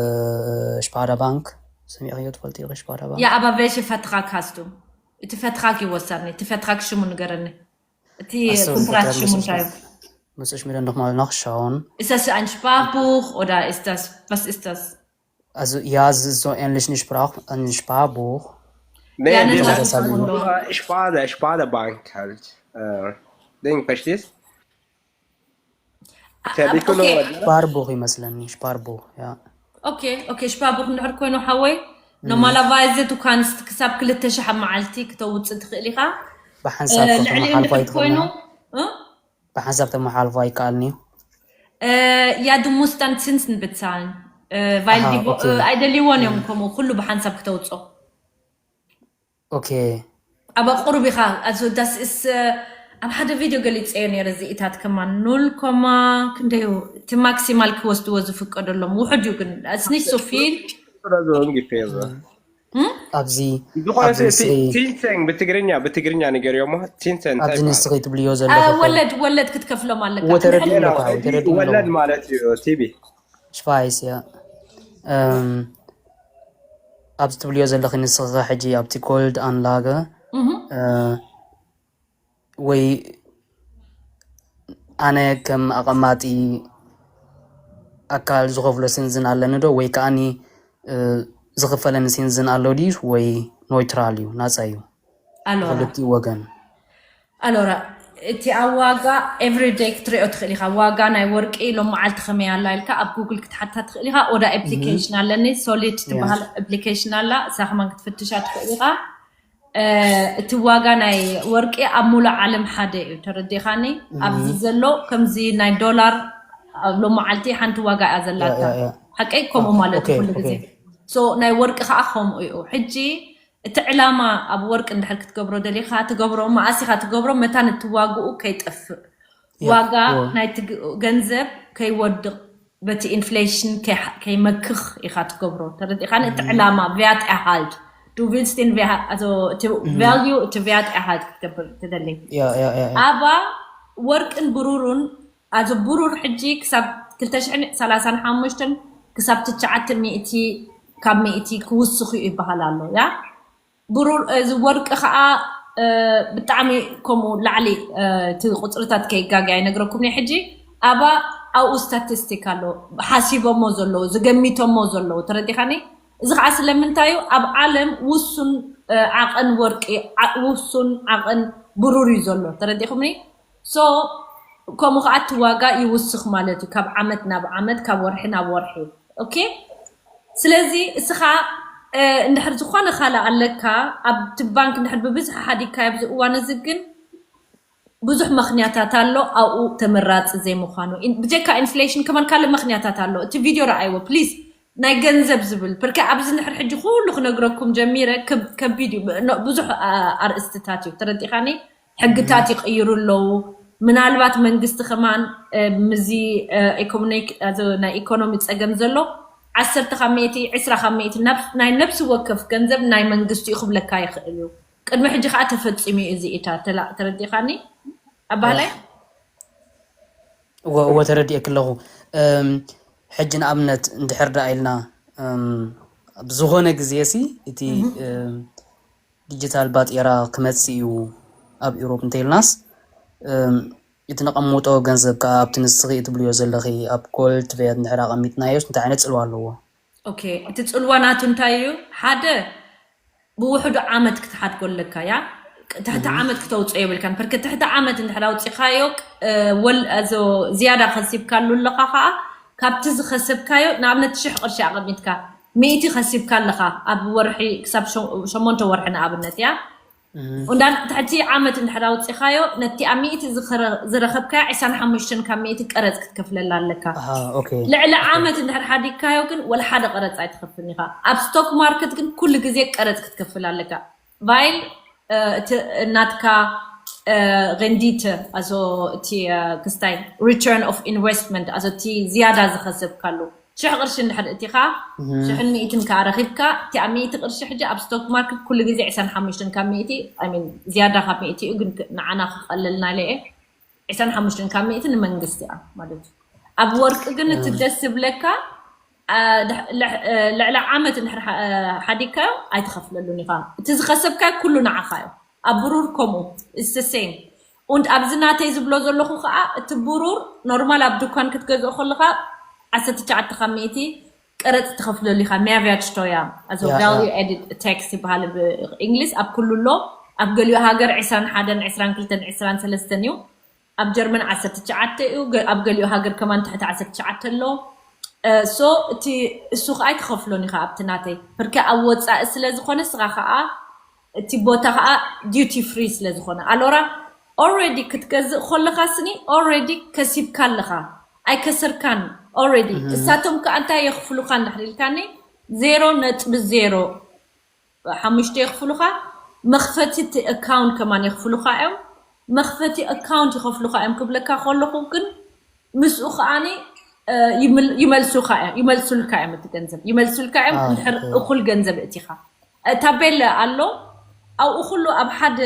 ሽፓዳ ባንክ ሰሚዕኽዮ ትፈልጥ ኢኺ ሽባዳ ባንክ? Ja, aber welche Vertrag hast du? እቲ ፈትራክ ይወሳኒ። እቲ ፈትራክ ሽሙ ንገረኒ። እቲ Ach so, ኮንትራት Vertrag ሽሙ muss ich, እንታይ እዩ? Muss ich mir dann nochmal nachschauen. Ist das ein Sparbuch oder ist das, was ist das? Also ja, es ist so ähnlich ein, Sprach, ein Sparbuch. Ja, Nee, ne, wir das haben ist so. nur Sparda, Sparda Bank halt. Äh, Ding, verstehst? Ah, Verbico okay. Nord, ne? Sparbuch ይመስለኒ Sparbuch, ja. Okay, okay, ሽባቡክ እንድሕር ኮይኑ ሓወይ normalerweise du kannst ክሳብ ክልተ ሺሕ ኣብ መዓልቲ ክተውፅእ ትኽእል ኢኻ። ብሓንሳብ እ፣ ከተመሓልፎ ልዕሊኡ እንድሕር ኮይኑ ኣይትኽእልና? እ? ብሓንሳብ ተመሓልፎ ኣይከኣልን እዩ? Äh, ja, du musst dann Zinsen bezahlen. Äh, weil Aha, die, okay. Äh, ኣይደልይዎን እዮም ከምኡ ኩሉ ብሓንሳብ ክተውፅኦ። Okay. ኣብ ቁሩብ ኢኻ። Also das ist äh, ኣብ ሓደ ቪድዮ ገሊፀዮ ነይረ። እዚኢታት ከማን ኑል ኮማ ክንደዩ እቲ ማክሲማል ክወስድዎ ዝፍቀደሎም ውሑድ እዩ፣ ግን it's nicht so viel. Oder so ungefähr so. ኣብዚ ዝኾነ ኣብዚ ንስኺ ቲንሰን ብትግርኛ ብትግርኛ ንገርዮ እሞ ቲንሰን ኣብዚ እንታይ ንስኺ ትብልዮ አ፣ ዘለኹ ወለድ ወለድ ክትከፍሎም ኣለካ። ወተረድኡ እንድሕር ኣለኹ ተረድኡ ወለድ ማለት እዩ። ቲቢ ሽፋይስ እያ። እም፣ ኣብዚ ትብልዮ ዘለኺ ንስኺ ሕጂ ኣብቲ ኮልድ ኣንላገ እህ፣ እ፣ ወይ ኣነ ከም ኣቐማጢ ኣካል ዝኸፍሎ ሲንዝን ኣለኒ ዶ ወይ ከዓኒ እ፣ ዝኽፈለኒ ሲንዝን ኣሎ ድዩ ወይ ኖይትራል እዩ ናፃ እዩ ኣሎራ ክልቲኡ ወገን? ኣሎራ እቲ ኣብ ዋጋ ኤቭሪደይ ክትሪኦ ትኽእል ኢኻ። ዋጋ ናይ ወርቂ ሎም መዓልቲ ከመይ ኣላ ኢልካ ኣብ ጉግል ክትሓታ ትኽእል ኢኻ። ወዳ ኣፕሊኬሽን ኣለኒ ሶሊድ ትበሃል ኣፕሊኬሽን ኣላ፣ እሳ ከማን ክትፍትሻ ትኽእል ኢኻ። እ፣ እቲ ዋጋ ናይ ወርቂ ኣብ ሙሉእ ዓለም ሓደ እዩ፣ ተረዲኻኒ? ኣብዚ ዘሎ ከምዚ ናይ ዶላር ኣብ ሎም መዓልቲ ሓንቲ ዋጋ እያ ዘላታ። ያ፣ ያ፣ ያ። ሓቀይ ከምኡ ማለት እዩ ኦኬ፣ ኩሉ ግዜ። ኦኬ። So ናይ ወርቂ ከዓ ከምኡ እዩ። ሕጂ እቲ ዕላማ ኣብ ወርቂ እንድሕር ክትገብሮ ደሊኻ ትገብሮ፣ መኣስ ኢኻ ትገብሮ፣ መታን እቲ ዋግኡ ከይጠፍእ፣ ያ፣ ዋጋ ዎ። ናይቲ ግ- ገንዘብ ከይወድቕ በቲ ኢንፍሌሽን ከይሓ- ከይመክኽ ኢኻ ትገብሮ። ተረዲኻኒ? እቲ ዕላማ ቪያት ያሃልድ ዱ ቪልስቲን፣ also እቲ ቫልዩ እቲ ቪያት ያሃልድ ክትገብር ትደሊ። ያ፣ ያ፣ ያ፣ ያ። ኣባ ወርቅን ብሩሩን ኣዚ ብሩር ሕጂ ክሳብ ክልተ ሽሕን ሰላሳን ሓሙሽተን ክሳብ ትሽዓተ ሚእቲ ካብ ሚእቲ ክውስኹ ይበሃል ኣሎ። ያ ብሩር እዚ ወርቂ ከዓ እ፣ ብጣዕሚ ከምኡ ላዕሊ እ፣ እቲ ቁፅርታት ከይጋገ ኣይነግረኩም እየ። ሕጂ ኣባ ኣብኡ ስታቲስቲክ ኣሎ፣ ሓሲቦሞ ዘለዉ፣ ዝገሚቶሞ ዘለዉ፣ ተረዲኻኒ? እዚ ከዓ ስለምንታይ እዩ? ኣብ ዓለም ውሱን እ፣ ዓቐን ወርቂ ዓ- ውሱን ዓቐን ብሩር እዩ ዘሎ፣ ተረዲኹምኒ? So ከምኡ ከዓ እቲ ዋጋ ይውስኽ ማለት እዩ፣ ካብ ዓመት ናብ ዓመት፣ ካብ ወርሒ ናብ ወርሒ። ኦኬ፣ ስለዚ እስኻ እ፣ እንድሕር ዝኾነ ካልእ ኣለካ ኣብቲ ባንክ እንድሕር ብብዝሒ ሓዲግካ ኣብዚ እዋን እዚ ግን ብዙሕ ምኽንያታት ኣሎ ኣብኡ ተመራፂ ዘይምዃኑ። ኢን- ብጀካ ኢንፍሌሽን ከማን ካልእ ምኽንያታት ኣሎ። እቲ ቪድዮ ረኣይዎ ፕሊዝ፣ ናይ ገንዘብ ዝብል ብርከ ኣብዚ ንሕር ሕጂ ኩሉ ክነግረኩም ጀሚረ ከብ- ከቢድ እዩ። ኖ- ብዙሕ ኣ- ኣርእስትታት እዩ፣ ተረዲኻኒ? ሕግታት ይቕይሩ ኣለዉ። ምናልባት መንግስቲ ከማን እ፣ ምዚ እ፣ ኢኮኖሚክ እዚ ናይ ኢኮኖሚ ፀገም ዘሎ ዓሰርተ ካብ ሚእቲ፣ ዕስራ ካብ ሚእቲ ናብ- ናይ ነብሲ ወከፍ ገንዘብ ናይ መንግስቲ እዩ ክብለካ ይኽእል እዩ። ቅድሚ ሕጂ ከዓ ተፈፂሙ እዩ እዚ ኢታ ተላ- ተረዲኻኒ ኣባህላይ? እወ እወ ተረዲኤኪ ኣለኹ። እም፣ ሕጂ ንኣብነት እንድሕር ደኣ ኢልና እም፣ ኣብ ዝኾነ ግዜ ሲ እቲ እም፣ ዲጂታል ባጤራ ክመጽእ እዩ ኣብ ኢሮፕ እንተኢልናስ እም፣ እቲ ነቐምጦ ገንዘብ ከዓ ኣብቲ ንስኺ እትብልዮ ዘለኺ ኣብ ኮልድ ቬት እንድሕር ኣቐሚጥናዮስ እንታይ ዓይነት ጽልዋ ኣለዎ? ኦኬ፣ እቲ ጽልዋ ናቱ እንታይ እዩ? ሓደ ብውሕዱ ዓመት ክትሓድጎ ኣለካ እያ። ትሕቲ ዓመት ክተውፅኦ የብልካን። ፐርከ ትሕቲ ዓመት እንድሕር ኣውፂኻዮ እ፣ ወል- እዞ ዝያዳ ከሲብካሉ ኣለኻ ከዓ ካብቲ ዝኸሰብካዮ ንኣብነት ሽሕ ቅርሺ ኣቐሚጥካ ሚእቲ ከሲብካ ኣለኻ ኣብ ወርሒ ክሳብ ሸ- ሸሞንተ ወርሒ ንኣብነት እያ። እንዳ ትሕቲ ዓመት እንድሕር ኣውፂኻዮ ነቲ ኣብ ሚእቲ ዝኸረ- ዝረኸብካዮ ዕስራን ሓሙሽተን ካብ ሚእቲ ቀረፅ ክትከፍለላ ኣለካ። ኣሃ፣ ኦኬ። ልዕሊ ዓመት እንድሕር ሓዲግካዮ ግን ወላ ሓደ ቀረፅ ኣይትኸፍልን ኢኻ። ኣብ ስቶክ ማርኬት ግን ኩሉ ግዜ ቀረፅ ክትከፍል ኣለካ። ቫይል እ፣ እቲ ናትካ እ፣ ረንዲት ኣዞ እቲ እ፣ ክስታይ ሪተርን ኦፍ ኢንቨስትመንት ኣዞ እቲ ዝያዳ ዝኸሰብካሉ ሽሕ ቅርሺ እንድሕር እቲኻ ሽሕን ሚእትን ከዓ ረኺብካ እቲ ኣብ ሚእቲ ቅርሺ ሕጂ ኣብ ስቶክ ማርኬት ኩሉ ግዜ ዕስራን ሓሙሽተን ካብ ሚእቲ I mean ዝያዳ ካብ ሚእቲ እዩ፣ ግን ንዓና ክቐለልና ኢለ እየ። ዕስራን ሓሙሽተን ካብ ሚእቲ ንመንግስቲ እያ ማለት እዩ። ኣብ ወርቂ ግን እቲ ደስ ዝብለካ ልዕሊ ዓመት እንድሕር ሓዲግካዮ ኣይትኸፍለሉን ኢኻ። እቲ ዝኸሰብካዮ ኩሉ ንዓኻ እዩ። ኣብ ብሩር ከምኡ፣ it's the same። Und ኣብዚ ናተይ ዝብሎ ዘለኹ ከዓ፣ እቲ ብሩር ኖርማል ኣብ ድኳን ክትገዝኦ ከለኻ ዓሰርተ ትሽዓተ ካብ ሚእቲ ቀረፅ ትኸፍለሉ ኢኻ። Mehrwertsteuer፣ also value added tax ይበሃል ብእንግሊዝ። ኣብ ኩሉ ኣሎ። ኣብ ገሊኡ ሃገር ዕስራን ሓደን፣ ዕስራን ክልተን፣ ዕስራን ሰለስተን እዩ። ኣብ ጀርመን ዓሰርተ ትሽዓተ እዩ። ኣብ ገሊኡ ሃገር ከማን ትሕቲ ዓሰርተ ትሽዓተ ኣሎ። So እቲ እሱ ከዓ ኣይትኸፍሎን ኢኻ ኣብቲ ናተይ፣ ብርኪ ኣብ ወፃኢ ስለ ዝኾነ፣ ስኻ ከዓ እቲ ቦታ ከዓ duty free ስለ ዝኾነ፣ ኣሎራ already ክትገዝእ ከለኻ ስኒ already ከሲብካ ኣለኻ፣ ኣይከሰርካን። Already እሳቶም ከዓ እንታይ የኽፍሉካ እንድሕር ኢልካኒ፣ ዜሮ ነጥቢ ዜሮ ሓሙሽተ የኽፍሉኻ። መኽፈቲ እቲ ኣካውንት ከማን የኽፍሉኻ እዮም። መኽፈቲ ኣካውንት ይኸፍሉኻ እዮም ክብለካ ከለኹ ግን፣ ምስኡ ከዓኒ ይመልሱኻ እዮም፣ ይመልሱልካ እዮም፣ እቲ ገንዘብ ይመልሱልካ እዮም። እንድሕር እኹል ገንዘብ እቲኻ፣ ታቤለ ኣሎ ኣብኡ ኩሉ፣ ኣብ ሓደ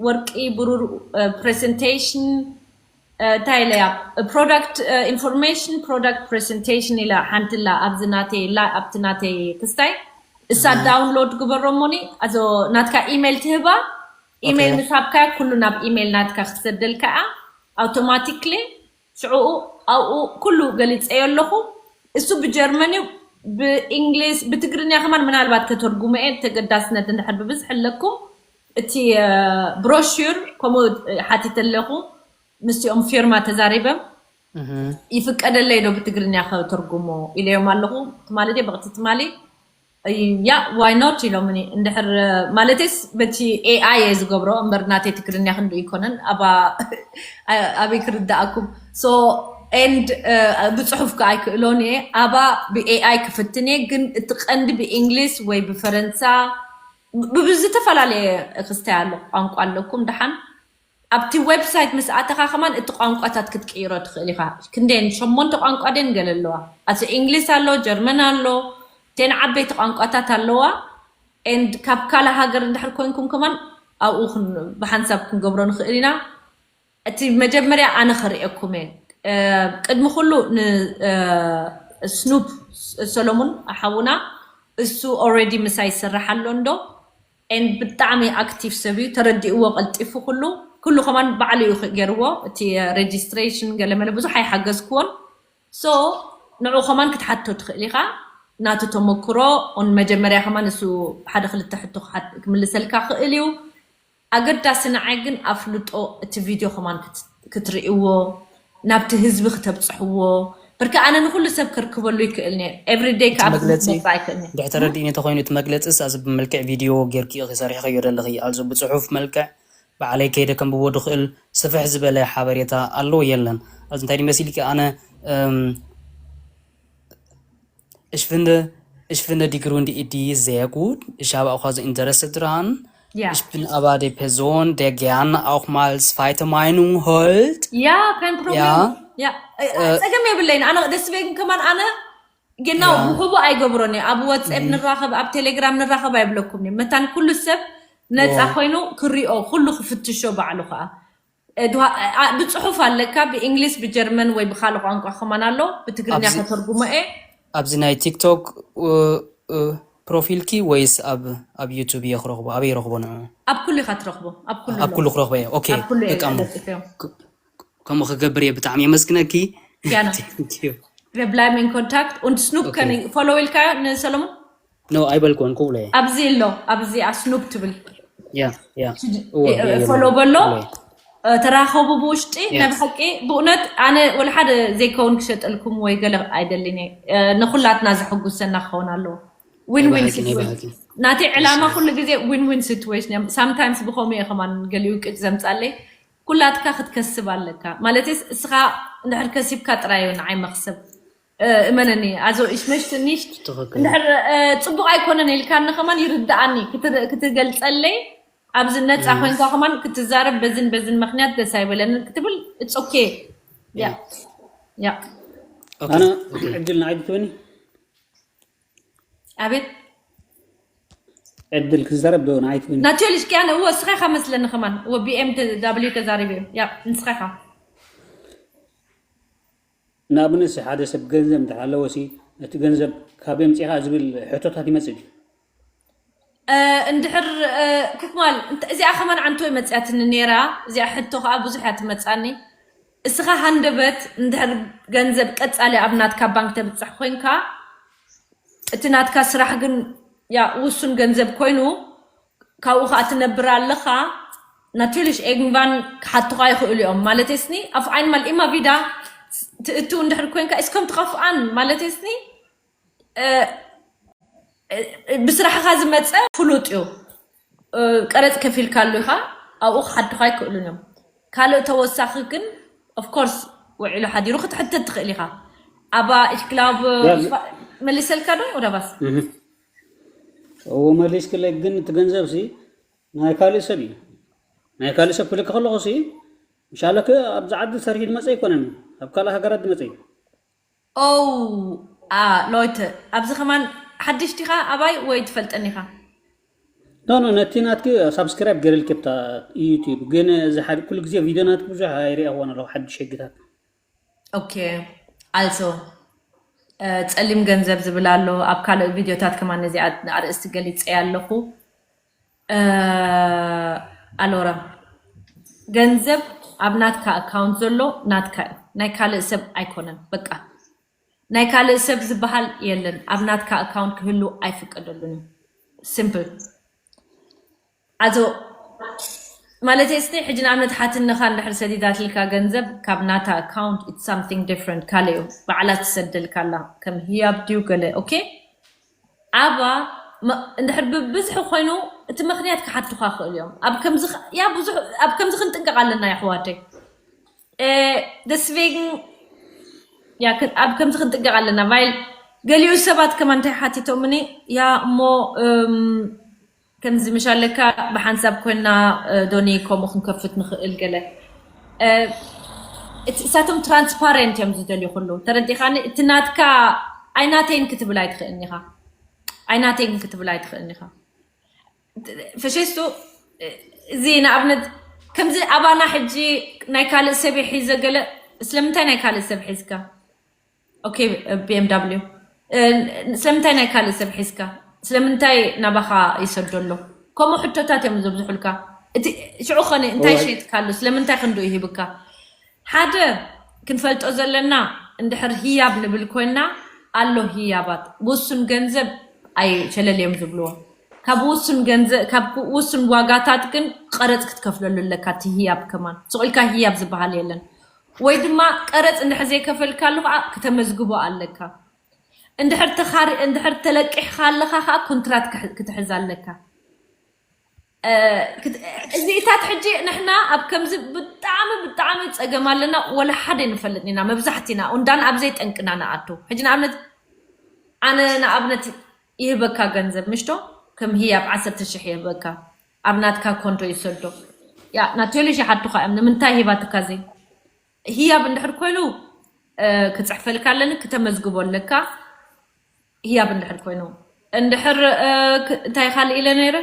ወርቂ ብሩር ፕሬዘንቴሽን፣ እንታይ ኢለ እያ፣ product information፣ product presentation ኢላ ሓንቲ ኣላ ኣብዚ ናተይ፣ ኣብቲ ናተይ ክስታይ፣ እሳ ዳውንሎድ ግበሮ እሞኒ፣ ኣዞ ናትካ ኢሜይል ትህባ። ኢሜይል ምስ ሃብካያ ኩሉ ናብ ኢሜይል ናትካ ክሰደልካ እያ ኣውቶማቲክሊ። ሽዑኡ ኣብኡ ኩሉ ገሊፀዮ ኣለኹ። እሱ ብጀርመን እዩ፣ ብእንግሊዝ፣ ብትግርኛ ከማን ምናልባት ከተርጉሞ እየ፣ ተገዳስነት እንድሕር ብብዝሒ ኣለኩም። እቲ ብሮሹር ከምኡ ሓቲተ ኣለኹ። ምስኦም ፊርማ ተዛሪበ፣ ይፍቀደለይ ዶ ብትግርኛ ከተርጉሞ ኢለዮም ኣለኹ። ትማሊ ድየ ብቕቲ ትማሊ፣ ያ ዋይ ኖት ኢሎምኒ። እንድሕር ማለትስ በቲ ኤኣይ እየ ዝገብሮ እምበር ናተይ ትግርኛ ክንዱ ኣይኮነን። ኣባ ኣበይ ክርዳእኩም። So and ብፅሑፍ ከ ኣይክእሎን እየ። ኣባ ብኤኣይ ክፍትን እየ፣ ግን እቲ ቀንዲ ብእንግሊዝ ወይ ብፈረንሳ ብብዝተፈላለየ ክስታይ ኣሎ ቋንቋ ኣለኩም። ደሓን ኣብቲ ዌብሳይት ምስ ኣተኻ ከማን እቲ ቋንቋታት ክትቅይሮ ትኽእል ኢኻ። ክንደየን ሸሞንተ ቋንቋ ደን ገለ ኣለዋ። ኣቲ እንግሊዝ ኣሎ፣ ጀርመን ኣሎ፣ ቴን ዓበይቲ ቋንቋታት ኣለዋ። And ካብ ካልእ ሃገር እንድሕር ኮንኩም ከማን ኣብኡ ብሓንሳብ ክንገብሮ ንኽእል ኢና። እቲ መጀመርያ ኣነ ክርእየኩም እየ። ቅድሚ ኩሉ ንስኑፕ ሰሎሙን ሓውና፣ እሱ ኦልሬዲ ምሳይ ይሰርሕ ኣሎ እንዶ። And ብጣዕሚ ኣክቲቭ ሰብ እዩ፣ ተረዲእዎ ቀልጢፉ። ኩሉ ኩሉ ከማን ባዕሉ እዩ ገይርዎ፣ እቲ ሬጅስትሬሽን ገለመለ ብዙሕ ኣይሓገዝክዎን። So ንዑ ከማን ክትሓቶ ትኽእል ኢኻ፣ ናቱ ተመክሮ። ኦን መጀመርያ ከማን እሱ ሓደ ክልተ ሕቶ ክምልሰልካ ክእል እዩ። ኣገዳሲ ንዓይ ግን ኣፍልጦ እቲ ቪድዮ ከማን ክትርእይዎ፣ ናብቲ ህዝቢ ክተብፅሕዎ። ብርካ ኣነ ንኩሉ ሰብ ከርክበሉ ይክእል ነ everyday ካብ መግለፂ መጣ ይክእል ነ ድሕ ተረዲእኒ ተኮይኑ እቲ መግለፂ ሳ እዚ ብመልክዕ ቪድዮ ጌርኪ ኢኺ ሰሪሕኸዮ ዘለኺ ኣልዞ ብፅሑፍ መልክዕ ባዕለይ ከይደ ከንብቦ ድኽእል ስፍሕ ዝበለ ሓበሬታ ኣሎ የለን። ኣብዚ እንታይ ድመሲልኪ ኣነ እም፣ Ich finde, ich finde die Gründe, die sehr gut. Ich habe auch also Interesse dran. Ja. Ich bin aber die Person, der gerne auch mal zweite Meinung holt. Ja, kein Problem. Ja. Ja. Äh, äh, sag mir, Belen, Anna, deswegen kann man Anna, genau, ja. Wo, wo, I go, Brone, ab WhatsApp, mhm. Nirachab, ab Telegram, Nirachab, I block, ne. Metan, kullu seb, net, ja. Achoinu, kuri, o, kullu, fittisho, ba'alucha. ብፅሑፍ ኣለካ ብእንግሊዝ ብጀርመን ወይ ብካልእ ቋንቋ ከማን ኣሎ። ብትግርኛ ኣብዚ ከተርጉሞ እየ። ኣብዚ ናይ ቲክቶክ ፕሮፊልኪ ወይስ ኣብ ኣብ ዩቱብ እየ ክረኽቦ ኣበይ ረኽቦ ንዑ? ኣብ ኩሉ ኢኻ ትረኽቦ። ኣብ ኩሉ ኣብ ኩሉ ክረኽቦ እየ። ኦኬ በቃ ከምኡ ክገብር እየ። ብጣዕሚ የመስግነኪ። Gerne. Bleib in Kontakt und Snoop ከን ፎሎ ኢልካ ንሰለሙን? ኖ ኣይበልኩን ክብሎ እየ። ኣብዚ ኣሎ ኣብዚኣ ስኑፕ ትብል። ያ ያ ፎሎ በሎ። ተራኸቡ ብውሽጢ ናይ ብሓቂ ብእውነት ኣነ ወላ ሓደ ዘይከውን ክሸጠልኩም ወይ ገለ ኣይደልን እየ። ንኩላትና ዘሐጉሰና ክኸውን ኣለዎ። ዊን ዊን ናተይ ዕላማ ኩሉ ግዜ ዊን ዊን ሲትዌሽን እያ። ሳምታይምስ ብኸምኡ እየ ከማን ገሊኡ ቅጭ ዘምፃለይ። ኩላትካ ክትከስብ ኣለካ ማለት እስኻ እንድሕር ከሲብካ ጥራይ እዩ ንዓይ መክሰብ። እመነኒ ኣዞ ich möchte nicht እንድሕር ፅቡቅ ኣይኮነን ኢልካኒ ከማን ይርድኣኒ ክትገልፀለይ ኣብዚ ነፃ ኮይንካ ከማን ክትዛረብ በዝን በዝን ምክንያት ደስ ኣይበለንን ክትብል it's okay። ያ ያ ኣነ ዕድል ንዓይ ትበኒ ኣቤት ዕድል ክዛረብ ዶ ንዓይ ትበኒ ናቸልሽ ኪያነ እወ እስኻ ኢኻ መስለኒ ከማን እወ BMW ተዛሪበ እያ ንስኻ ኢኻ ንኣብነት ሓደ ሰብ ገንዘብ እንድሕር ኣለዎ ሲ እቲ ገንዘብ ካበይ ኣምፂእኻ ዝብል ሕቶታት ይመፅእ ድዩ? እንድሕር ኩክማል እዚኣ ከማን ዓንቶ ይመፅያትኒ ነይራ። እዚኣ ሕቶ ከዓ ብዙሕ እያ ትመፃኒ። እስኻ ሃንደበት እንድሕር ገንዘብ ቀፃሊ ኣብ ናትካ ባንክ ተብፅሕ ኮይንካ፣ እቲ ናትካ ስራሕ ግን ያ ውሱን ገንዘብ ኮይኑ፣ ካብኡ ከዓ ትነብር ኣለኻ። Natürlich, irgendwann ክሓቱኻ ይኽእሉ እዮም ማለት ስኒ። Auf einmal immer wieder ትእትው እንድሕር ኮይንካ እስከም ትኸፍኣን ማለት ስኒ። ብስራሕኻ ዝመፀ ፍሉጥ እዩ። ቀረፅ ከፊልካ ኣሎ ኢኻ፣ ኣብኡ ክሓቱኻ ይክእሉን እዮም። ካልእ ተወሳኺ ግን፣ of course፣ ውዒሉ ሓዲሩ ክትሕተት ትኽእል ኢኻ። ኣባ ኢሽክላብ መሊሰልካ ዶ ወዳባስ? እዎ፣ መሊስክለይ። ግን እቲ ገንዘብ ሲ ናይ ካልእ ሰብ እዩ። ናይ ካልእ ሰብ ክልክ ከለኹ ሲ ምሻለክ ኣብዚ ዓዲ ሰሪሑ ዝመፀ ኣይኮነን፣ ኣብ ካልእ ሃገራት ዝመፀ እዩ። ኦው ሎይተ፣ ኣብዚ ከማን ሓድሽ ዲኻ ኣባይ ወይ ትፈልጠኒ ኢኻ? ኖ ኖ፣ ነቲ ናትኪ ሳብስክራይብ ገይረልኪ ብታ ዩቲዩብ። ግን እዚ ሓደ ኩሉ ግዜ ቪድዮ ናትኪ ብዙሕ ኣይሪኣኽዋን ኣለኹ፣ ሓድሽ ሕግታት። ኦኬ። Also ጸሊም ገንዘብ ዝብል ኣሎ። ኣብ ካልእ ቪድዮታት ከማን ነዚ ኣርእስቲ ገሊጸ ኣለኹ። ኣሎራ፣ ገንዘብ ኣብ ናትካ ኣካውንት ዘሎ ናትካ እዩ፣ ናይ ካልእ ሰብ ኣይኮነን። በቃ ናይ ካልእ ሰብ ዝበሃል የለን፣ ኣብ ናትካ ኣካውንት ክህሉ ኣይፍቀደሉን እዩ። ሲምፕል። ኣዞ ማለት እስቲ ሕጂ ንኣብነት ሓትነኻ እንድሕር ሰዲዳትልካ ገንዘብ ካብ ናታ ኣካውንት it's something different፣ ካልእ እዩ። ባዕላ ትሰደልካ ኣላ ከም ህያብ ድዩ ገለ። ኦኬ፣ ኣባ እንድሕር ብብዝሒ ኮይኑ እቲ ምክንያት ክሓቱካ ክእል እዮም። ኣብ ከምዚ ያ ብዙሕ ኣብ ከምዚ ክንጥንቀቕ ኣለና የሕዋተይ። ደስቬግን ያ ኣብ ከምዚ ክንጥንቀቕ ኣለና። ቫይል ገሊኡ ሰባት ከማ እንታይ ሓቲቶምኒ ያ እሞ ከምዚ ምሽ ኣለካ ብሓንሳብ ኮይና ዶኒ ከምኡ ክንከፍት ንኽእል ገለ እሳቶም ትራንስፓረንት እዮም ዝደልዩ። ኩሉ ተረዲኻኒ። እቲ ናትካ ኣይናተይን ክትብል ኣይትኽእልን ኢኻ። ኣይናተይን ክትብል ኣይትኽእልን ኢኻ። ፈሸስቱ እዚ ንኣብነት ከምዚ ኣባና ሕጂ ናይ ካልእ ሰብ ሒዘ ገለ ስለምንታይ ናይ ካልእ ሰብ ሒዝካ? ኦኬ፣ ቢኤምዳብሊዩ ስለምንታይ ናይ ካልእ ሰብ ሒዝካ? ስለምንታይ ናባኻ ይሰዶ ኣሎ? ከምኡ ሕቶታት እዮም ዘብዝሑልካ። እቲ ሽዑ ኸነ እንታይ ሸይጥካ ኣሎ? ስለምንታይ ክንዱ ይህብካ? ሓደ ክንፈልጦ ዘለና እንድሕር ህያብ ንብል ኮይና ኣሎ ህያባት ውሱን ገንዘብ ኣይ ሸለል እዮም ዝብልዎ። ካብ ውሱን ገንዘብ ካብ ውሱን ዋጋታት ግን ቀረፅ ክትከፍለሉ ኣለካ። እቲ ህያብ ከማን ስቑልካ ህያብ ዝበሃል የለን። ወይ ድማ ቀረፅ እንድሕር ዘይከፈልካሉ ከዓ ክተመዝግቦ ኣለካ። እንድሕር ተኻሪ እንድሕር ተለቂሕካ ኣለካ ከዓ ኮንትራት ክትሕዝ ኣለካ። እዚኢታት ሕጂ ንሕና ኣብ ከምዚ ብጣዕሚ ብጣዕሚ ፀገም ኣለና። ወላ ሓደ ንፈልጥ ኢና መብዛሕቲና እንዳን ኣብዘይ ጠንቅና ንኣቱ። ሕጂ ንኣብነት ኣነ ንኣብነት ይህበካ ገንዘብ ምሽቶ ከም ህያብ ዓሰርተ ሽሕ ይህበካ ኣብ ናትካ ኮንቶ ይሰዶ። ያ ናቴሉሽ ይሓቱካ እዮም ንምንታይ ሂባትካ ዘይ ህያብ እንድሕር ኮይኑ ክፅሕፈልካ ኣለኒ ክተመዝግቦ ኣለካ። ህያብ እንድሕር ኮይኑ እንድሕር እንታይ ካልእ ኢለ ነይረ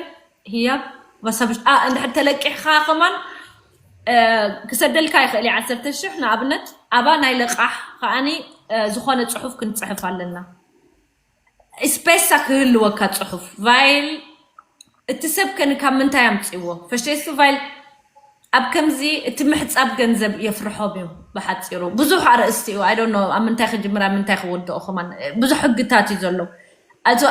ህያብ እንድሕር ተለቂሕካ ከማን ክሰደልካ ይኽእል እዩ ዓሰርተ ሽሕ ንኣብነት ኣባ ናይ ለቃሕ ከዓኒ ዝኾነ ፅሑፍ ክንፅሕፍ ኣለና። ስፔሳ ክህልወካ ፅሑፍ ቫይል እቲ ሰብ ከን ካብ ምንታይ ኣምፅዎ ፈሽቴስቱ ቫይል ኣብ ከምዚ እቲ ምሕፃብ ገንዘብ የፍርሖም እዩ። ብሓፂሩ ብዙሕ ኣርእስቲ እዩ። ኣይ ዶንት ኖ ኣብ ምንታይ ክጅምር ኣብ ምንታይ ክወድኦ ከማን ብዙሕ ሕግታት እዩ ዘሎ። ኣዞ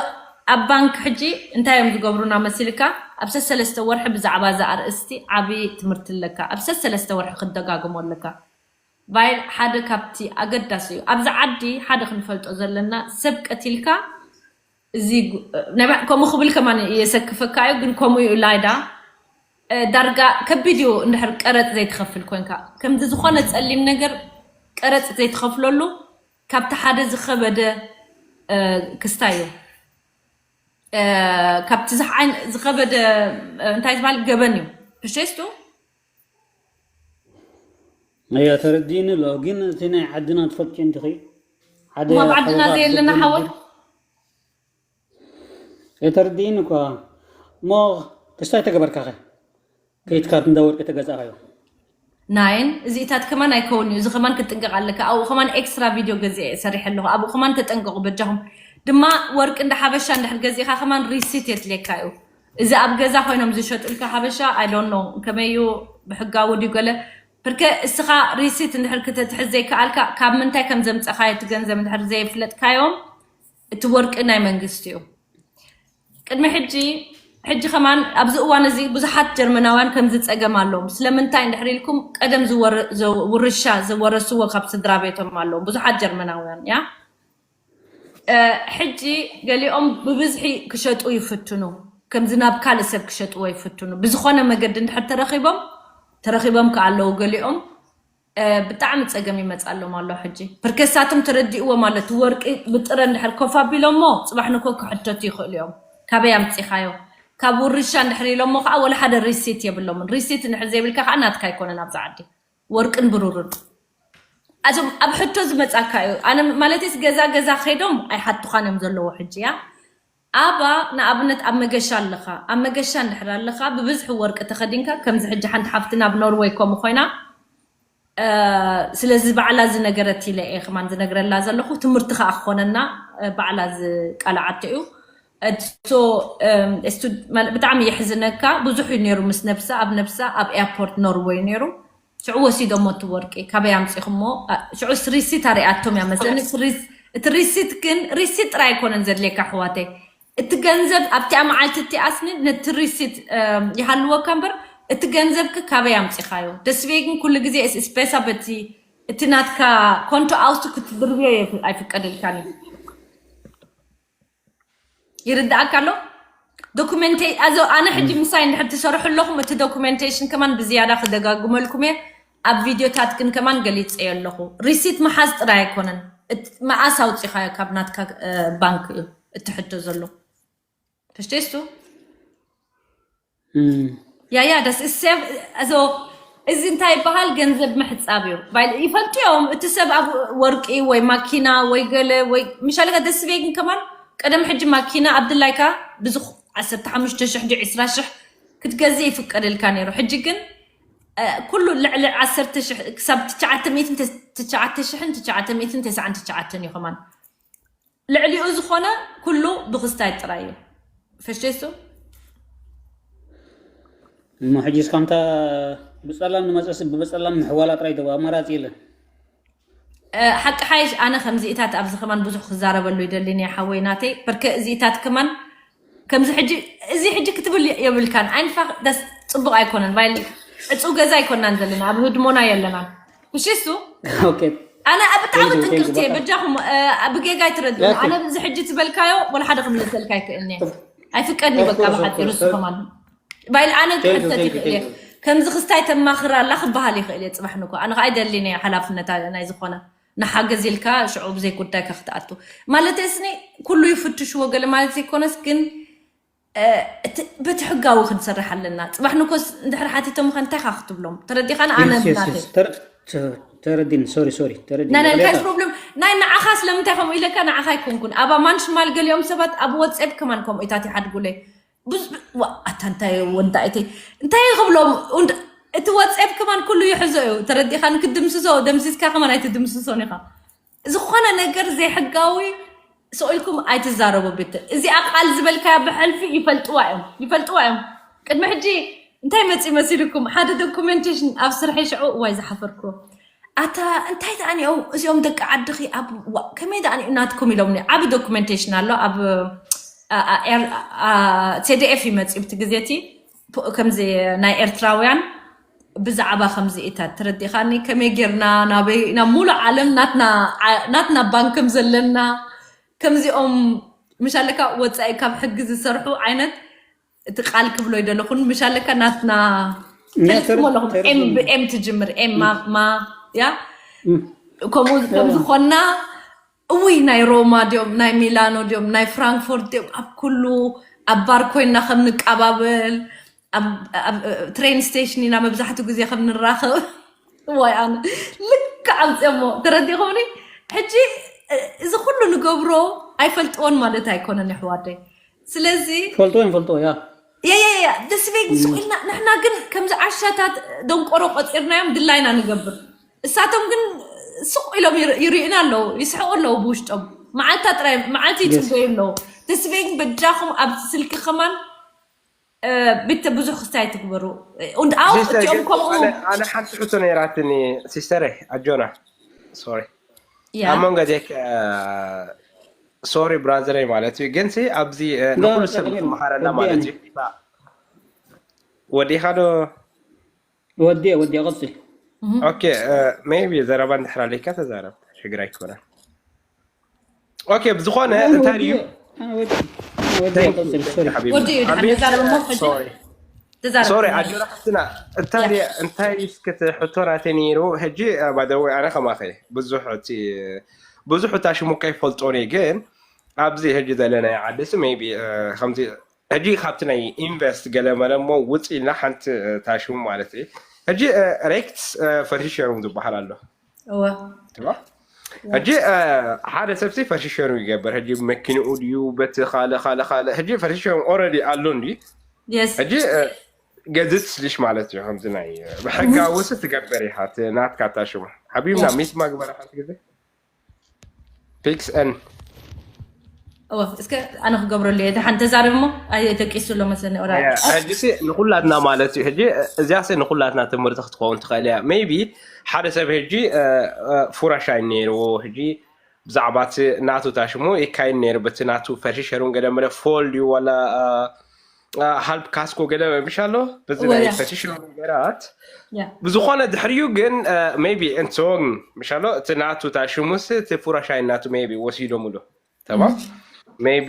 ኣብ ባንክ ሕጂ እንታይ እዮም ዝገብሩና መሲልካ? ኣብ ሰሰለስተ ወርሒ ብዛዕባ እዚ ኣርእስቲ ዓብዪ ትምህርቲ ኣለካ። ኣብ ሰሰለስተ ወርሒ ክትደጋግሞ ኣለካ። ቫይል ሓደ ካብቲ ኣገዳሲ እዩ። ኣብዚ ዓዲ ሓደ ክንፈልጦ ዘለና ሰብ ቀቲልካ እዚ ከምኡ ክብል ከማን የሰክፈካ እዩ። ግን ከምኡ እዩ ላይዳ ዳርጋ ከቢድ እዩ። እንድሕር ቀረፅ ዘይትኸፍል ኮንካ ከምዚ ዝኾነ ፀሊም ነገር ቀረፅ ዘይትኸፍለሉ ካብቲ ሓደ ዝኸበደ ክስታይ እዩ። ካብቲ ዝሓይን ዝኸበደ እንታይ ዝበሃል ገበን እዩ። ፍሽስቱ እያ ተረዲእኒ ኣሎ። ግን እቲ ናይ ዓድና ትፈልጪ እንዲኺ ሓደ እሞ ኣብ ዓድና ሓወኻ ዘየለና ዝብል ሓወይ እየ ተረዲእኒ እኳ። እሞ ክስታይ ተገበርካኸ? ከይትካት እንዳ ወርቂ ተገዛእኻዮ? ናይን እዚኢታት ከማን ኣይከውን እዩ። እዚ ከማን ክትጥንቀቕ ኣለካ። ኣብኡ ከማን ኤክስትራ ቪድዮ ገዚኤ ሰሪሐ ኣለኹ። ኣብኡ ከማን ተጠንቀቑ በጃኹም። ድማ ወርቂ እንደ ሓበሻ እንድሕር ገዚእኻ ከማን ሪሲት የድልየካ እዩ። እዚ ኣብ ገዛ ኮይኖም ዝሸጡልካ ሓበሻ I don't know ከመይ እዩ፣ ብሕጋዊ ድዩ ገለ። ብርከ እስኻ ሪሲት እንድሕር ክተትሕዝ ዘይከኣልካ፣ ካብ ምንታይ ከም ዘምፀኻዮ እቲ ገንዘብ እንድሕር ዘየፍለጥካዮም፣ እቲ ወርቂ ናይ መንግስቲ እዩ። ቅድሚ ሕጂ ሕጂ ከማን ኣብዚ እዋን እዚ ብዙሓት ጀርመናውያን ከምዚ ጸገም ኣለዎም። ስለምንታይ እንድሕር ኢልኩም፣ ቀደም ዝወረ- ዘ- ውርሻ ዝወረስዎ ካብ ስድራ ቤቶም ኣለዎም ብዙሓት ጀርመናውያን እያ። እ፣ ሕጂ ገሊኦም ብብዝሒ ክሸጡ ይፍትኑ፣ ከምዚ ናብ ካልእ ሰብ ክሸጥዎ ይፍትኑ። ብዝኾነ መገዲ እንድሕር ተረኺቦም ተረኺቦም ከ ኣለዉ ገሊኦም እ፣ ብጣዕሚ ጸገም ይመጻሎም ኣሎ ሕጂ። ፕርከሳትም ተረዲእዎም ኣሎ። እቲ ወርቂ ብጥረ እንድሕር ኮፍ ኣቢሎሞ፣ ጽባሕ ንኮ ክሕተቱ ይኽእሉ እዮም። ካበይ ኣምጺኻዮ? ካብ ውርሻ እንድሕር ኢሎሞ ከዓ ወላ ሓደ ሪሲት የብሎምን። ሪሲት እንድሕር ዘይብልካ ከዓ ናትካ ኣይኮነን ኣብዚ ዓዲ። ወርቅን ብሩርን። ኣዞም ኣብ ሕቶ ዝመጻካ እዩ። ኣነ ማለትስ ገዛ ገዛ ከይዶም ኣይሓቱኻን እዮም ዘለዎ ሕጂ እያ። ኣባ ንኣብነት ኣብ መገሻ ኣለኻ። ኣብ መገሻ እንድሕር ኣለኻ ብብዝሒ ወርቂ ተኸዲንካ ከምዚ ሕጂ ሓንቲ ሓፍቲ ናብ ኖርወይ ከምኡ ኮይና እ፣ ስለዚ ባዕላ ዝነገረት ኢለ እየ ከማን ዝነግረላ ዘለኹ። ትምህርቲ ከዓ ክኾነና እ፣ ባዕላ ዝቃላዓቶ እዩ። እ፣ so፣ እ፣ ስቱ- ማለ- ብጣዕሚ የሕዝነካ። ብዙሕ እዩ ነይሩ ምስ ነብሳ ኣብ ነብሳ ኣብ ኤርፖርት ኖርወይ ነይሩ። ሽዑ ወሲዶሞ እቲ ወርቂ ካበይ ኣምፂኹሞ? እ፣ ሽዑ ሪሲት ኣሪኣቶም እያ መስለኒ። እቲ ሪስ- እቲ ሪሲት ግን ሪሲት ጥራይ ኣይኮነን ዘድልየካ ኣሕዋተይ። እቲ ገንዘብ ኣብቲኣ መዓልቲ እቲኣስኒ ነቲ ሪሲት እም፣ ይሃልወካ እምበር እቲ ገንዘብክ ካበይ ኣምፂኻዮ? ደስቤ ግን ኩሉ ግዜ ስፔሳ በቲ እቲ ናትካ ኮንቶ ኣውስቱ ክትድርብዮ የፍ- ኣይፍቀደልካን እዩ። ይርዳእካ ኣሎ። ዶኩሜንቴ ኣዞ ኣነ ሕጂ ምሳይ እንድሕር ትሰርሑ ኣለኹም እቲ ዶኩሜንቴሽን ከማን ብዝያዳ ክደጋግመልኩም እየ። ኣብ ቪድዮታት ግን ከማን ገሊፀዮ ኣለኹ። ሪሲት መሓዝ ጥራይ ኣይኮነን፣ እት- መኣስ ኣውፂኻዮ ካብ ናትካ እ፣ ባንክ እዩ እቲ ሕቶ ዘሎ። ተሽቴስቱ እም፣ ያያ ደስ ሰብ እዞ እዚ እንታይ ይበሃል? ገንዘብ ምሕፃብ እዩ። ባይ- ይፈልጡ እዮም። እቲ ሰብ ኣብ ወርቂ ወይ ማኪና ወይ ገለ ወይ ምሻለካ ደስ ቤግን ከማን ቀደም ሕጂ ማኪና ኣብ ድላይካ ብዙ ዓሰርተ ሓሙሽተ ሽሕ ድዩ ዕስራ ሽሕ ክትገዝእ ይፍቀደልካ ነይሩ። ሕጂ ግን እ፣ ኩሉ ልዕሊ ዓሰርተ ሽሕ ክሳብ ትሽዓተ ሚእትን ተ- ትሽዓተ ሽሕን ትሽዓተ ሚእትን ተስዓን ትሽዓተን እዩ ከማን ልዕሊኡ ዝኾነ ኩሉ ብክስታይ ጥራይ እዩ። ፈሽቴሱ እሞ ሕጂ እስካምታ ብፀላም ንመፀስ ብፀላም ምሕዋላ ጥራይ ደው ኣማራፂ የለን። እ፣ ሓቂ ሓይሽ ኣነ ከምዚኢታት ኣብዚ ከማን ብዙሕ ክዛረበሉ ይደሊኒ ሓወይ ናተይ በርከ እዚኢታት ከማን ከምዚ ሕጂ እዚ ሕጂ ክትብል የብልካን። ኣይንፋ ደስ ፅቡቅ ኣይኮነን። ባይል ዕፁ ገዛ ኣይኮናን ዘለና ኣብ ህድሞና የለናን። እሺ እሱ ኦኬ ኣነ ብጣዕሚ Thank you, thank you, ጥንቅቅቲ እየ በጣም። በጃኹም እ፣ ኣብ ጌጋ ኣይትረድኡ። Yeah, okay. ኣነ እዚ ሕጂ ዝበልካዮ ወላ ሓደ ክምልሰልካ ኣይክእልኒ። ኣይፍቀድኒ Of በቃ course, of ብሓፂሩ course. እሱ ከማን ባይል ኣነ Thank you, ክሕተት thank you, ይኽእል እየ። thank you. ከምዚ ክስታይ ተማኽር ኣላ ክበሃል ይኽእል እየ ፅባሕ ንኮ ኣነ ከዓ ኣይደሊን እየ ሓላፍነት ናይ ዝኾነ ንሓገዝ ኢልካ ሽዑ ብዘይ ጉዳይካ ክትኣቱ ማለት ስኒ ኩሉ ይፍትሽዎ ገለ ማለት ዘይኮነስ ግን እ፣ እቲ- በቲ ሕጋዊ ክንሰርሕ ኣለና። ፅባሕ ንኮስ እንድሕር ሓቲቶም ከ እንታይ ካ ክትብሎም ተረዲኻን ኣነ Yes, yes, ናተይ yes. ተረ- ተ- ተረዲን ሶሪ ሶሪ ተረዲን ናይ ናይ መግለጫ ካሽ ፕሮብለም ናይ ንዓኻ ስለምንታይ ከምኡ ኢለካ ንዓኻ ኣይኮንኩን ኣባ ማንሽማል ገሊኦም ሰባት ኣብ ወፅኤፕ ከማን ከምኡ ኢታት ይሓድጉለይ ብዙ ዋ ኣታ እንታይ ወንዳ እተይ እንታይ ክብሎም እንድ- እቲ ወፅኤፕ ከማን ኩሉ ይሕዞ እዩ ተረዲኻ ንክድምስሶ ደምሲስካ ከማን ኣይትድምስሶን ኢኻ ዝኾነ ነገር ዘይሕጋዊ ስቕ ኢልኩም ኣይትዛረቡ ቤት እዚኣ ቃል ዝበልካያ ብሕልፊ ይፈልጥዋ እዮም ይፈልጥዋ እዮም ቅድሚ ሕጂ እንታይ መፂ መሲልኩም ሓደ ዶኩሜንቴሽን ኣብ ስርሐ ሽዑ እዋይ ዝሓፈርኩ ኣታ እንታይ ደኣ እዚኦም ደቂ ዓድኺ ኣብ ዋ- ከመይ ደኣ ናትኩም ኢሎምኒ ዓብ ዶኩሜንቴሽን ኣሎ ኣብ ቴዲኤፍ ይመፅእ ብቲ ግዜ እቲ ፖ- ከምዚ ናይ ኤርትራውያን ብዛዕባ ከምዚ ኢታት ተረዲኻኒ ከመይ ጌርና ናበይ ናብ ሙሉእ ዓለም ናትና ዓ- ናትና ባንክ ከም ዘለና ከምዚኦም ምሻለካ ወፃኢ ካብ ሕጊ ዝሰርሑ ዓይነት እቲ ቃል ክብሎ ይደለኹን ምሻለካ ናትና እኛ ፈሊጥኩም ተረ- ኣለኹም ተረ- ኤም ብኤም ትጅምር ኤም ማ- ማ ያ እም፣ ከምኡ ከም ዝኾንና እውይ ናይ ሮማ ድዮም ናይ ሚላኖ ድዮም ናይ ፍራንክፎርት ድዮም ኣብ ኩሉ ኣብ ባር ኮይንና ከም ንቀባበል ኣብ ኣብ ትሬን ስቴሽን ኢና መብዛሕትኡ ግዜ ከም ንራኸብ ዋይ ኣነ ልክዕ ኣምፅኦሞ ተረዲእኹምኒ ሕጂ እ- እዚ ኩሉ ንገብሮ ኣይፈልጥዎን ማለት ኣይኮነን ኣሕዋተይ ስለዚ ፈልጥዎ እዮም ፈልጥዎ ያ ያ ያ ያ ደስቤግ ስቕ ኢልና ንሕና ግን ከምዚ ዓሻታት ደንቆሮ ቆፂርናዮም ድላይና ንገብር። እሳቶም ግን ስቕ ኢሎም ይር- ይርእዩና ኣለዉ፣ ይስሕቁ ኣለዉ ብውሽጦም። መዓልታ ጥራይ መዓልቲ ይፅበዩ ኣለዉ። ደስቤግ በጃኹም ኣብ ስልኪ ከማን እ፣ ብተ ብዙሕ ክስታይ ትግበሩ። Und auch ሲስተር እቲኦም ግን ከምኡ ኣነ ኣነ ሓንቲ ሕቶ ነይራትኒ ሲስተር ኣጆና ሶሪ ያ ኣብ መንጎ ዜክ ሶሪ ብራዘረይ ማለት እዩ ግን ሲ ኣብዚ እ፣ ንኩሉ ሰብ ንክመሃረና ማለት እዩ ወዲኻ ዶ ወዲየ ወዲየ ቀፅል ኦኬ ሜቢ ዘረባ እንድሕር ኣለካ ተዛረብ ሽግር ኣይኮነን ኦኬ ብዝኾነ እንታይ እዩ ወዲየ ቀፅል ሶሪ ወዲ እዩ ድሓን ተዛረብ እሞ ሕጂ ተዛረብ ሶሪ ኣጆና ሓፍትና እንታይ እንታይ እስከ ሕቶ ናተይ ነይሩ ሕጂ ባደወይ ኣነ ከማኸ ብዙሕ እቲ ብዙሕ እታ ሽሙ ከይፈልጦን እየ ግን ኣብዚ ሕጂ ዘለናዮ ዓዲ ሲ ሜቢ ከምዚ ሕጂ ካብቲ ናይ ኢንቨስት ገለ መለ እሞ ውፅ ኢልና ሓንቲ እታ ሽሙ ማለት እዩ ሕጂ ሬክትስ ፈርኒቸር እውን ዝበሃል ኣሎ እወ ትባ? ሕጂ ሓደ ሰብሲ ፈርኒቸሩ ይገብር ሕጂ መኪንኡ ድዩ በቲ ካልእ ካልእ ካልእ ሕጂ ፈርኒቸሩ ኦረዲ ኣሎ እንዲ የስ ሕጂ ገዝት ስሊሽ ማለት እዩ ከምዚ ናይ ብሕጋዊ ሲ ትገብር ኢኻ እቲ ናትካ እታ ሽሙ ሓቢብና ሚት ማግበረ ሓንቲ ግዜ ፒክስ ን እወ እስከ ኣነ ክገብረሉ እየ ድሓን ተዛረብ እሞ ኣየ ደቂሱ ኣሎ መሰለኒ ኦራ ሕጂ ሲ ንኩላትና ማለት እዩ ሕጂ እዚያ ሲ ንኩላትና ትምህርቲ ክትኸውን ትኽእል እያ ሜቢ ሓደ ሰብ ሕጂ ፉራሻይ ነይርዎ ሕጂ ብዛዕባ እቲ ናቱ ታሽሙ ይካይድ ነይሩ በቲ ናቱ ፈርሽሸሩን ገለ መለ ፎል ድዩ ዋላ ሃልፕ ካስኮ ገለ ምሽ ኣሎ በዚ ናይ ወላ ፈርሽሸሩ ነገራት ያ ብዝኾነ ድሕሪኡ ግን ሜቢ እንሶን ምሽ ኣሎ እቲ ናቱ ታሽሙስ እቲ ፉራሻይ ናቱ ሜቢ ወሲዶምሉ ተማም ሜቢ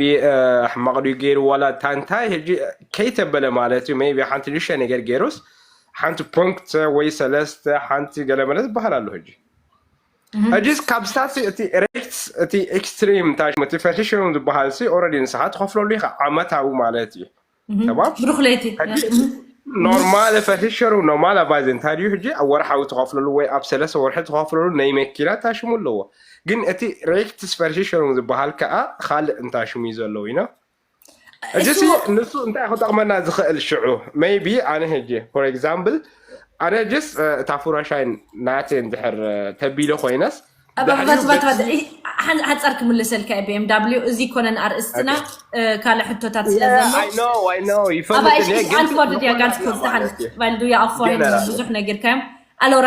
ሕማቕ ድዩ ገይሩ ዋላ ታንታይ ሕጂ ከይተበለ ማለት እዩ ሜቢ ሓንቲ ንእሽተ ነገር ገይሩስ ሓንቲ ፖንክት ወይ ሰለስተ ሓንቲ ገለመለ ዝበሃል ኣሎ ሕጂ ሕጂስ ካብ ስታትስ እቲ ሬክትስ እቲ ኤክስትሪም ታሽሙ እቲ ፈርሽሸሩ ዝበሃል ሲ ኦረዲ ንስኻ ትኸፍለሉ ኢኻ ዓመታዊ ማለት እዩ ተማም ብሩክ ለይቲ ሕጂ ኖርማል ፈርሽሸሩ ኖርማል ኣባይዝ እንታይ ድዩ ሕጂ ኣብ ወርሓዊ ትኸፍለሉ ወይ ኣብ ሰለስተ ወርሒ ትኸፍለሉ ናይ መኪና ታሽሙ ኣለዎ ግን እቲ ሬክትስ ፈርሽሸሩ ዝበሃል ከዓ ካልእ እንታሽሙ እዩ ዘለዎ ኢና እዚ እሱ ሲ ንሱ እንታይ ክጠቕመና ዝኽእል ሽዑ maybe ኣነ ሕጂ for example ኣነ ሕጅስ እታ ፍራሻይ ናተይ እንድሕር ተቢለ ኮይነስ ኣባባትባትባት ሓንፃር ክምልሰልካ የ ብኤምዳብሊው እዚ ኮነን ኣርእስትና ካልእ ሕቶታት ስለ ዘሎ I know I know ኣባይ ይፈልጥ ኣንትወርድ ድያ ጋንስ ኮዝተሓል ባልዱያ ኣፎ ብዙሕ ነጊርካዮም ኣሎራ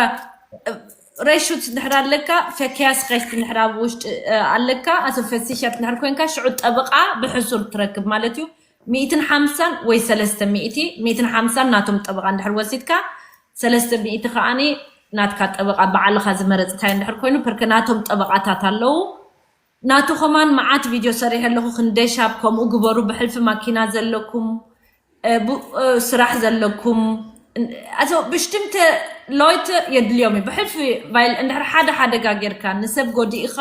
ሬሹት እንድሕር ኣለካ ፈኪያስ ኸሽት እንድሕር ኣብ ውሽጢ ኣለካ ኣቶ ፈሲሸት እንድሕር ኮንካ ሽዑ ጠበቃ ብሕሱር ትረክብ ማለት እዩ ሚእትን ሓምሳን ወይ ሰለስተ ሚእቲ ሚእትን ሓምሳን ናቶም ጠበቃ እንድሕር ወሲድካ ሰለስተ ሚእቲ ከዓኒ ናትካ ጠበቃ በዓልኻ ዝመረፅካዮ እንድሕር ኮይኑ ፐርከ ናቶም ጠበቃታት ኣለዉ ናቱ ከማን መዓት ቪድዮ ሰሪሐ ኣለኹ ክንደሻብ ከምኡ ግበሩ ብሕልፊ ማኪና ዘለኩም ስራሕ ዘለኩም ኣቶ ብሽትምተ ሎይት የድልዮም እዩ ብሕልፊ ቫይል እንድሕር ሓደ ሓደጋ ጌርካ ንሰብ ጎዲእኻ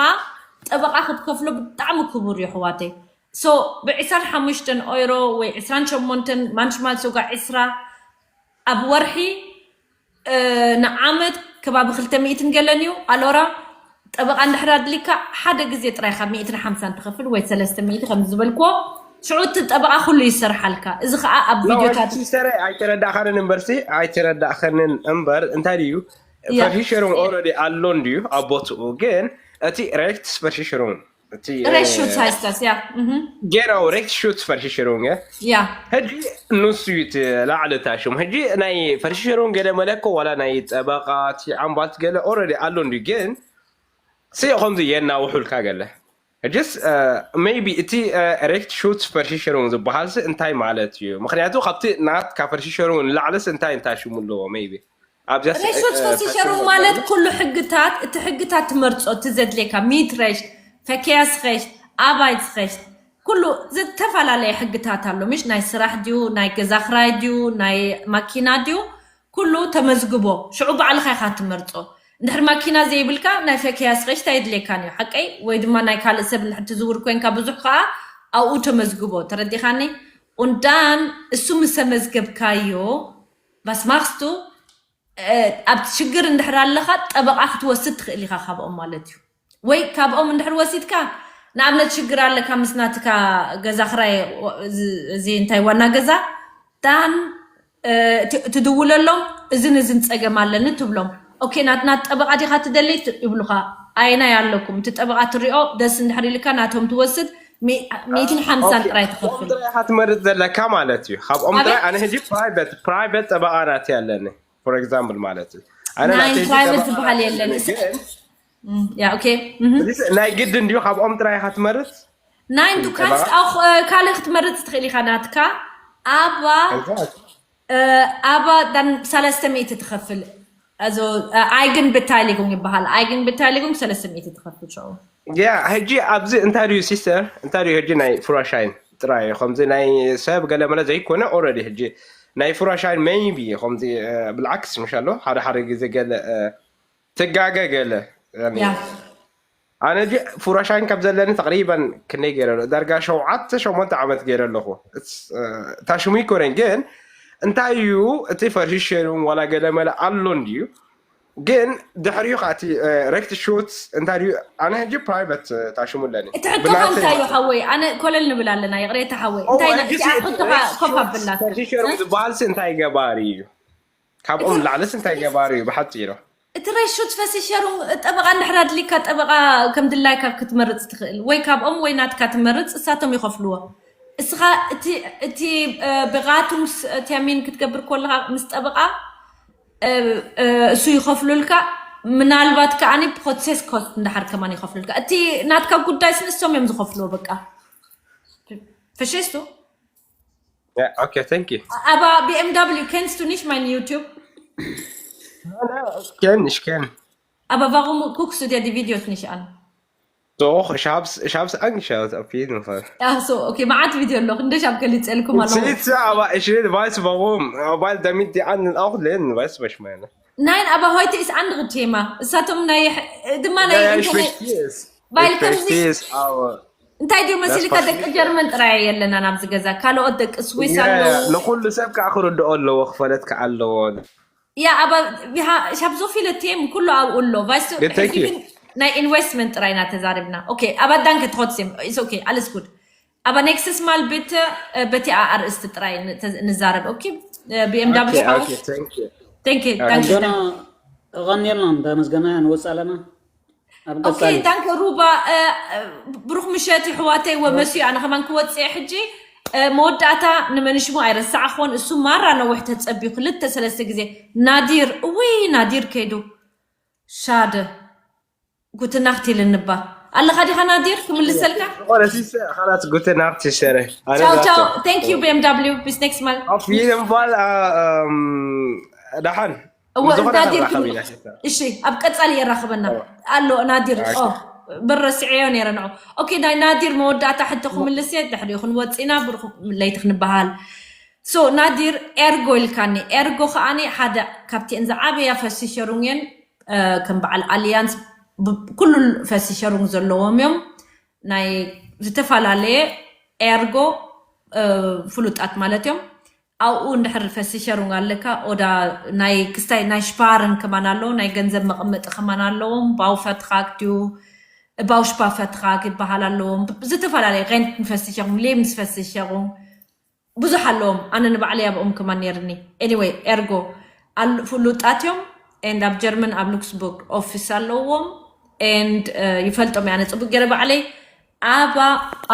ጠበቃ ክትከፍሎ ብጣዕሚ ክቡር እዩ ኣሕዋተይ so ብዕስራን ሓሙሽተን ኦይሮ ወይ ዕስራን ሸሞንተን ማንሽማል ሶጋ ዕስራ ኣብ ወርሒ ንዓመት ከባቢ ክልተ ሚእትን ገለን እዩ ኣሎራ ጠበቃ እንድሕር ኣድሊካ ሓደ ግዜ ጥራይ ካብ ሚእትን ሓምሳን ትኸፍል ወይ ሰለስተ ሚእቲ ከም ዝበልክዎ ሽዑ እቲ ጠበቃ ኩሉ ይሰርሓልካ እዚ ከዓ ኣብ ቪድዮታት ሲስተረ ኣይተረዳእኻንን እምበርሲ ኣይተረዳእኸንን እምበር እንታይ ድዩ ያ ፈርሽሸሩን ኦረዲ ኣሎ እንድዩ ኣብ ቦትኡ ግን እቲ ሬክትስ ፈርሽሸሩን እቲ ሬሹት ሃይስታስ ያ ጌራው ሬክት ሹት ፈርሽሸሩን ያ ሕጂ ንሱ እዩ እቲ ላዕሊ ታሽሙ ሕጂ ናይ ፈርሽሸሩን ገለ መለኮ ዋላ ናይ ጠበቃ እቲ ዓምባልት ገለ ኦረዲ ኣሎ እንድዩ ግን ስየ ከምዚ የናውሑልካ ገለ ሕጅስ maybe እቲ ሬክት ሹት ፈርሽሸሩን ዝበሃል ሲ እንታይ ማለት እዩ ምክንያቱ ካብቲ ናትካ ፈርሽሸሩን ንላዕልስ እንታይ እንታይ ሽሙ ኣለዎ maybe ኣብዚያ ሬሾት ፈሲሸሩ ማለት ኩሉ ሕግታት እቲ ሕግታት ትመርፆ እቲ ዘድልየካ ሚት ረሽት ፈኪያስ ኸሽት ኣባይት ኸሽት ኩሉ ዝተፈላለየ ሕግታት ኣሎ ምሽ ናይ ስራሕ ድዩ ናይ ገዛ ክራይ ድዩ ናይ ማኪና ድዩ ኩሉ ተመዝግቦ ሽዑ ባዕልኻ ኢኻ ትመርፆ እንድሕር ማኪና ዘይብልካ ናይ ፈኪያስ ኸሽት ኣይድልየካን እዩ ሓቀይ ወይ ድማ ናይ ካልእ ሰብ እንድሕር ትዝውር ኮንካ ብዙሕ ከዓ ኣብኡ ተመዝግቦ ተረዲኻኒ ኡንዳን እሱ ምሰመዝገብካዮ ባስማክስቱ ኣብ ሽግር እንድሕር ኣለኻ ጠበቃ ክትወስድ ትኽእል ኢኻ ካብኦም ማለት እዩ ወይ ካብኦም እንድሕር ወሲድካ ንኣብነት ሽግር ኣለካ ምስ ናትካ ገዛ ክራይ እዚ እንታይ ዋና ገዛ ዳን ትድውለሎም፣ እዝን እዝን ፀገም ኣለኒ ትብሎም። ኦኬ፣ ናትና ጠበቃ ዲካ ትደሊ ይብሉካ። ኣየናይ ኣለኩም? እቲ ጠበቃ ትሪኦ ደስ እንድሕር ኢልካ ናቶም ትወስድ። ሚእትን ሓምሳን ጥራይ ትኸፍል። ጥራይ ኢካ ትመርፅ ዘለካ ማለት እዩ። ካብኦም ጥራይ ኣነ ሕጂ ፕራይቨት ፕራይቨት ጠበቃ ናት ያለኒ for example ማለት እዩ። ኣነ ናተይ ፕራይቨት ዝበሃል የለን። ግን ያ ኦኬ። እዚ ናይ ግድ እንዲዩ ካብኦም ጥራይ ኢካ ትመርፅ ናይ እንዱ ካንስ ካልእ ክትመርፅ ትኽእል ኢካ። ናትካ ኣባ ኣባ ዳን ሰለስተ ሚእቲ ትኸፍል። Also Eigenbeteiligung ይበሃል። Eigenbeteiligung ሰለስተ ሚእቲ ትኸፍል ሽዑ። ያ ሕጂ ኣብዚ እንታይ ድዩ ሲስተር እንታይ ድዩ ሕጂ ናይ ፍራሻይን ጥራይ ከምዚ ናይ ሰብ ገለ መለ ዘይኮነ already ሕጂ ናይ ፍራሻይን maybe ከምዚ ብልዓክስ ምሽ ኣሎ ሓደ ሓደ ግዜ ገለ ትጋገ ገለ ያ ኣነ ጂ ፍራሻይን ካብ ዘለኒ ተቅሪበን ክንደይ ገይረ ኣለኹ ዳርጋ ሸውዓተ ሸሞንተ ዓመት ገይረ ኣለኹ። ታሽሙ ይኮነን ግን እንታይ እዩ እቲ ፈርሽሸሩም ዋላ ገለ መለ ኣሎ እንድዩ ግን ድሕሪኡ ከዓ እቲ ሬክት ሹት እንታይ ድዩ ኣነ ሕጂ ፕራይቨት ታሽሙ ኣለኒ እቲ ሕቶኻ እንታይ እዩ ሓወይ? ኣነ ኮለል ንብል ኣለና። ይቕሬታ ሓወይ እንታይ እቲ ኣብ ሕቶኻ ኮፍ ኣብላ ፈርሽሸሩም ዝበሃልሲ እንታይ ገባሪ እዩ? ካብኦም ላዕልስ እንታይ ገባሪ እዩ ብሓፂሩ? እቲ ሬክት ሹት ፈሲሸሩም ጠበቃ እንድሕር ኣድሊካ ጠበቃ ከም ድላይካ ክትመርፅ ትኽእል ወይ ካብኦም ወይ ናትካ ትመርፅ እሳቶም ይኸፍልዎ። እስኻ እቲ ብቃቱምስ ተሚን ክትገብር ከለኻ ምስ ጠበቃ እሱ ይኸፍሉልካ። ምናልባት ከዓኒ ፕሮሴስ ኮስት እንዳሓር ከማን ይኸፍሉልካ። እቲ ናትካ ጉዳይ ስንሶም እዮም ዝኸፍልዎ። በቃ ፈሽስቱ okay thank you aber BMW kennst du nicht mein YouTube? Kenn ich kenn. Aber warum guckst du dir die Videos nicht an? Doch, ich hab's, ich hab's angeschaut, auf jeden Fall. Ach so, okay, መዓት ቪድዮ ኣሎ ክንደሽ ኣብ ገሊፀልኩም ኣሎ Sitze, aber ich will, weiß warum. Weil damit die anderen auch lernen, weißt du, was ich meine? Nein, aber heute ist andere Thema. እሳቶም ናይ ድማ ናይ Ja, ja, ich verstehe es. Weil Ich verstehe es, aber እንታይ ድዩ መሲልካ ደቂ ጀርመን ጥራይ የለና ናብዚ ገዛ ካልኦት ደቂ ስዊስ ኣለዉ። ንኩሉ ሰብ ከዓ ክርድኦ ኣለዎ ክፈለጥ ከዓ ኣለዎ። Ja, aber wir ha- ich habe so viele Themen ኩሉ ኣብኡ ኣሎ። Weißt du, Thank you. ናይ ኢንቨስትመንት ጥራይ ኢና ተዛሪብና። Okay, aber danke trotzdem. Ist okay, alles gut. Aber nächstes Mal bitte በቲ ኣርእስቲ ጥራይ ንዛረብ። Okay? BMW Okay, okay, thank you. Thank you. Okay. Danke. ጆና እቐኒልና እንዳ መስገና ንወፅእ ኣለና ኣብ Okay, ቀፃሊ danke Ruba. ብሩኽ ምሸት ይሕዋተይ ወመስዩ ኣነ ከማን ክወፅእ ሕጂ መወዳእታ ንመንሽሙ ኣይረሳዕኹን። እሱ ማራ ነዊሕ ተፀቢዩ ክልተ ሰለስተ ግዜ ናዲር እውይ ናዲር ከይዱ ሻደ ጉትናኽት ኢልንባ ኣለኻ ዲኻ ናዲር ክምልሰልካ ዝኾነ ሲሰ ካላት ጉተ ናክት ይሰረ ቻው ቻው thank you BMW bis next mal Auf jeden Fall ደሓን እወ ናዲር እሺ ኣብ ቀፃሊ የራኽበና ኣሎ ናዲር ብረስዐዮ ነረ ንዑ Okay ናይ ናዲር መወዳእታ ሕቶ ክምልስ እየ ድሕሪኡ ክንወፅእ ኢና ብሩኽ ለይቲ ክንበሃል So ናዲር ኤርጎ ኢልካኒ ኤርጎ ከዓኒ ሓደ ካብቲአን ዝዓበያ ፈሲሸሩንየን ከም በዓል ኣሊያንስ ኩሉ ፈሲሸሩን ዘለዎም እዮም ናይ ዝተፈላለየ ኤርጎ ፍሉጣት ማለት እዮም ኣብኡ እንድሕር ፈሲሸሩን ኣለካ ኦዳ ናይ ክስታይ ናይ ሽፓርን ከማን ኣለዎ ናይ ገንዘብ መቐመጢ ከማን ኣለዎም ባው ፈትኻክ ድዩ ባው ሽፓ ፈትኻክ ይበሃል ኣለዎም ዝተፈላለየ ሬንት ፈሲሸሩን ሌምስ ፈሲሸሩን ብዙሕ ኣለዎም ኣነ ንባዕለይ ኣብኦም ከማን ነርኒ anyway ኤርጎ ፍሉጣት እዮም and ኣብ ጀርመን ኣብ ሉክስቡርግ ኦፊስ ኣለዎም and ይፈልጦም ኣነ ፅቡቅ ገይረ ባዕለይ ኣባ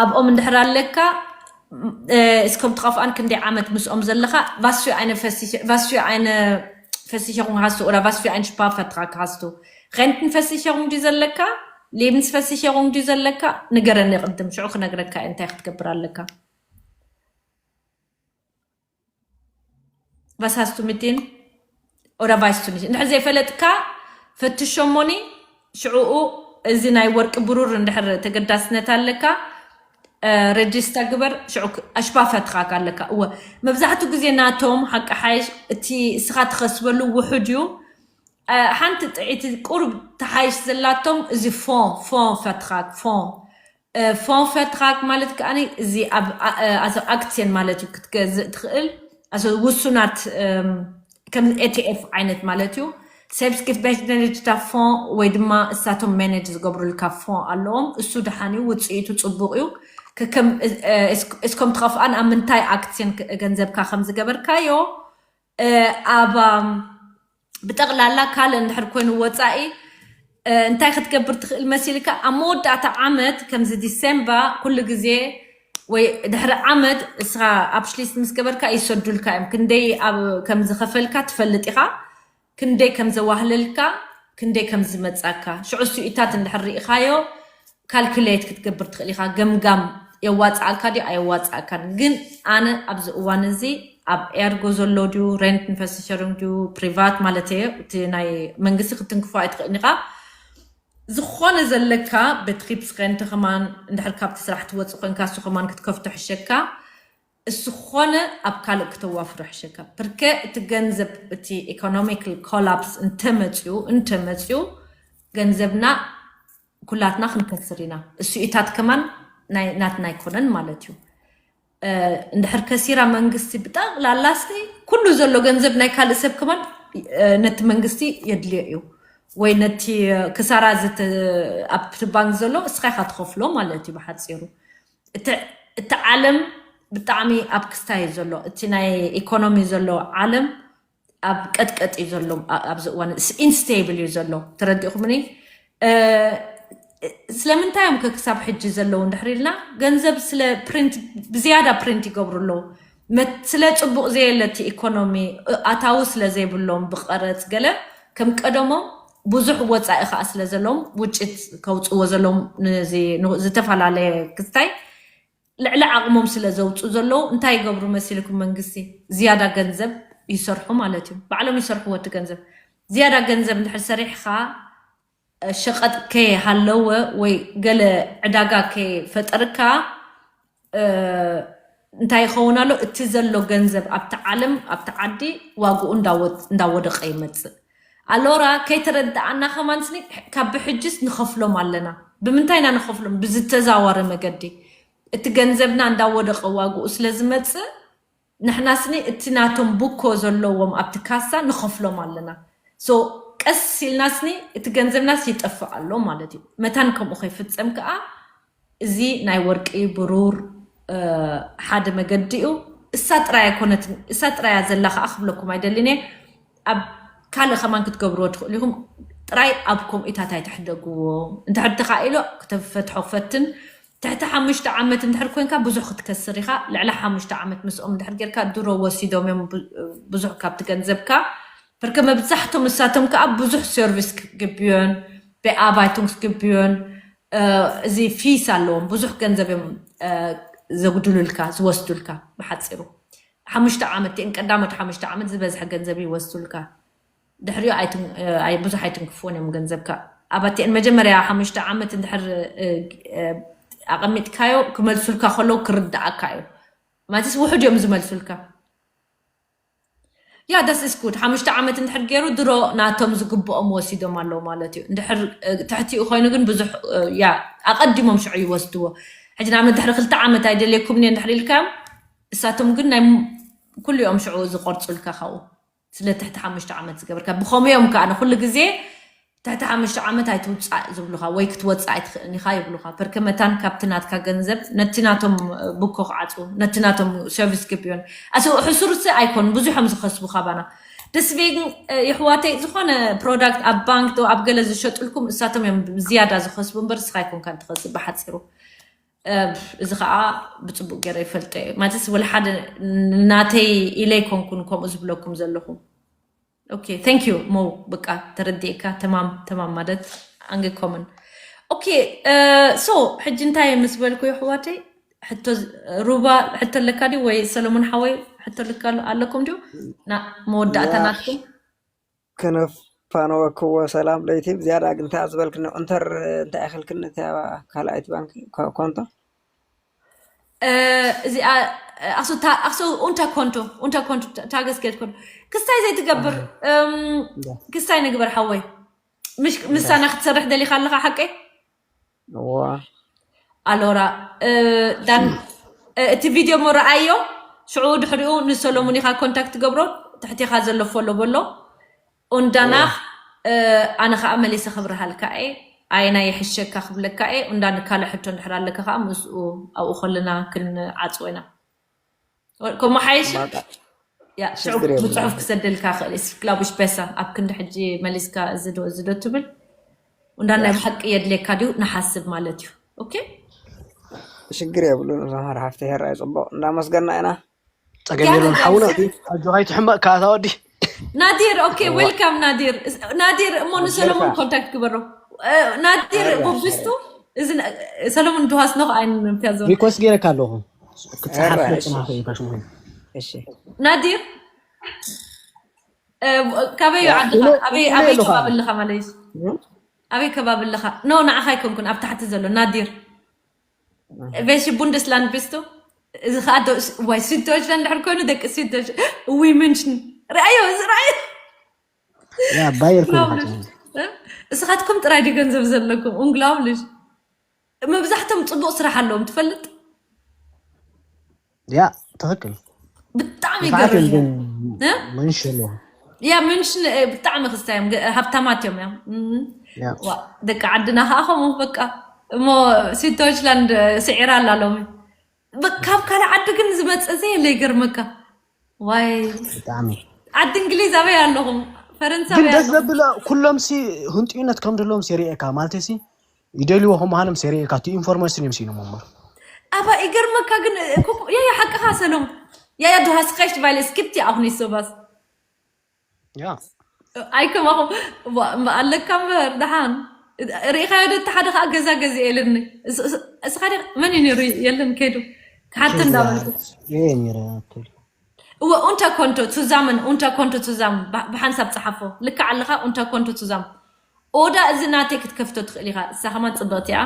ኣብኦም እንድሕር ኣለካ እስከም ትኸፍኣን ክንደይ ዓመት ምስኦም ዘለካ ቫስዩ ኣይነ ፈሲሸ ቫስዩ ኣይነ ፈሲሸኹም ሃስቱ ኦራ ቫስዩ ኣይን ሽፓ ፈትኻ ክሃስቱ ኸንትን ፈሲሸኹም ድዩ ዘለካ ሌብንስ ፈሲሸኹም ድዩ ዘለካ ንገረኒ ቅድም ሽዑ ክነግረካ እንታይ ክትገብር ኣለካ Was hast du mit denen? Oder weißt du nicht? እንድሕር ዘይፈለጥካ ፈትሾሞኒ ሽዕኡ እዚ ናይ ወርቂ ብሩር እንድሕር ተገዳስነት ኣለካ ረጅስታ ግበር ሽዑ ኣሽባ ፈትኻካ ኣለካ እወ መብዛሕትኡ ግዜ ናቶም ሓቂ ሓይሽ እቲ እስኻ ትኸስበሉ ውሑድ እዩ ሓንቲ ጥዒቲ ቁሩብ ተሓይሽ ዘላቶም እዚ ፎ ፎ ፈትኻክ ፎ ፎንፈትራግ ማለት ከዓ እዚ ኣብ ኣክሲዮን ማለት እዩ ክትገዝእ ትኽእል ውሱናት ከም ኤቲኤፍ ዓይነት ማለት እዩ ሰብስክሪፕሽን ሬጅታ ፎን ወይ ድማ እሳቶም ማኔጅ ዝገብሩልካ ፎን ኣለዎም። እሱ ደሓን እዩ፣ ውፅኢቱ ፅቡቕ እዩ። እስኮም ትኸፍኣን ኣብ ምንታይ ኣክሲዮን ገንዘብካ ከም ዝገበርካዮ ኣብ ብጠቕላላ ካልእ እንድሕር ኮይኑ ወፃኢ እንታይ ክትገብር ትኽእል መሲልካ? ኣብ መወዳእታ ዓመት ከምዚ ዲሴምባ ኩሉ ግዜ ወይ ድሕሪ ዓመት እስኻ ኣብ ሽሊስት ምስ ገበርካ ይሰዱልካ እዮም። ክንደይ ከምዝኸፈልካ ትፈልጥ ኢኻ፣ ክንደይ ከምዘዋህለልካ፣ ክንደይ ከምዝመፃካ። ሽዑ ስኢታት እንድሕር ርኢኻዮ ካልኩሌት ክትገብር ትኽእል ኢኻ። ገምጋም የዋፅኣልካ ድዩ ኣየዋፅኣልካን። ግን ኣነ ኣብዚ እዋን እዚ ኣብ ኤርጎ ዘሎ ድዩ፣ ሬንት ኢንቨስቲሸሪንግ ድዩ፣ ፕሪቫት ማለት እየ፣ እቲ ናይ መንግስቲ ክትንክፎ ኣይትኽእልን ኢኻ። ዝኾነ ዘለካ ቤትሪፕስ ሬንት ከማን እንድሕር ካብቲ ስራሕ ትወፅእ ኮንካ እሱ ከማን ክትከፍቶ ሕሸካ። እሱ ዝኾነ ኣብ ካልእ ክተዋፍሮ ሕሸካ። ፕርከ እቲ ገንዘብ እቲ ኢኮኖሚካል ኮላፕስ እንተመፅዩ እንተመፅዩ ገንዘብና ኩላትና ክንከስር ኢና። እሱ ኢታት ከማን ናትና ኣይኮነን ማለት እዩ። እንድሕር ከሲራ መንግስቲ ብጠቕላላስ ኩሉ ዘሎ ገንዘብ ናይ ካልእ ሰብ ከማን ነቲ መንግስቲ የድልዮ እዩ። ወይ ነቲ ክሳራ ኣብቲ ባንክ ዘሎ እስኻ ኢኻ ትኸፍሎ ማለት እዩ ብሓፂሩ። እቲ ዓለም ብጣዕሚ ኣብ ክስታይ እዩ ዘሎ። እቲ ናይ ኢኮኖሚ ዘሎ ዓለም ኣብ ቀጥቀጥ እዩ ዘሎ ኣብዚ እዋን። ኢንስቴብል እዩ ዘሎ። ተረዲእኹምኒ? ስለምንታይ እዮም ከ ክሳብ ሕጂ ዘለዉ እንድሕር ኢልና፣ ገንዘብ ስለ ፕሪንት ብዝያዳ ፕሪንት ይገብሩ ኣለዉ። ስለ ፅቡቕ ዘየለ እቲ ኢኮኖሚ ኣታዊ ስለ ዘይብሎም ብቐረፅ ገለ ከም ቀደሞም ብዙሕ ወፃኢ ከዓ ስለ ዘለዎም ውጭት ከውፅዎ ዘለዎም ዝተፈላለየ ክስታይ ልዕሊ ዓቕሞም ስለ ዘውፁ ዘለዉ እንታይ ይገብሩ መሲልኩም? መንግስቲ ዝያዳ ገንዘብ ይሰርሑ ማለት እዩ። ባዕሎም ይሰርሕዎ እቲ ገንዘብ። ዝያዳ ገንዘብ እንድሕር ሰሪሕኻ ሸቐጥ ከይሃለወ ወይ ገለ ዕዳጋ ከይፈጠርካ እንታይ ይኸውን ኣሎ? እቲ ዘሎ ገንዘብ ኣብቲ ዓለም ኣብቲ ዓዲ ዋግኡ እንዳወደቀ ይመፅእ። ኣሎራ ከይተረዳኣና ከማን ስኒ ካብ ብሕጅስ ንኸፍሎም ኣለና። ብምንታይ ኢና ንኸፍሎም? ብዝተዛዋረ መገዲ እቲ ገንዘብና እንዳወደቀ ዋግኡ ስለ ዝመፅእ ንሕና ስኒ እቲ ናቶም ቡኮ ዘለዎም ኣብቲ ካሳ ንኸፍሎም ኣለና። ሶ ቀስ ኢልና ስኒ እቲ ገንዘብናስ ይጠፍእ ኣሎ ማለት እዩ። መታን ከምኡ ከይፍፀም ከዓ እዚ ናይ ወርቂ ብሩር ሓደ መገዲ እዩ። እሳ ጥራይ ኣይኮነትን፣ እሳ ጥራያ ዘላ ከዓ ክብለኩም ኣይደልን እየ። ኣብ ካልእ ከማን ክትገብርዎ ትኽእሉ ኢኹም። ጥራይ ኣብ ከምኡታት ኣይትሕደግዎ። እንተ ሕድኻ ኢሎ ክተፈትሖ ፈትን። ትሕቲ ሓሙሽተ ዓመት እንድሕር ኮንካ ብዙሕ ክትከስር ኢኻ። ልዕሊ ሓሙሽተ ዓመት ምስኦም እንድሕር ጌርካ ድሮ ወሲዶም እዮም ብዙሕ ካብቲ ገንዘብካ። ብርከ መብዛሕቶም እሳቶም ከዓ ብዙሕ ሰርቪስ ክግብዮን ብኣባይቱንግስ ግብዮን እዚ ፊስ ኣለዎም። ብዙሕ ገንዘብ እዮም ዘጉድሉልካ ዝወስዱልካ። ብሓፂሩ ሓሙሽተ ዓመት እን ቀዳሞት ሓሙሽተ ዓመት ዝበዝሐ ገንዘብ ይወስዱልካ። ድሕሪኡ ብዙሕ ኣይትንክፍዎን እዮም ገንዘብካ። ኣባቲአን መጀመርያ ሓሙሽተ ዓመት እንድሕር ኣቐሚጥካዮ ክመልሱልካ ከለዉ ክርዳኣካ እዩ። ማለትስ ውሑድ እዮም ዝመልሱልካ። ያ ደስ ስኩድ ሓሙሽተ ዓመት እንድሕር ገይሩ ድሮ ናቶም ዝግብኦም ወሲዶም ኣለዉ ማለት እዩ። እንድሕር ትሕቲኡ ኮይኑ ግን ብዙሕ ያ ኣቐዲሞም ሽዑ ይወስድዎ። ሕጂ ናብ ድሕሪ ክልተ ዓመት ኣይደልየኩም እየ እንድሕር ኢልካዮም እሳቶም ግን ናይ ኩሉ እዮም ሽዑ ዝቆርፁልካ ካብኡ። ስለ ትሕቲ ሓሙሽተ ዓመት ዝገበርካ ብኸምኡ እዮም ከዓ ንኩሉ ግዜ ትሕቲ ሓሙሽተ ዓመት ኣይትውፃእ ዝብሉካ ወይ ክትወፅእ ኣይትኽእልን ኢኻ ይብሉካ። ፐርከ መታን ካብቲ ናትካ ገንዘብ ነቲ ናቶም ቡኮ ክዓፅው ነቲ ናቶም ሰርቪስ ግብዮን ኣስ ሕሱርሲ ኣይኮኑ ብዙሖም ዝኸስቡ ካባና። ደስቤግን ይሕዋተይ ዝኾነ ፕሮዳክት ኣብ ባንክ ዶ ኣብ ገለ ዝሸጡልኩም እሳቶም እዮም ዝያዳ ዝኸስቡ እምበር እስኻ ኣይኮንካን ትኸስብ ብሓፂሩ። እዚ ከዓ ብፅቡቅ ገይረ ይፈልጦ እየ ማለትስ ወላ ሓደ ናተይ ኢለ ኣይኮንኩን ከምኡ ዝብለኩም ዘለኹ። ኦኬ thank you ሞ በቃ ተረዲእካ ተማም ተማም ማለት ኣንገኮምን። ኦኬ ሶ ሕጂ እንታይ ምስ በልኩ የሕዋተይ ሕቶ ሩባ ሕቶ ኣለካ ድዩ ወይ ሰለሙን ሓወይ ሕቶ ኣለካ ኣለኩም ድዩ? መወዳእታ ናትኩም ከነፋነወክዎ ሰላም ለይቲ ዝያዳ ግን እንታይ ዝበልክኒ ዑንተር እንታይ ኢኽልክኒ እታ ካልኣይቲ ባንክ ኮንቶ እዚኣ ኣክሱ ኡንታ ኮንቶ ኡንታ ኮንቶ ታገስ ጌድ ኮንቶ ክስታይ ዘይትገብር ክስታይ ንግበር ሓወይ ምሳና ክትሰርሕ ደሊኻ ኣለኻ ሓቀይ ኣሎራ ዳን እቲ ቪድዮ ሞ ረኣዮ ሽዑ ድሕሪኡ ንሰሎሙን ኢኻ ኮንታክት ገብሮ ትሕቲኻ ዘሎ ፎሎ በሎ und danach ኣነ ከዓ መሊሰ ክብርሃልካ እየ። ኣየናይ ይሕሸካ ክብለካ እየ። እንዳ ንካለ ሕቶ እንድሕር ኣለካ ከዓ ምስኡ ኣብኡ ከለና ክንዓፅዎ ኢና። ከምኡ ሓይሽ ብፅሑፍ ክሰደልካ ክእል ስክላቡሽ በሳ ኣብ ክንዲ ሕጂ መሊስካ እዚ ዶ እዚ ዶ ትብል እንዳ ናይ ብሓቂ የድልየካ ድዩ ንሓስብ ማለት እዩ። ኦኬ ሽግር የብሉን። እዞም ሓደ ሓፍቲ ሄራ እዩ ፅቡቅ እንዳመስገና ኢና። ጸገም የለን ሓውና። ኣጆኻ ይትሕመቅ ካታ ወዲ ናዲር ኦኬ ዌልካም ናዲር። ናዲር እሞ ንሰሎሞን ኮንታክት ግበሮ። ናዲር ቡብስቱ እዚ ሰሎሞን ድሃስ ነው ኣይንንፍያ ዞን ሪኮስት ገይረካ ኣለኹ። ክትሓፍለ ጽናፈ እዩ ካሽሙ። እሺ ናዲር ካበይ ዓድኻ ኣበይ ኣበይ ከባቢ ኣለኻ ማለት ኣበይ ከባቢ ኣለኻ? ኖ ንዓኻ ኣይኮንኩን ኣብ ታሕቲ ዘሎ ናዲር Welche Bundesland bist du? እዚ ከዓ ዶ- ዋይ ስዊት ዶይችላንድ ድሕር ኮይኑ ደቂ ስዊት ዶይች ዊ ምንሽን ርኣዮ እዚ ርኣዮ ያ ባየር ኮይኑ ሓጭ እስኻትኩም ጥራይ ድዩ ገንዘብ ዘለኩም ኡንግላውልሽ መብዛሕቶም ፅቡቅ ስራሕ ኣለዎም ትፈልጥ ያ ትኽክል። ብጣዕሚ ብዓት ይገርም ግን እ? መንሽን ያ ምንሽን እ፣ ብጣዕሚ ክስታይ እዮም ገ- ሃብታማት እዮም እዮም እም። ያ ዋ፣ ደቂ ዓድና ከዓ ከምኡ በቃ እሞ ስዊት ዶይችላንድ ስዒራ ኣላ ሎሚ በ- ካብ ካልእ ዓዲ ግን ዝመፀ ዘየለ ይገርመካ ዋይ ብጣዕሚ ዓዲ እንግሊዝ ኣበይ ኣለኹም ፈረንሳ ግን ኣበይ ደስ ኣለኹም ዘብል ኩሎም ሲ ህንጥዩነት ከም ዘለዎም ሲ ርኤካ ማለት ሲ ይደልይዎ ከም ምዃኖም ሲ ርኤካ እቲ ኢንፎርሜሽን እዮም ሲኖም እምበር ኣባ ይገርመካ ግን ኩ- ያያ ሓቅኻ ሰሎም ያያ du hast recht weil es gibt ja auch nicht sowas ያ ኣይከማኹም ኣለካ እምበር ደሓን ርኢኻዮ ዶ እቲ ሓደ ከዓ ገዛ ገዚኤ ኢልኒ እስ- እስ- እስኻ ዲ መን እዩ ነይሩ የለን ከይዱ ክሓተ እንዳበልኩ ይሄ ነይረ ትብል እወ unter Konto zusammen unter Konto zusammen ብሓንሳብ ፀሓፎ ልክዕ ኣለኻ unter Konto zusammen ኦዳ እዚ ናተይ ክትከፍቶ ትኽእል ኢኻ እሳ ከማን ፅብቕቲ እያ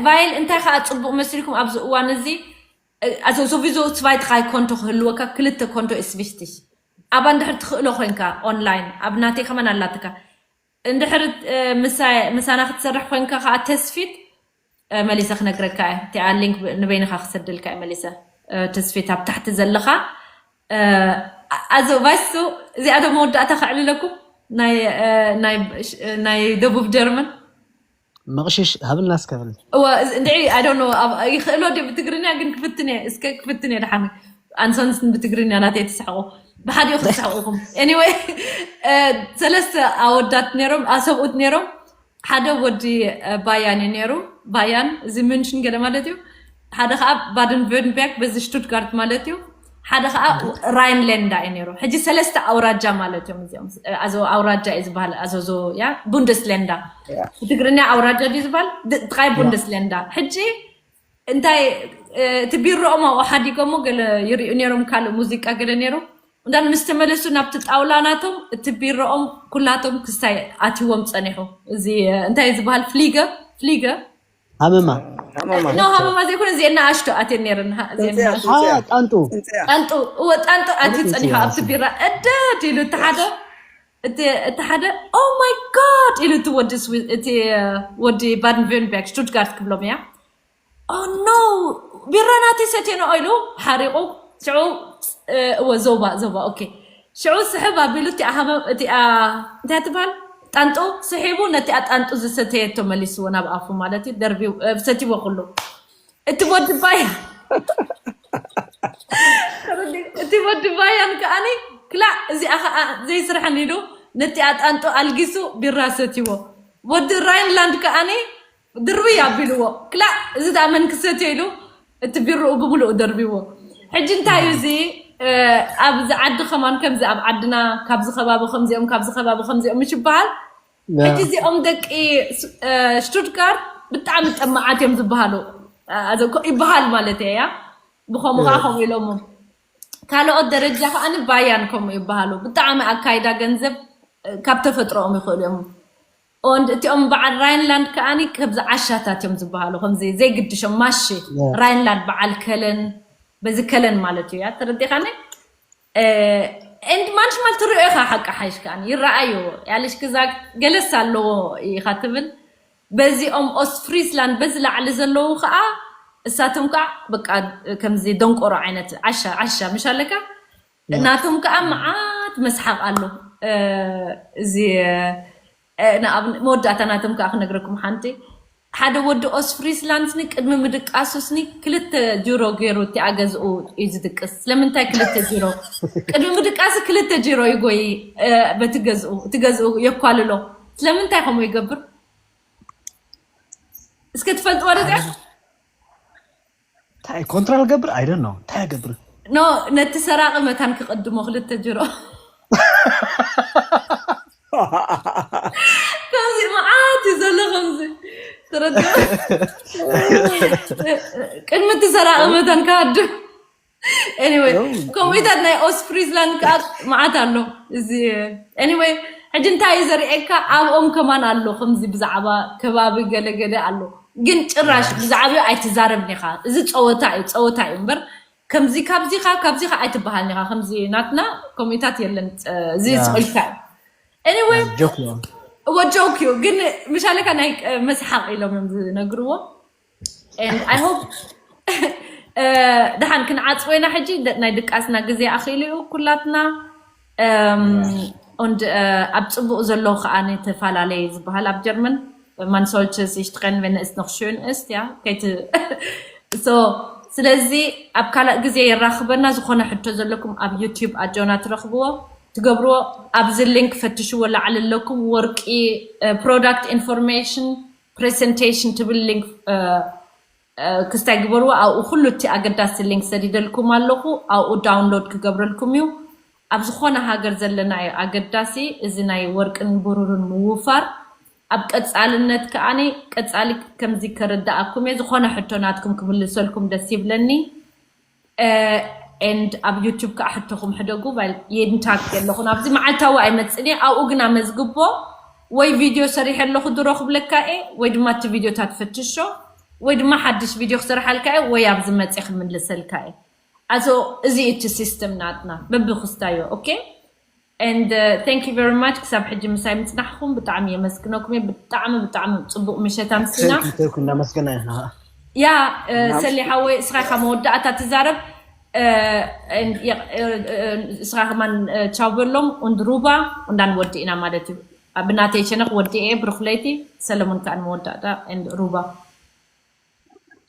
ቫይል እንታይ ከዓ ፅቡቅ መስልኩም ኣብዚ እዋን እዚ also sowieso zwei drei Konto ክህልወካ ክልተ ኮንቶ is wichtig ኣባ እንድሕር ትኽእሎ ኮይንካ ኦንላይን ኣብ ናተይ ከማን ኣላትካ እንድሕር ምሳና ክትሰርሕ ኮይንካ ከዓ ተስፊት መሊሰ ክነግረካ እየ እቲኣ ሊንክ ንበይንኻ ክሰደልካ እየ መሊሰ ተስፊት ኣብ ታሕቲ ዘለኻ ኣዞ ቫይስቱ እዚኣ ዶ መወዳእታ ከዕልለኩም ናይ ደቡብ ጀርመን መቕሽሽ ሃብልና እስከብል እወ እንድዒ I don't know ይኽእሎ ድዩ ብትግርኛ ግን ክፍትን እየ እስከ ክፍትን እየ ደሓን ኣንሶንስ ብትግርኛ ናተይ ትስሕቁ ብሓዲኡ ክትስሕቁ ኢኹም anyway ሰለስተ ኣወዳት ነይሮም ኣሰብኡት ነይሮም ሓደ ወዲ ባያን እዩ ነይሩ ባያን እዚ ምንሽን ገለ ማለት እዩ ሓደ ከዓ ባደን ቨርንበርግ በዚ ሽቱትጋርት ማለት እዩ ሓደ ከዓ ራይንለንዳ እዩ ነይሩ ሕጂ ሰለስተ ኣውራጃ ማለት እዮም እዚኦም ኣዞ ኣውራጃ እዩ ዝበሃል ኣዞዞ ያ ቡንደስለንዳ ብትግርኛ ኣውራጃ ድዩ ዝበሃል ድቃይ ቡንደስለንዳ ሕጂ እንታይ እቲ ቢሮኦም ኣብኡ ሓዲጎሞ ገለ ይሪኡ ነይሮም ካልእ ሙዚቃ ገለ ነይሩ እንዳ ምስ ተመለሱ ናብቲ ጣውላ ናቶም እቲ ቢሮኦም ኩላቶም ክስታይ ኣትዎም ፀኒሑ እዚ እንታይ ዝበሃል ፍሊገ ፍሊገ ሃመማ ኖ ሃመማ ዘይኮነ እዚኤን ንኣሽቱ ኣትየን ነይረን ጣንጡ ጣንጡ እወ ጣንጡ ኣትዩ ፀኒሑ ኣብቲ ቢራ እደድ ኢሉ እቲ ሓደ እቲ ሓደ oh my god ኢሉ እቲ ወዲ እቲ ወዲ ባድንቨንበርግ ሽቱትጋርት ክብሎም እያ ኖ ቢራ ናተይ ሰትየንኦ ኢሉ ሓሪቑ ሽዑ እወ ዞባ ዞባ ኦኬ ሽዑ ስሕብ ኣቢሉ እቲኣ ሃመ እቲኣ እንታይ ትበሃል ጣንጡ ስሒቡ ነቲኣ ጣንጡ ዝሰተየቶ መሊስዎ ናብ ኣፉ ማለት እዩ ደርቢ ሰቲዎ ኩሉ እቲ ወዲ ባያ እቲ ወዲ ባያን ከኣኒ ክላእ እዚኣ ከዓ ዘይስርሐን ኢሉ ነቲኣ ጣንጡ ኣልጊሱ ቢራ ሰቲዎ ወዲ ራይንላንድ ከኣኒ ድርብይ ኣቢልዎ ክላእ እዚ ደኣ መን ክሰትዮ ኢሉ እቲ ቢርኡ ብምልኡ ደርቢዎ ሕጂ እንታይ እዩ እዚ ኣብዚ ዓዲ ከማን ከምዚ ኣብ ዓድና ካብዚ ከባቢ ከምዚኦም ካብዚ ከባቢ ከምዚኦም ምሽ ይበሃል ሕጂ እዚኦም ደቂ ሽቱትጋርት ብጣዕሚ ጠማዓት እዮም ዝበሃሉ ይበሃል ማለት እያ ብከምኡ ከዓ ከምኡ ኢሎሞ ካልኦት ደረጃ ከዓ ባያን ከምኡ ይበሃሉ ብጣዕሚ ኣካይዳ ገንዘብ ካብ ተፈጥሮኦም ይኽእሉ እዮም ኦንድ እቲኦም በዓል ራይንላንድ ከዓኒ ከምዚ ዓሻታት እዮም ዝበሃሉ ከምዚ ዘይግድሾም ማሺ ራይንላንድ በዓል ከለን በዚ ከለን ማለት እዩ ያ ተረዲኻኒ እንድ ማንሽማል ትሪኦ ኢኻ ሓቂ ሓይሽ ከዓኒ ይረኣዩ ያለሽ ግዛ ገለስ ኣለዎ ኢኻ ትብል በዚኦም ኦስትፍሪስላንድ በዚ ላዕሊ ዘለዉ ከዓ እሳቶም ከዓ በቃ ከምዚ ደንቆሮ ዓይነት ዓሻ ዓሻ ምሽ ኣለካ ናቶም ከዓ መዓት መስሓቕ ኣሎ እዚ ንኣብነት መወዳእታ ናቶም ከዓ ክነግረኩም ሓንቲ ሓደ ወዲ ኦስ ፍሪስላንድስኒ ቅድሚ ምድቃሱስኒ ክልተ ጅሮ ገይሩ እቲኣ ገዝኡ እዩ ዝድቅስ። ስለምንታይ ክልተ ጅሮ? ቅድሚ ምድቃሱ ክልተ ጅሮ ይጎይ በቲ ገዝኡ፣ እቲ ገዝኡ የኳልሎ። ስለምንታይ ከምኡ ይገብር? እስከ ትፈልጥዎ ዶ እዚኣ? እንታይ ኮንትሮል ገብር? I don't know እንታይ ገብር? ኖ፣ ነቲ ሰራቂ መታን ክቕድሞ ክልተ ጅሮ። ከምዚ መዓት እዩ ዘሎ ከምዚ። ተረድኦ? ቅድሚ እቲ ሰራቂ መታን ክሃድም። Anyway፣ ከምኡታት ናይ ኦስ ፍሪዝላንድ ከዓ መዓት ኣሎ። እዚ anyway፣ ሕጂ እንታይ እዩ ዘርእየካ? ኣብኦም ከማን ኣሎ ከምዚ ብዛዕባ ከባቢ ገለገለ ኣሎ። ግን ጭራሽ ብዛዕባ ኣይትዛረብን ኢኻ። እዚ ፀወታ እዩ፣ ፀወታ እዩ እምበር ከምዚ ካብዚኻ ካብዚኻ ኣይትበሃልን ኢኻ። ከምዚ ናትና ከምኡታት የለን። እዚ ስቕልካ እዩ። Anyway፣ ጆክ ነው። እወ ጆክ እዩ ግን ምሻለካ ናይ መስሓቅ ኢሎም እዮም ዝነግርዎ። And I hope ደሓን ክንዓፅወ ኢና ሕጂ። ናይ ድቃስና ግዜ ኣኽኢሉ እዩ ኩላትና። Und ኣብ ፅቡቅ ዘሎ ከዓ ተፈላለየ ዝበሃል ኣብ ጀርመን man sollte sich trennen wenn es noch schön ist ja ከይት so ስለዚ ኣብ ካልእ ግዜ የራኽበና። ዝኾነ ሕቶ ዘለኩም ኣብ ዩቲዩብ ኣጆና ትረኽብዎ ትገብርዎ። ኣብዚ ሊንክ ፈትሽዎ ላዕሊ ኣለኩም። ወርቂ product information presentation ትብል ሊንክ ክስታይ ግበርዎ። ኣብኡ ኩሉ እቲ ኣገዳሲ ሊንክ ሰዲደልኩም ኣለኹ። ኣብኡ ዳውንሎድ ክገብረልኩም እዩ። ኣብ ዝኾነ ሃገር ዘለና እዩ ኣገዳሲ እዚ ናይ ወርቅን ብሩርን ምውፋር። ኣብ ቀፃልነት ከዓኒ ቀፃሊ ከምዚ ከረዳኣኩም እየ። ዝኾነ ሕቶ ናትኩም ክምልሰልኩም ደስ ይብለኒ። And ኣብ ዩቱብ ከዓ ሕቶኹም ሕደጉ። Jeden Tag የለኹን ኣብዚ መዓልታዊ ኣይመፅን እየ። ኣብኡ ግን ኣመዝግቦ ወይ ቪድዮ ሰሪሐ ኣለኹ ድሮ ክብለካ እየ ወይ ድማ እቲ ቪድዮታት ፈትሾ ወይ ድማ ሓድሽ ቪድዮ ክሰርሓልካ እየ ወይ ኣብዚ መፅእ ክምልሰልካ እየ። ኣዞ እዚ እቲ ሲስተም ናትና በብክስታዮ okay and thank you very much ክሳብ ሕጂ ምሳይ ምፅናሕኩም ብጣዕሚ የመስግነኩም እየ። ብጣዕሚ ብጣዕሚ ፅቡቅ ምሸት ኣምሲና። ተኩ እናመስገና ኢና። ያ ሰሊ ሓወይ እስኻ ኢኻ መወዳእታ ትዛረብ። እስኻ ከማን ቻው በሎም und Ruba und dann ወዲእና ማለት እዩ። ብናተይ ሸነኽ ወዲኤ ብሩኽ ለይቲ። ሰለሙን ከዓ ንመወዳእታ and Ruba።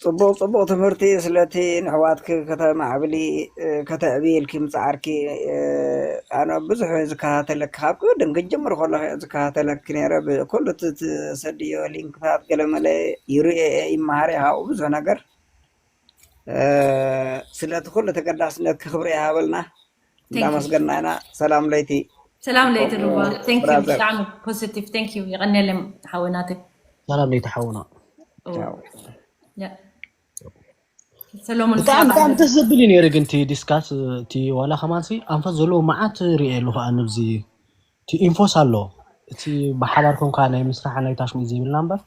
ፅቡቅ ፅቡቅ ትምህርቲ ስለቲ ንሕዋትኪ ከተማዕብሊ ከተዕብይልኪ ምፅዓርኪ ኣነ ብዙሕ ዝከታተለኪ ካብ ቅድም ክጅምር ከለኹ ዝከታተለኪ ነረ ኩሉ ትሰድዮ ሊንክታት ገለመለ ይርኤ ይመሃር ካብኡ ብዙሕ ነገር ስለቲ ኩሉ ተገዳስነት ክክብሪ ይሃበልና። እንዳመስገና ኢና። ሰላም ለይቲ። ሰላም ለይቲ ሩባ። Thank you ብጣዕሚ positive thank you። የቐንየለይ ሓወይ ናተይ። ሰላም ለይቲ ሓውና። ሰሎሞን ብጣዕሚ ብጣዕሚ ደስ ዘብል እዩ ነይሩ ግን እቲ ዲስካስ እቲ ዋላ ከማንሲ ኣንፈት ዘለዎ መዓት ሪኤ ኣለኹ ኣነ ኣብዚ እቲ ኢንፎስ ኣሎ እቲ ብሓባር ኮንካ ናይ ምስራሕ ናይ ታሽሚ ዘይብልና እምበር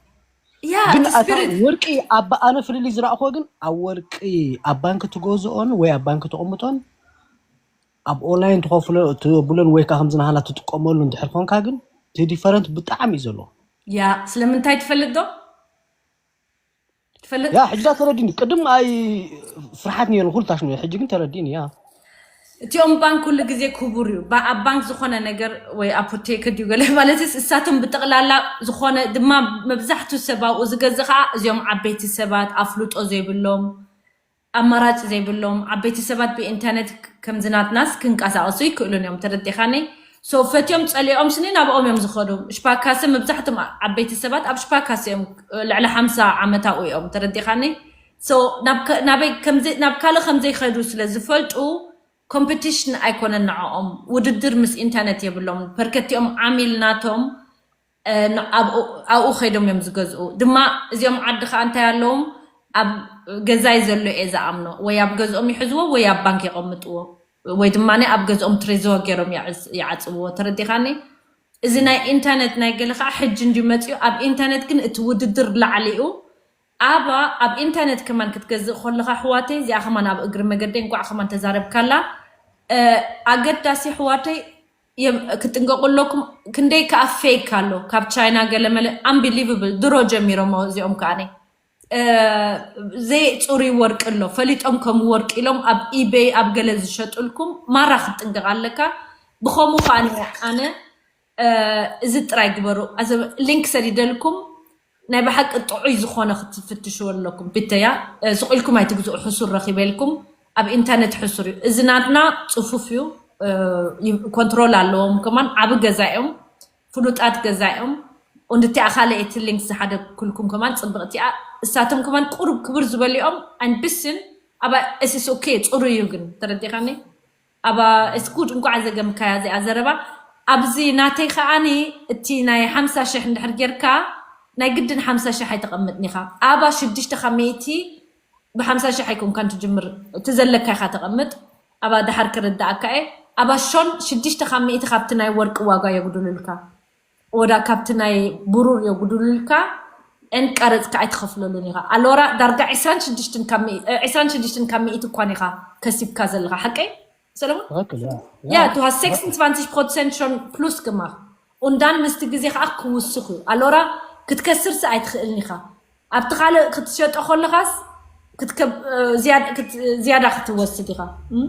ያ ግን እቲ ኣታ ስፒሪት ወርቂ ኣብ ኣነ ፍልልይ ዝረእኮ ግን ኣብ ወርቂ ኣብ ባንክ ትገዝኦን ወይ ኣብ ባንክ ተቐምጦን ኣብ ኦንላይን ትኸፍሎ ትብሎን ወይ ከዓ ከምዚ ናህና ትጥቀመሉ እንድሕር ኮንካ ግን እቲ ዲፈረንት ብጣዕሚ እዩ ዘሎ። ያ ስለምንታይ ትፈልጥ ዶ ትፈልጥ ያ ሕጂ ዳ ተረዲኒ ቅድም ኣይ ፍርሓት ነይሩ ኩልታሽ ነው ሕጂ ግን ተረዲኒ ያ እቲኦም ባንክ ኩሉ ግዜ ክቡር እዩ። ባ- ኣብ ባንክ ዝኾነ ነገር ወይ ኣፖቴክ ድዩ ገለ ማለትስ እሳቶም ብጠቕላላ ዝኾነ ድማ መብዛሕቱ ሰብ ኣብኡ ዝገዝእ ከዓ እዚኦም ዓበይቲ ሰባት ኣፍልጦ ዘይብሎም ኣማራጭ ዘይብሎም ዓበይቲ ሰባት ብኢንተርነት ከምዚ ናትናስ ክንቀሳቀሱ ይክእሉን እዮም። ተረዲኻኒ? So ፈትዮም ፀሊኦም ስኒ ናብኦም እዮም ዝኸዱ። ሽፓካሰ መብዛሕትም ዓበይቲ ሰባት ኣብ ሽፓካሰ እዮም ልዕሊ ሓምሳ ዓመት ኣብኡ እዮም። ተረዲኻኒ? So ናብ ከ- ናበይ ከምዘይ- ናብ ካልእ ከምዘይኸዱ ስለ ዝፈልጡ ኮምፒቲሽን ኣይኮነን ንዕኦም ውድድር ምስ ኢንተርነት የብሎም ፐርከቲኦም ዓሚል ናቶም እ፣ ን- ኣብኡ ኣብኡ ከይዶም እዮም ዝገዝኡ ድማ እዚኦም ዓዲ ከዓ እንታይ ኣለዎም ኣብ ገዛይ ዘሎ እየ ዝኣምኖ ወይ ኣብ ገዝኦም ይሕዝዎ ወይ ኣብ ባንክ የቐምጥዎ ወይ ድማ ኣብ ገዝኦም ትሬዞ ገይሮም ይዓጽ- ይዓጽብዎ ተረዲኻኒ እዚ ናይ ኢንተርነት ናይ ገለ ከዓ ሕጂ እንዲ መፅኡ ኣብ ኢንተርነት ግን እቲ ውድድር ላዕሊ እዩ ኣብ ኣብ ኢንተርነት ከማን ክትገዝእ ከለኻ ኣሕዋተይ እዚኣ ከማን ኣብ እግሪ መገደይ እንኳዕ ከማን ተዛረብካላ ኣገዳሲ ኣሕዋተይ ክትጥንቀቁ ኣለኩም ክንደይ ከዓ ፌክ ኣሎ ካብ ቻይና ገለመለ unbelievable ድሮ ጀሚሮሞ እዚኦም ከዓ ዘይፅሩይ ወርቂ ኣሎ ፈሊጦም ከም ወርቂ ኢሎም ኣብ ኢበይ ኣብ ገለ ዝሸጡልኩም ማራ ክትጥንቀቅ ኣለካ ብከምኡ ከዓ ኣነ እዚ ጥራይ ግበሩ። ሊንክ ሰዲደልኩም ናይ ብሓቂ ጥዑይ ዝኾነ ክትፍትሽዎ ኣለኩም። ቢተያ ስቕ ኢልኩም ኣይትግዝኡ። ሕሱር ረኺበልኩም ኣብ ኢንተርኔት ሕሱር እዩ። እዚ ናትና ፅፉፍ እዩ። ኮንትሮል ኣለዎም ከማን ዓቢ ገዛ እዮም። ፍሉጣት ገዛ እዮም። እንድቲ ኣኻለ እቲ ሊንክ ዝሓደግኩልኩም ከማን ፅብቕቲ እያ። እሳቶም ከማን ቁሩብ ክብር ዝበሊኦም ኣንብስን ኣብ ኤስስ ኦኬ ፅሩ እዩ ግን ተረዲኻኒ። ኣብ እስኩድ እንኳዕ ዘገምካያ እዚኣ ዘረባ ኣብዚ ናተይ ከዓኒ እቲ ናይ ሓምሳ ሽሕ እንድሕር ጌርካ ናይ ግድን ሓምሳ ሽሕ ኣይተቐምጥን ኢኻ። ኣባ ሽዱሽተ ካብ ሚእቲ ብ50 ሽሕ ኣይኮንካን ትጅምር፣ እቲ ዘለካ ኢኻ ተቐምጥ። ኣባ ድሓር ክርዳኣካ እየ። ኣባ ሾን ሽዱሽተ ካብ ሚእቲ ካብቲ ናይ ወርቂ ዋጋ የጉድሉልካ፣ ወዳ ካብቲ ናይ ብሩር የጉድሉልካ። ኤን ቀረጽ ከዓ ኣይትኸፍለሉን ኢኻ። ኣሎራ ዳርጋ ዕስራን ሽዱሽተን ካብ ሚእቲ፣ እ፣ ዕስራን ሽዱሽተን ካብ ሚእቲ እኳን ኢኻ ከሲብካ ዘለኻ። ሓቀይ ሰለሞን? ትኽክል ያ Ja, du hast sechsundzwanzig Prozent schon plus gemacht. Und dann ምስቲ ግዜ ከዓ ክውስኽ እዩ። ኣሎራ ክትከስርሲ ኣይትኽእልን ኢኻ። ኣብቲ ካልእ ክትሸጦ ከለኻስ ክትከብ- ዝያድ- ክት- ዝያዳ ክትወስድ ኢኻ። እም?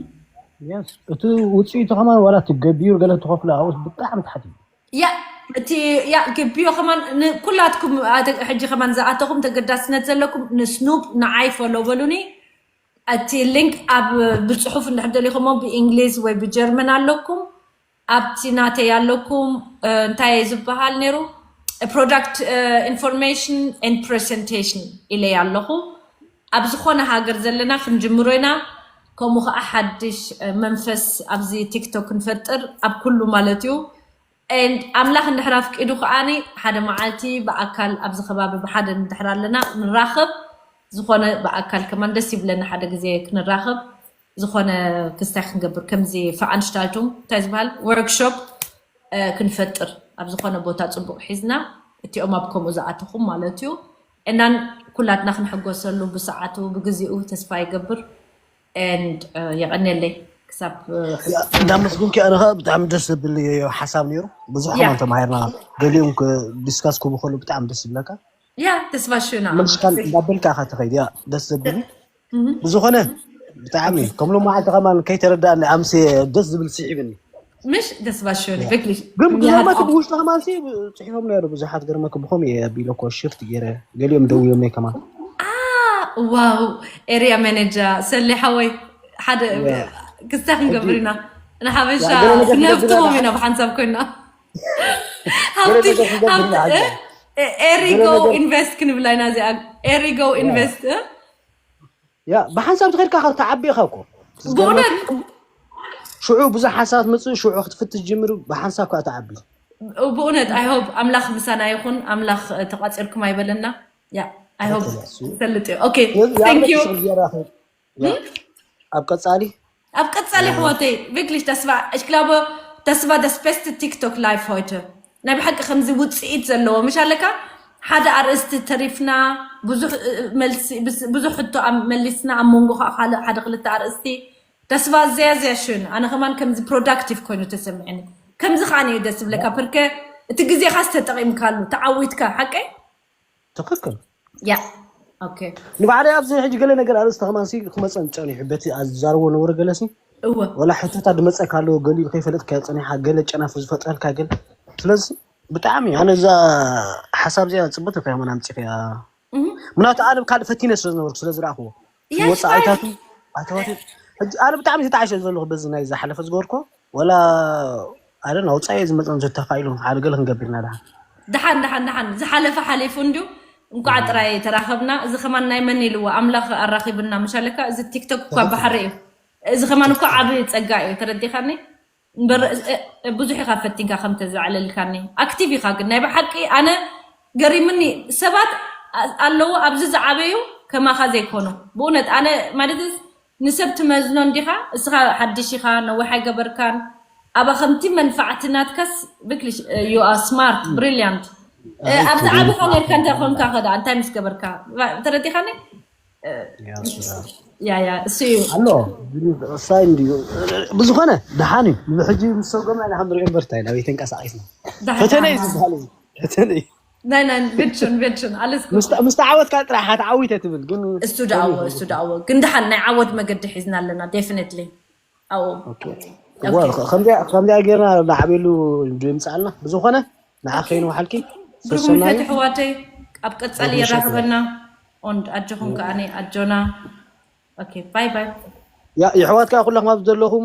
የስ እቲ ውፅኢቱ ከማን ዋላ እቲ ገቢሩ ገለ ትኸፍሎ ኣብኡስ ብጣዕሚ ትሓት እዩ። ያ እቲ ያ ግቢዮ ከማን ንኩላትኩም ኣተ- ሕጂ ከማን ዝኣተኹም ተገዳስነት ዘለኩም ንስኑፕ ንዓይ ፎሎ በሉኒ። እቲ ሊንክ ኣብ ብፅሑፍ እንድሕር ደሊኹሞ ብእንግሊዝ ወይ ብጀርመን ኣለኩም። ኣብቲ ናተይ ኣለኩም። እ፣ እንታይ እዩ ዝበሃል ነይሩ? Product Information and Presentation ኢለይ ኣለኹ። ኣብ ዝኾነ ሃገር ዘለና ክንጅምሮ ኢና። ከምኡ ከዓ ሓድሽ እ፣ መንፈስ ኣብዚ ቲክቶክ ክንፈጥር ኣብ ኩሉ ማለት እዩ። And ኣምላኽ እንድሕር ኣፍቂዱ ከዓኒ ሓደ መዓልቲ ብኣካል ኣብዚ ከባቢ ብሓደ እንድሕር ኣለና ንራኸብ። ዝኾነ ብኣካል ከማን ደስ ይብለኒ ሓደ ግዜ ክንራኸብ። ዝኾነ ክስታይ ክንገብር ከምዚ veranstaltung እንታይ ዝበሃል ወርክሾፕ ክንፈጥር ኣብ ዝኾነ ቦታ ፅቡቕ ሒዝና እቲኦም ኣብ ከምኡ ዝኣተኹም ማለት እዩ። እናን ኩላትና ክንሕጎሰሉ ብሰዓቱ ብግዚኡ ተስፋ ይገብር። And የቐንየለይ ክሳብ እንዳመስግንኪ ኣነ ከዓ ብጣዕሚ ደስ ዘብል ሓሳብ ነይሩ። ብዙሕ ያ ከማን ተማሂርና። ገሊኦም ዲስካስ ክቡ ከሉ ብጣዕሚ ደስ ይብለካ። ያ ተስፋ ሽና መልስካ እንዳበልካ ኢኻ ትኸይድ። ያ ደስ ዘብል እዩ። ብዝኾነ ብጣዕሚ ከም ሎማዓንቲ ከማን ከይተረዳእኒ ኣምሴ ደስ ዝብል ስዒብኒ። ምሽ ተስፋ ሽኒ በክሊ ግን ግርመክ ብውሽጢ ከማን ሲ ፅሒፎም ነሩ ብዙሓት ግርመክ ብኸም እየ ኣቢለ እኮ ሽፍት ገይረ ገሊኦም ደውዮምለይ ከማን። ዋው ኤሪያ ማኔጀር ሰሊ ሓወይ ሓደ ክስታ ክንገብር ኢና ንሓበሻ ያ፣ ገለ ነገር ክንገብር ነፍትሞም ኢና። ኢና ብሓንሳብ ኮይና ገለ ሃብቲ ነገር ክንገብር ኢና ሃብቲ ሓንሳብ። ኤሪጎ ገለ ነገር ኢንቨስት ክንብላ ኢና እዚኣ ኤሪጎ ኢንቨስት ያ ብሓንሳብ ትኸድካ ካብ ተዓቢ ኢኻ እኮ ብእውነት ሽዑ ብዙሕ ሓንሳብ ትመፅእ ሽዑ ክትፍትሽ ጅምር ብሓንሳብ ከዓ ተዓቢ። ብእውነት ኣይሆብ ኣምላኽ ምሳና ይኹን ኣምላኽ ተቋፂርኩም ኣይበለና። ያ ኣይሆብ ትኽክል እያ፣ እሱ። ፈልጥ እዩ ኦኬ ስለዚ thank የኣበቂ you ሰብ ዝያዳ ኸ- ያ፣ ኣብ ቀፃሊ ኣብ ቀፃሊ ኣሕዋተይ ቪክሊሽ ተስፋ እሽክላቦ ተስፋ ደስፔስት ቲክቶክ ላይፍ ሆይተ ናይ ብሓቂ ከምዚ ውፅኢት ዘለዎ ምሽ ኣለካ ሓደ ኣርእስቲ ተሪፍና ብዙሕ እ፣ መልሲ ብስ- ብዙሕ ሕቶ ኣብ- መሊስና ኣብ መንጎ ከዓ ካልእ ሓደ ክልተ ኣርእስቲ ተስፋ ዘያ ዘያ ሽን ኣነ ከማን ከምዚ ፕሮዳክቲቭ ኮይኑ ተሰምዐኒ ከምዚ ከዓ እዩ ደስ ዝብለካ ፕርከ እቲ ግዜኻስ ተጠቒምካሉ ተዓዊትካ ሓቀይ ትኽክል። ያ ኦኬ ንባዕለይ ኣብዚ ሕጂ ገለ ነገር ኣርእስቲ ከማን ሲ ክመፀን ፀኒሑ በቲ ዝዛረቦ ነበረ ገለ ሲ እወ ወላ ሕቶታት ዝመፀካ ኣለዎ ገሊኡ ከይፈለጥካ ፀኒሓ ገለ ጨናፍር ዝፈጥረልካ ገለ ስለዚ ብጣዕሚ ኣነ እዛ ሓሳብ እዚኣ ፅቡቅ ከማን ኣምፂኽያ እህ፣ ምናቱ ኣነ ካልእ ፈቲነ ስለ ዝነበርኩ ስለ ዝረኣኽዎ Yes, ወፃኢታቱ ኣተዋት ሕጂ ኣነ ብጣዕሚ ተጣዕሸ ዘለኹ በዚ ናይ ዝሓለፈ ዝገበርኮ ወላ ኣደ ኣውፃኢ ዝመፀን ዘተኻኢሉ ሓደ ገለ ክንገብርና ድሓ ደሓን ደሓን ደሓን ዝሓለፈ ሓሊፉ እንዲዩ እንኳዕ ጥራይ ተራኸብና እዚ ከማን ናይ መን ኢልዎ ኣምላኽ ኣራኺብና ምሻለካ እዚ ቲክቶክ እኳ ባሕሪ እዩ እዚ ከማን እኳ ዓብ ፀጋ እዩ ተረዲኻኒ እምበር እ- እ- ብዙሕ ኢኻ ፈቲንካ ከም ተዘዕለልካኒ ኣክቲቭ ኢኻ ግን ናይ ብሓቂ ኣነ ገሪምኒ ሰባት ኣ- ኣለዉ ኣብዚ ዝዓበዩ ከማኻ ዘይኮኑ ብእውነት ኣነ ማለት ንሰብ ትመዝኖ እንዲኻ እስኻ ሓድሽ ኢኻ ነዊሕ ኣይገበርካን ኣባ ከምቲ መንፋዕቲ ናትካስ ብክሊ you are smart brilliant ኣብዚ ዓብኻ ነርካ እንታይ ኮንካ ከዳ እንታይ ምስ ገበርካ ተረዲኻኒ ያ ያ እሱ እዩ ኣሎ ሳይ እንድዩ ብዝኾነ ደሓን እዩ ንሕጂ ምስ ሰጎምና ኢና ክንሪኦ እምበር እንታይ ናበይ ተንቀሳቒስና ፈተነ እዩ ዝበሃል እዚ ፈተነ እዩ ናይ ናይ ብድሽን ብድሽን ኣለስኩ ምስ ተዓወትካ ጥራሕ ኣትዓዊተ ትብል ግን እሱ ደኣዎ እሱ ደኣዎ ግን ደሓን ናይ ዓወት መገዲ ሒዝና ኣለና ዴፊኒትሊ ኣዎ ከምዚኣ ጌርና ንዓብየሉ ድምፅኣልና ብዝኾነ ንዓ ከይንወሓልኪ ብሩክ ምሸት ኣሕዋተይ ኣብ ቀፃሊ የራኽበና። ኦንድ ኣጆኹም ከዓኒ ኣጆና። ኦኬ ባይ ባይ። የሕዋት ከዓ ኩላኹም ኣብ ዘለኹም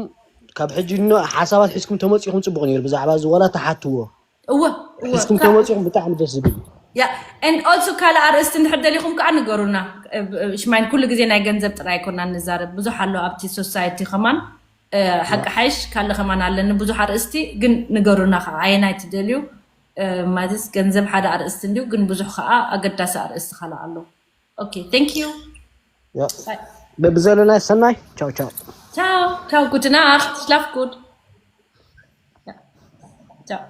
ካብ ሕጂ ሓሳባት ሒዝኩም ተመፂኹም ፅቡቕ ነይሩ። ብዛዕባ እዚ ዋላ ተሓትዎ እወ ሒዝኩም ተመፂኹም ብጣዕሚ ደስ ዝብል። ያ and also ካልእ ኣርእስቲ እንድሕር ደሊኹም ከዓ ንገሩና። ሽማይን ኩሉ ግዜ ናይ ገንዘብ ጥራይ ኣይኮና ንዛረብ፣ ብዙሕ ኣሎ ኣብቲ ሶሳይቲ ከማን። ሓቂ ሓይሽ ካልእ ከማን ኣለኒ ብዙሕ ኣርእስቲ፣ ግን ንገሩና ከዓ ኣየናይ ትደልዩ። ማለት ገንዘብ ሓደ ኣርእስቲ እንድዩ፣ ግን ብዙሕ ከዓ ኣገዳሲ ኣርእስቲ ካልእ ኣሎ። ኦኬ thank you። በብዘለናይ ሰናይ። ቻው ቻው። ቻው ቻው። ጉድ ናት። Schlaf gut። ቻው።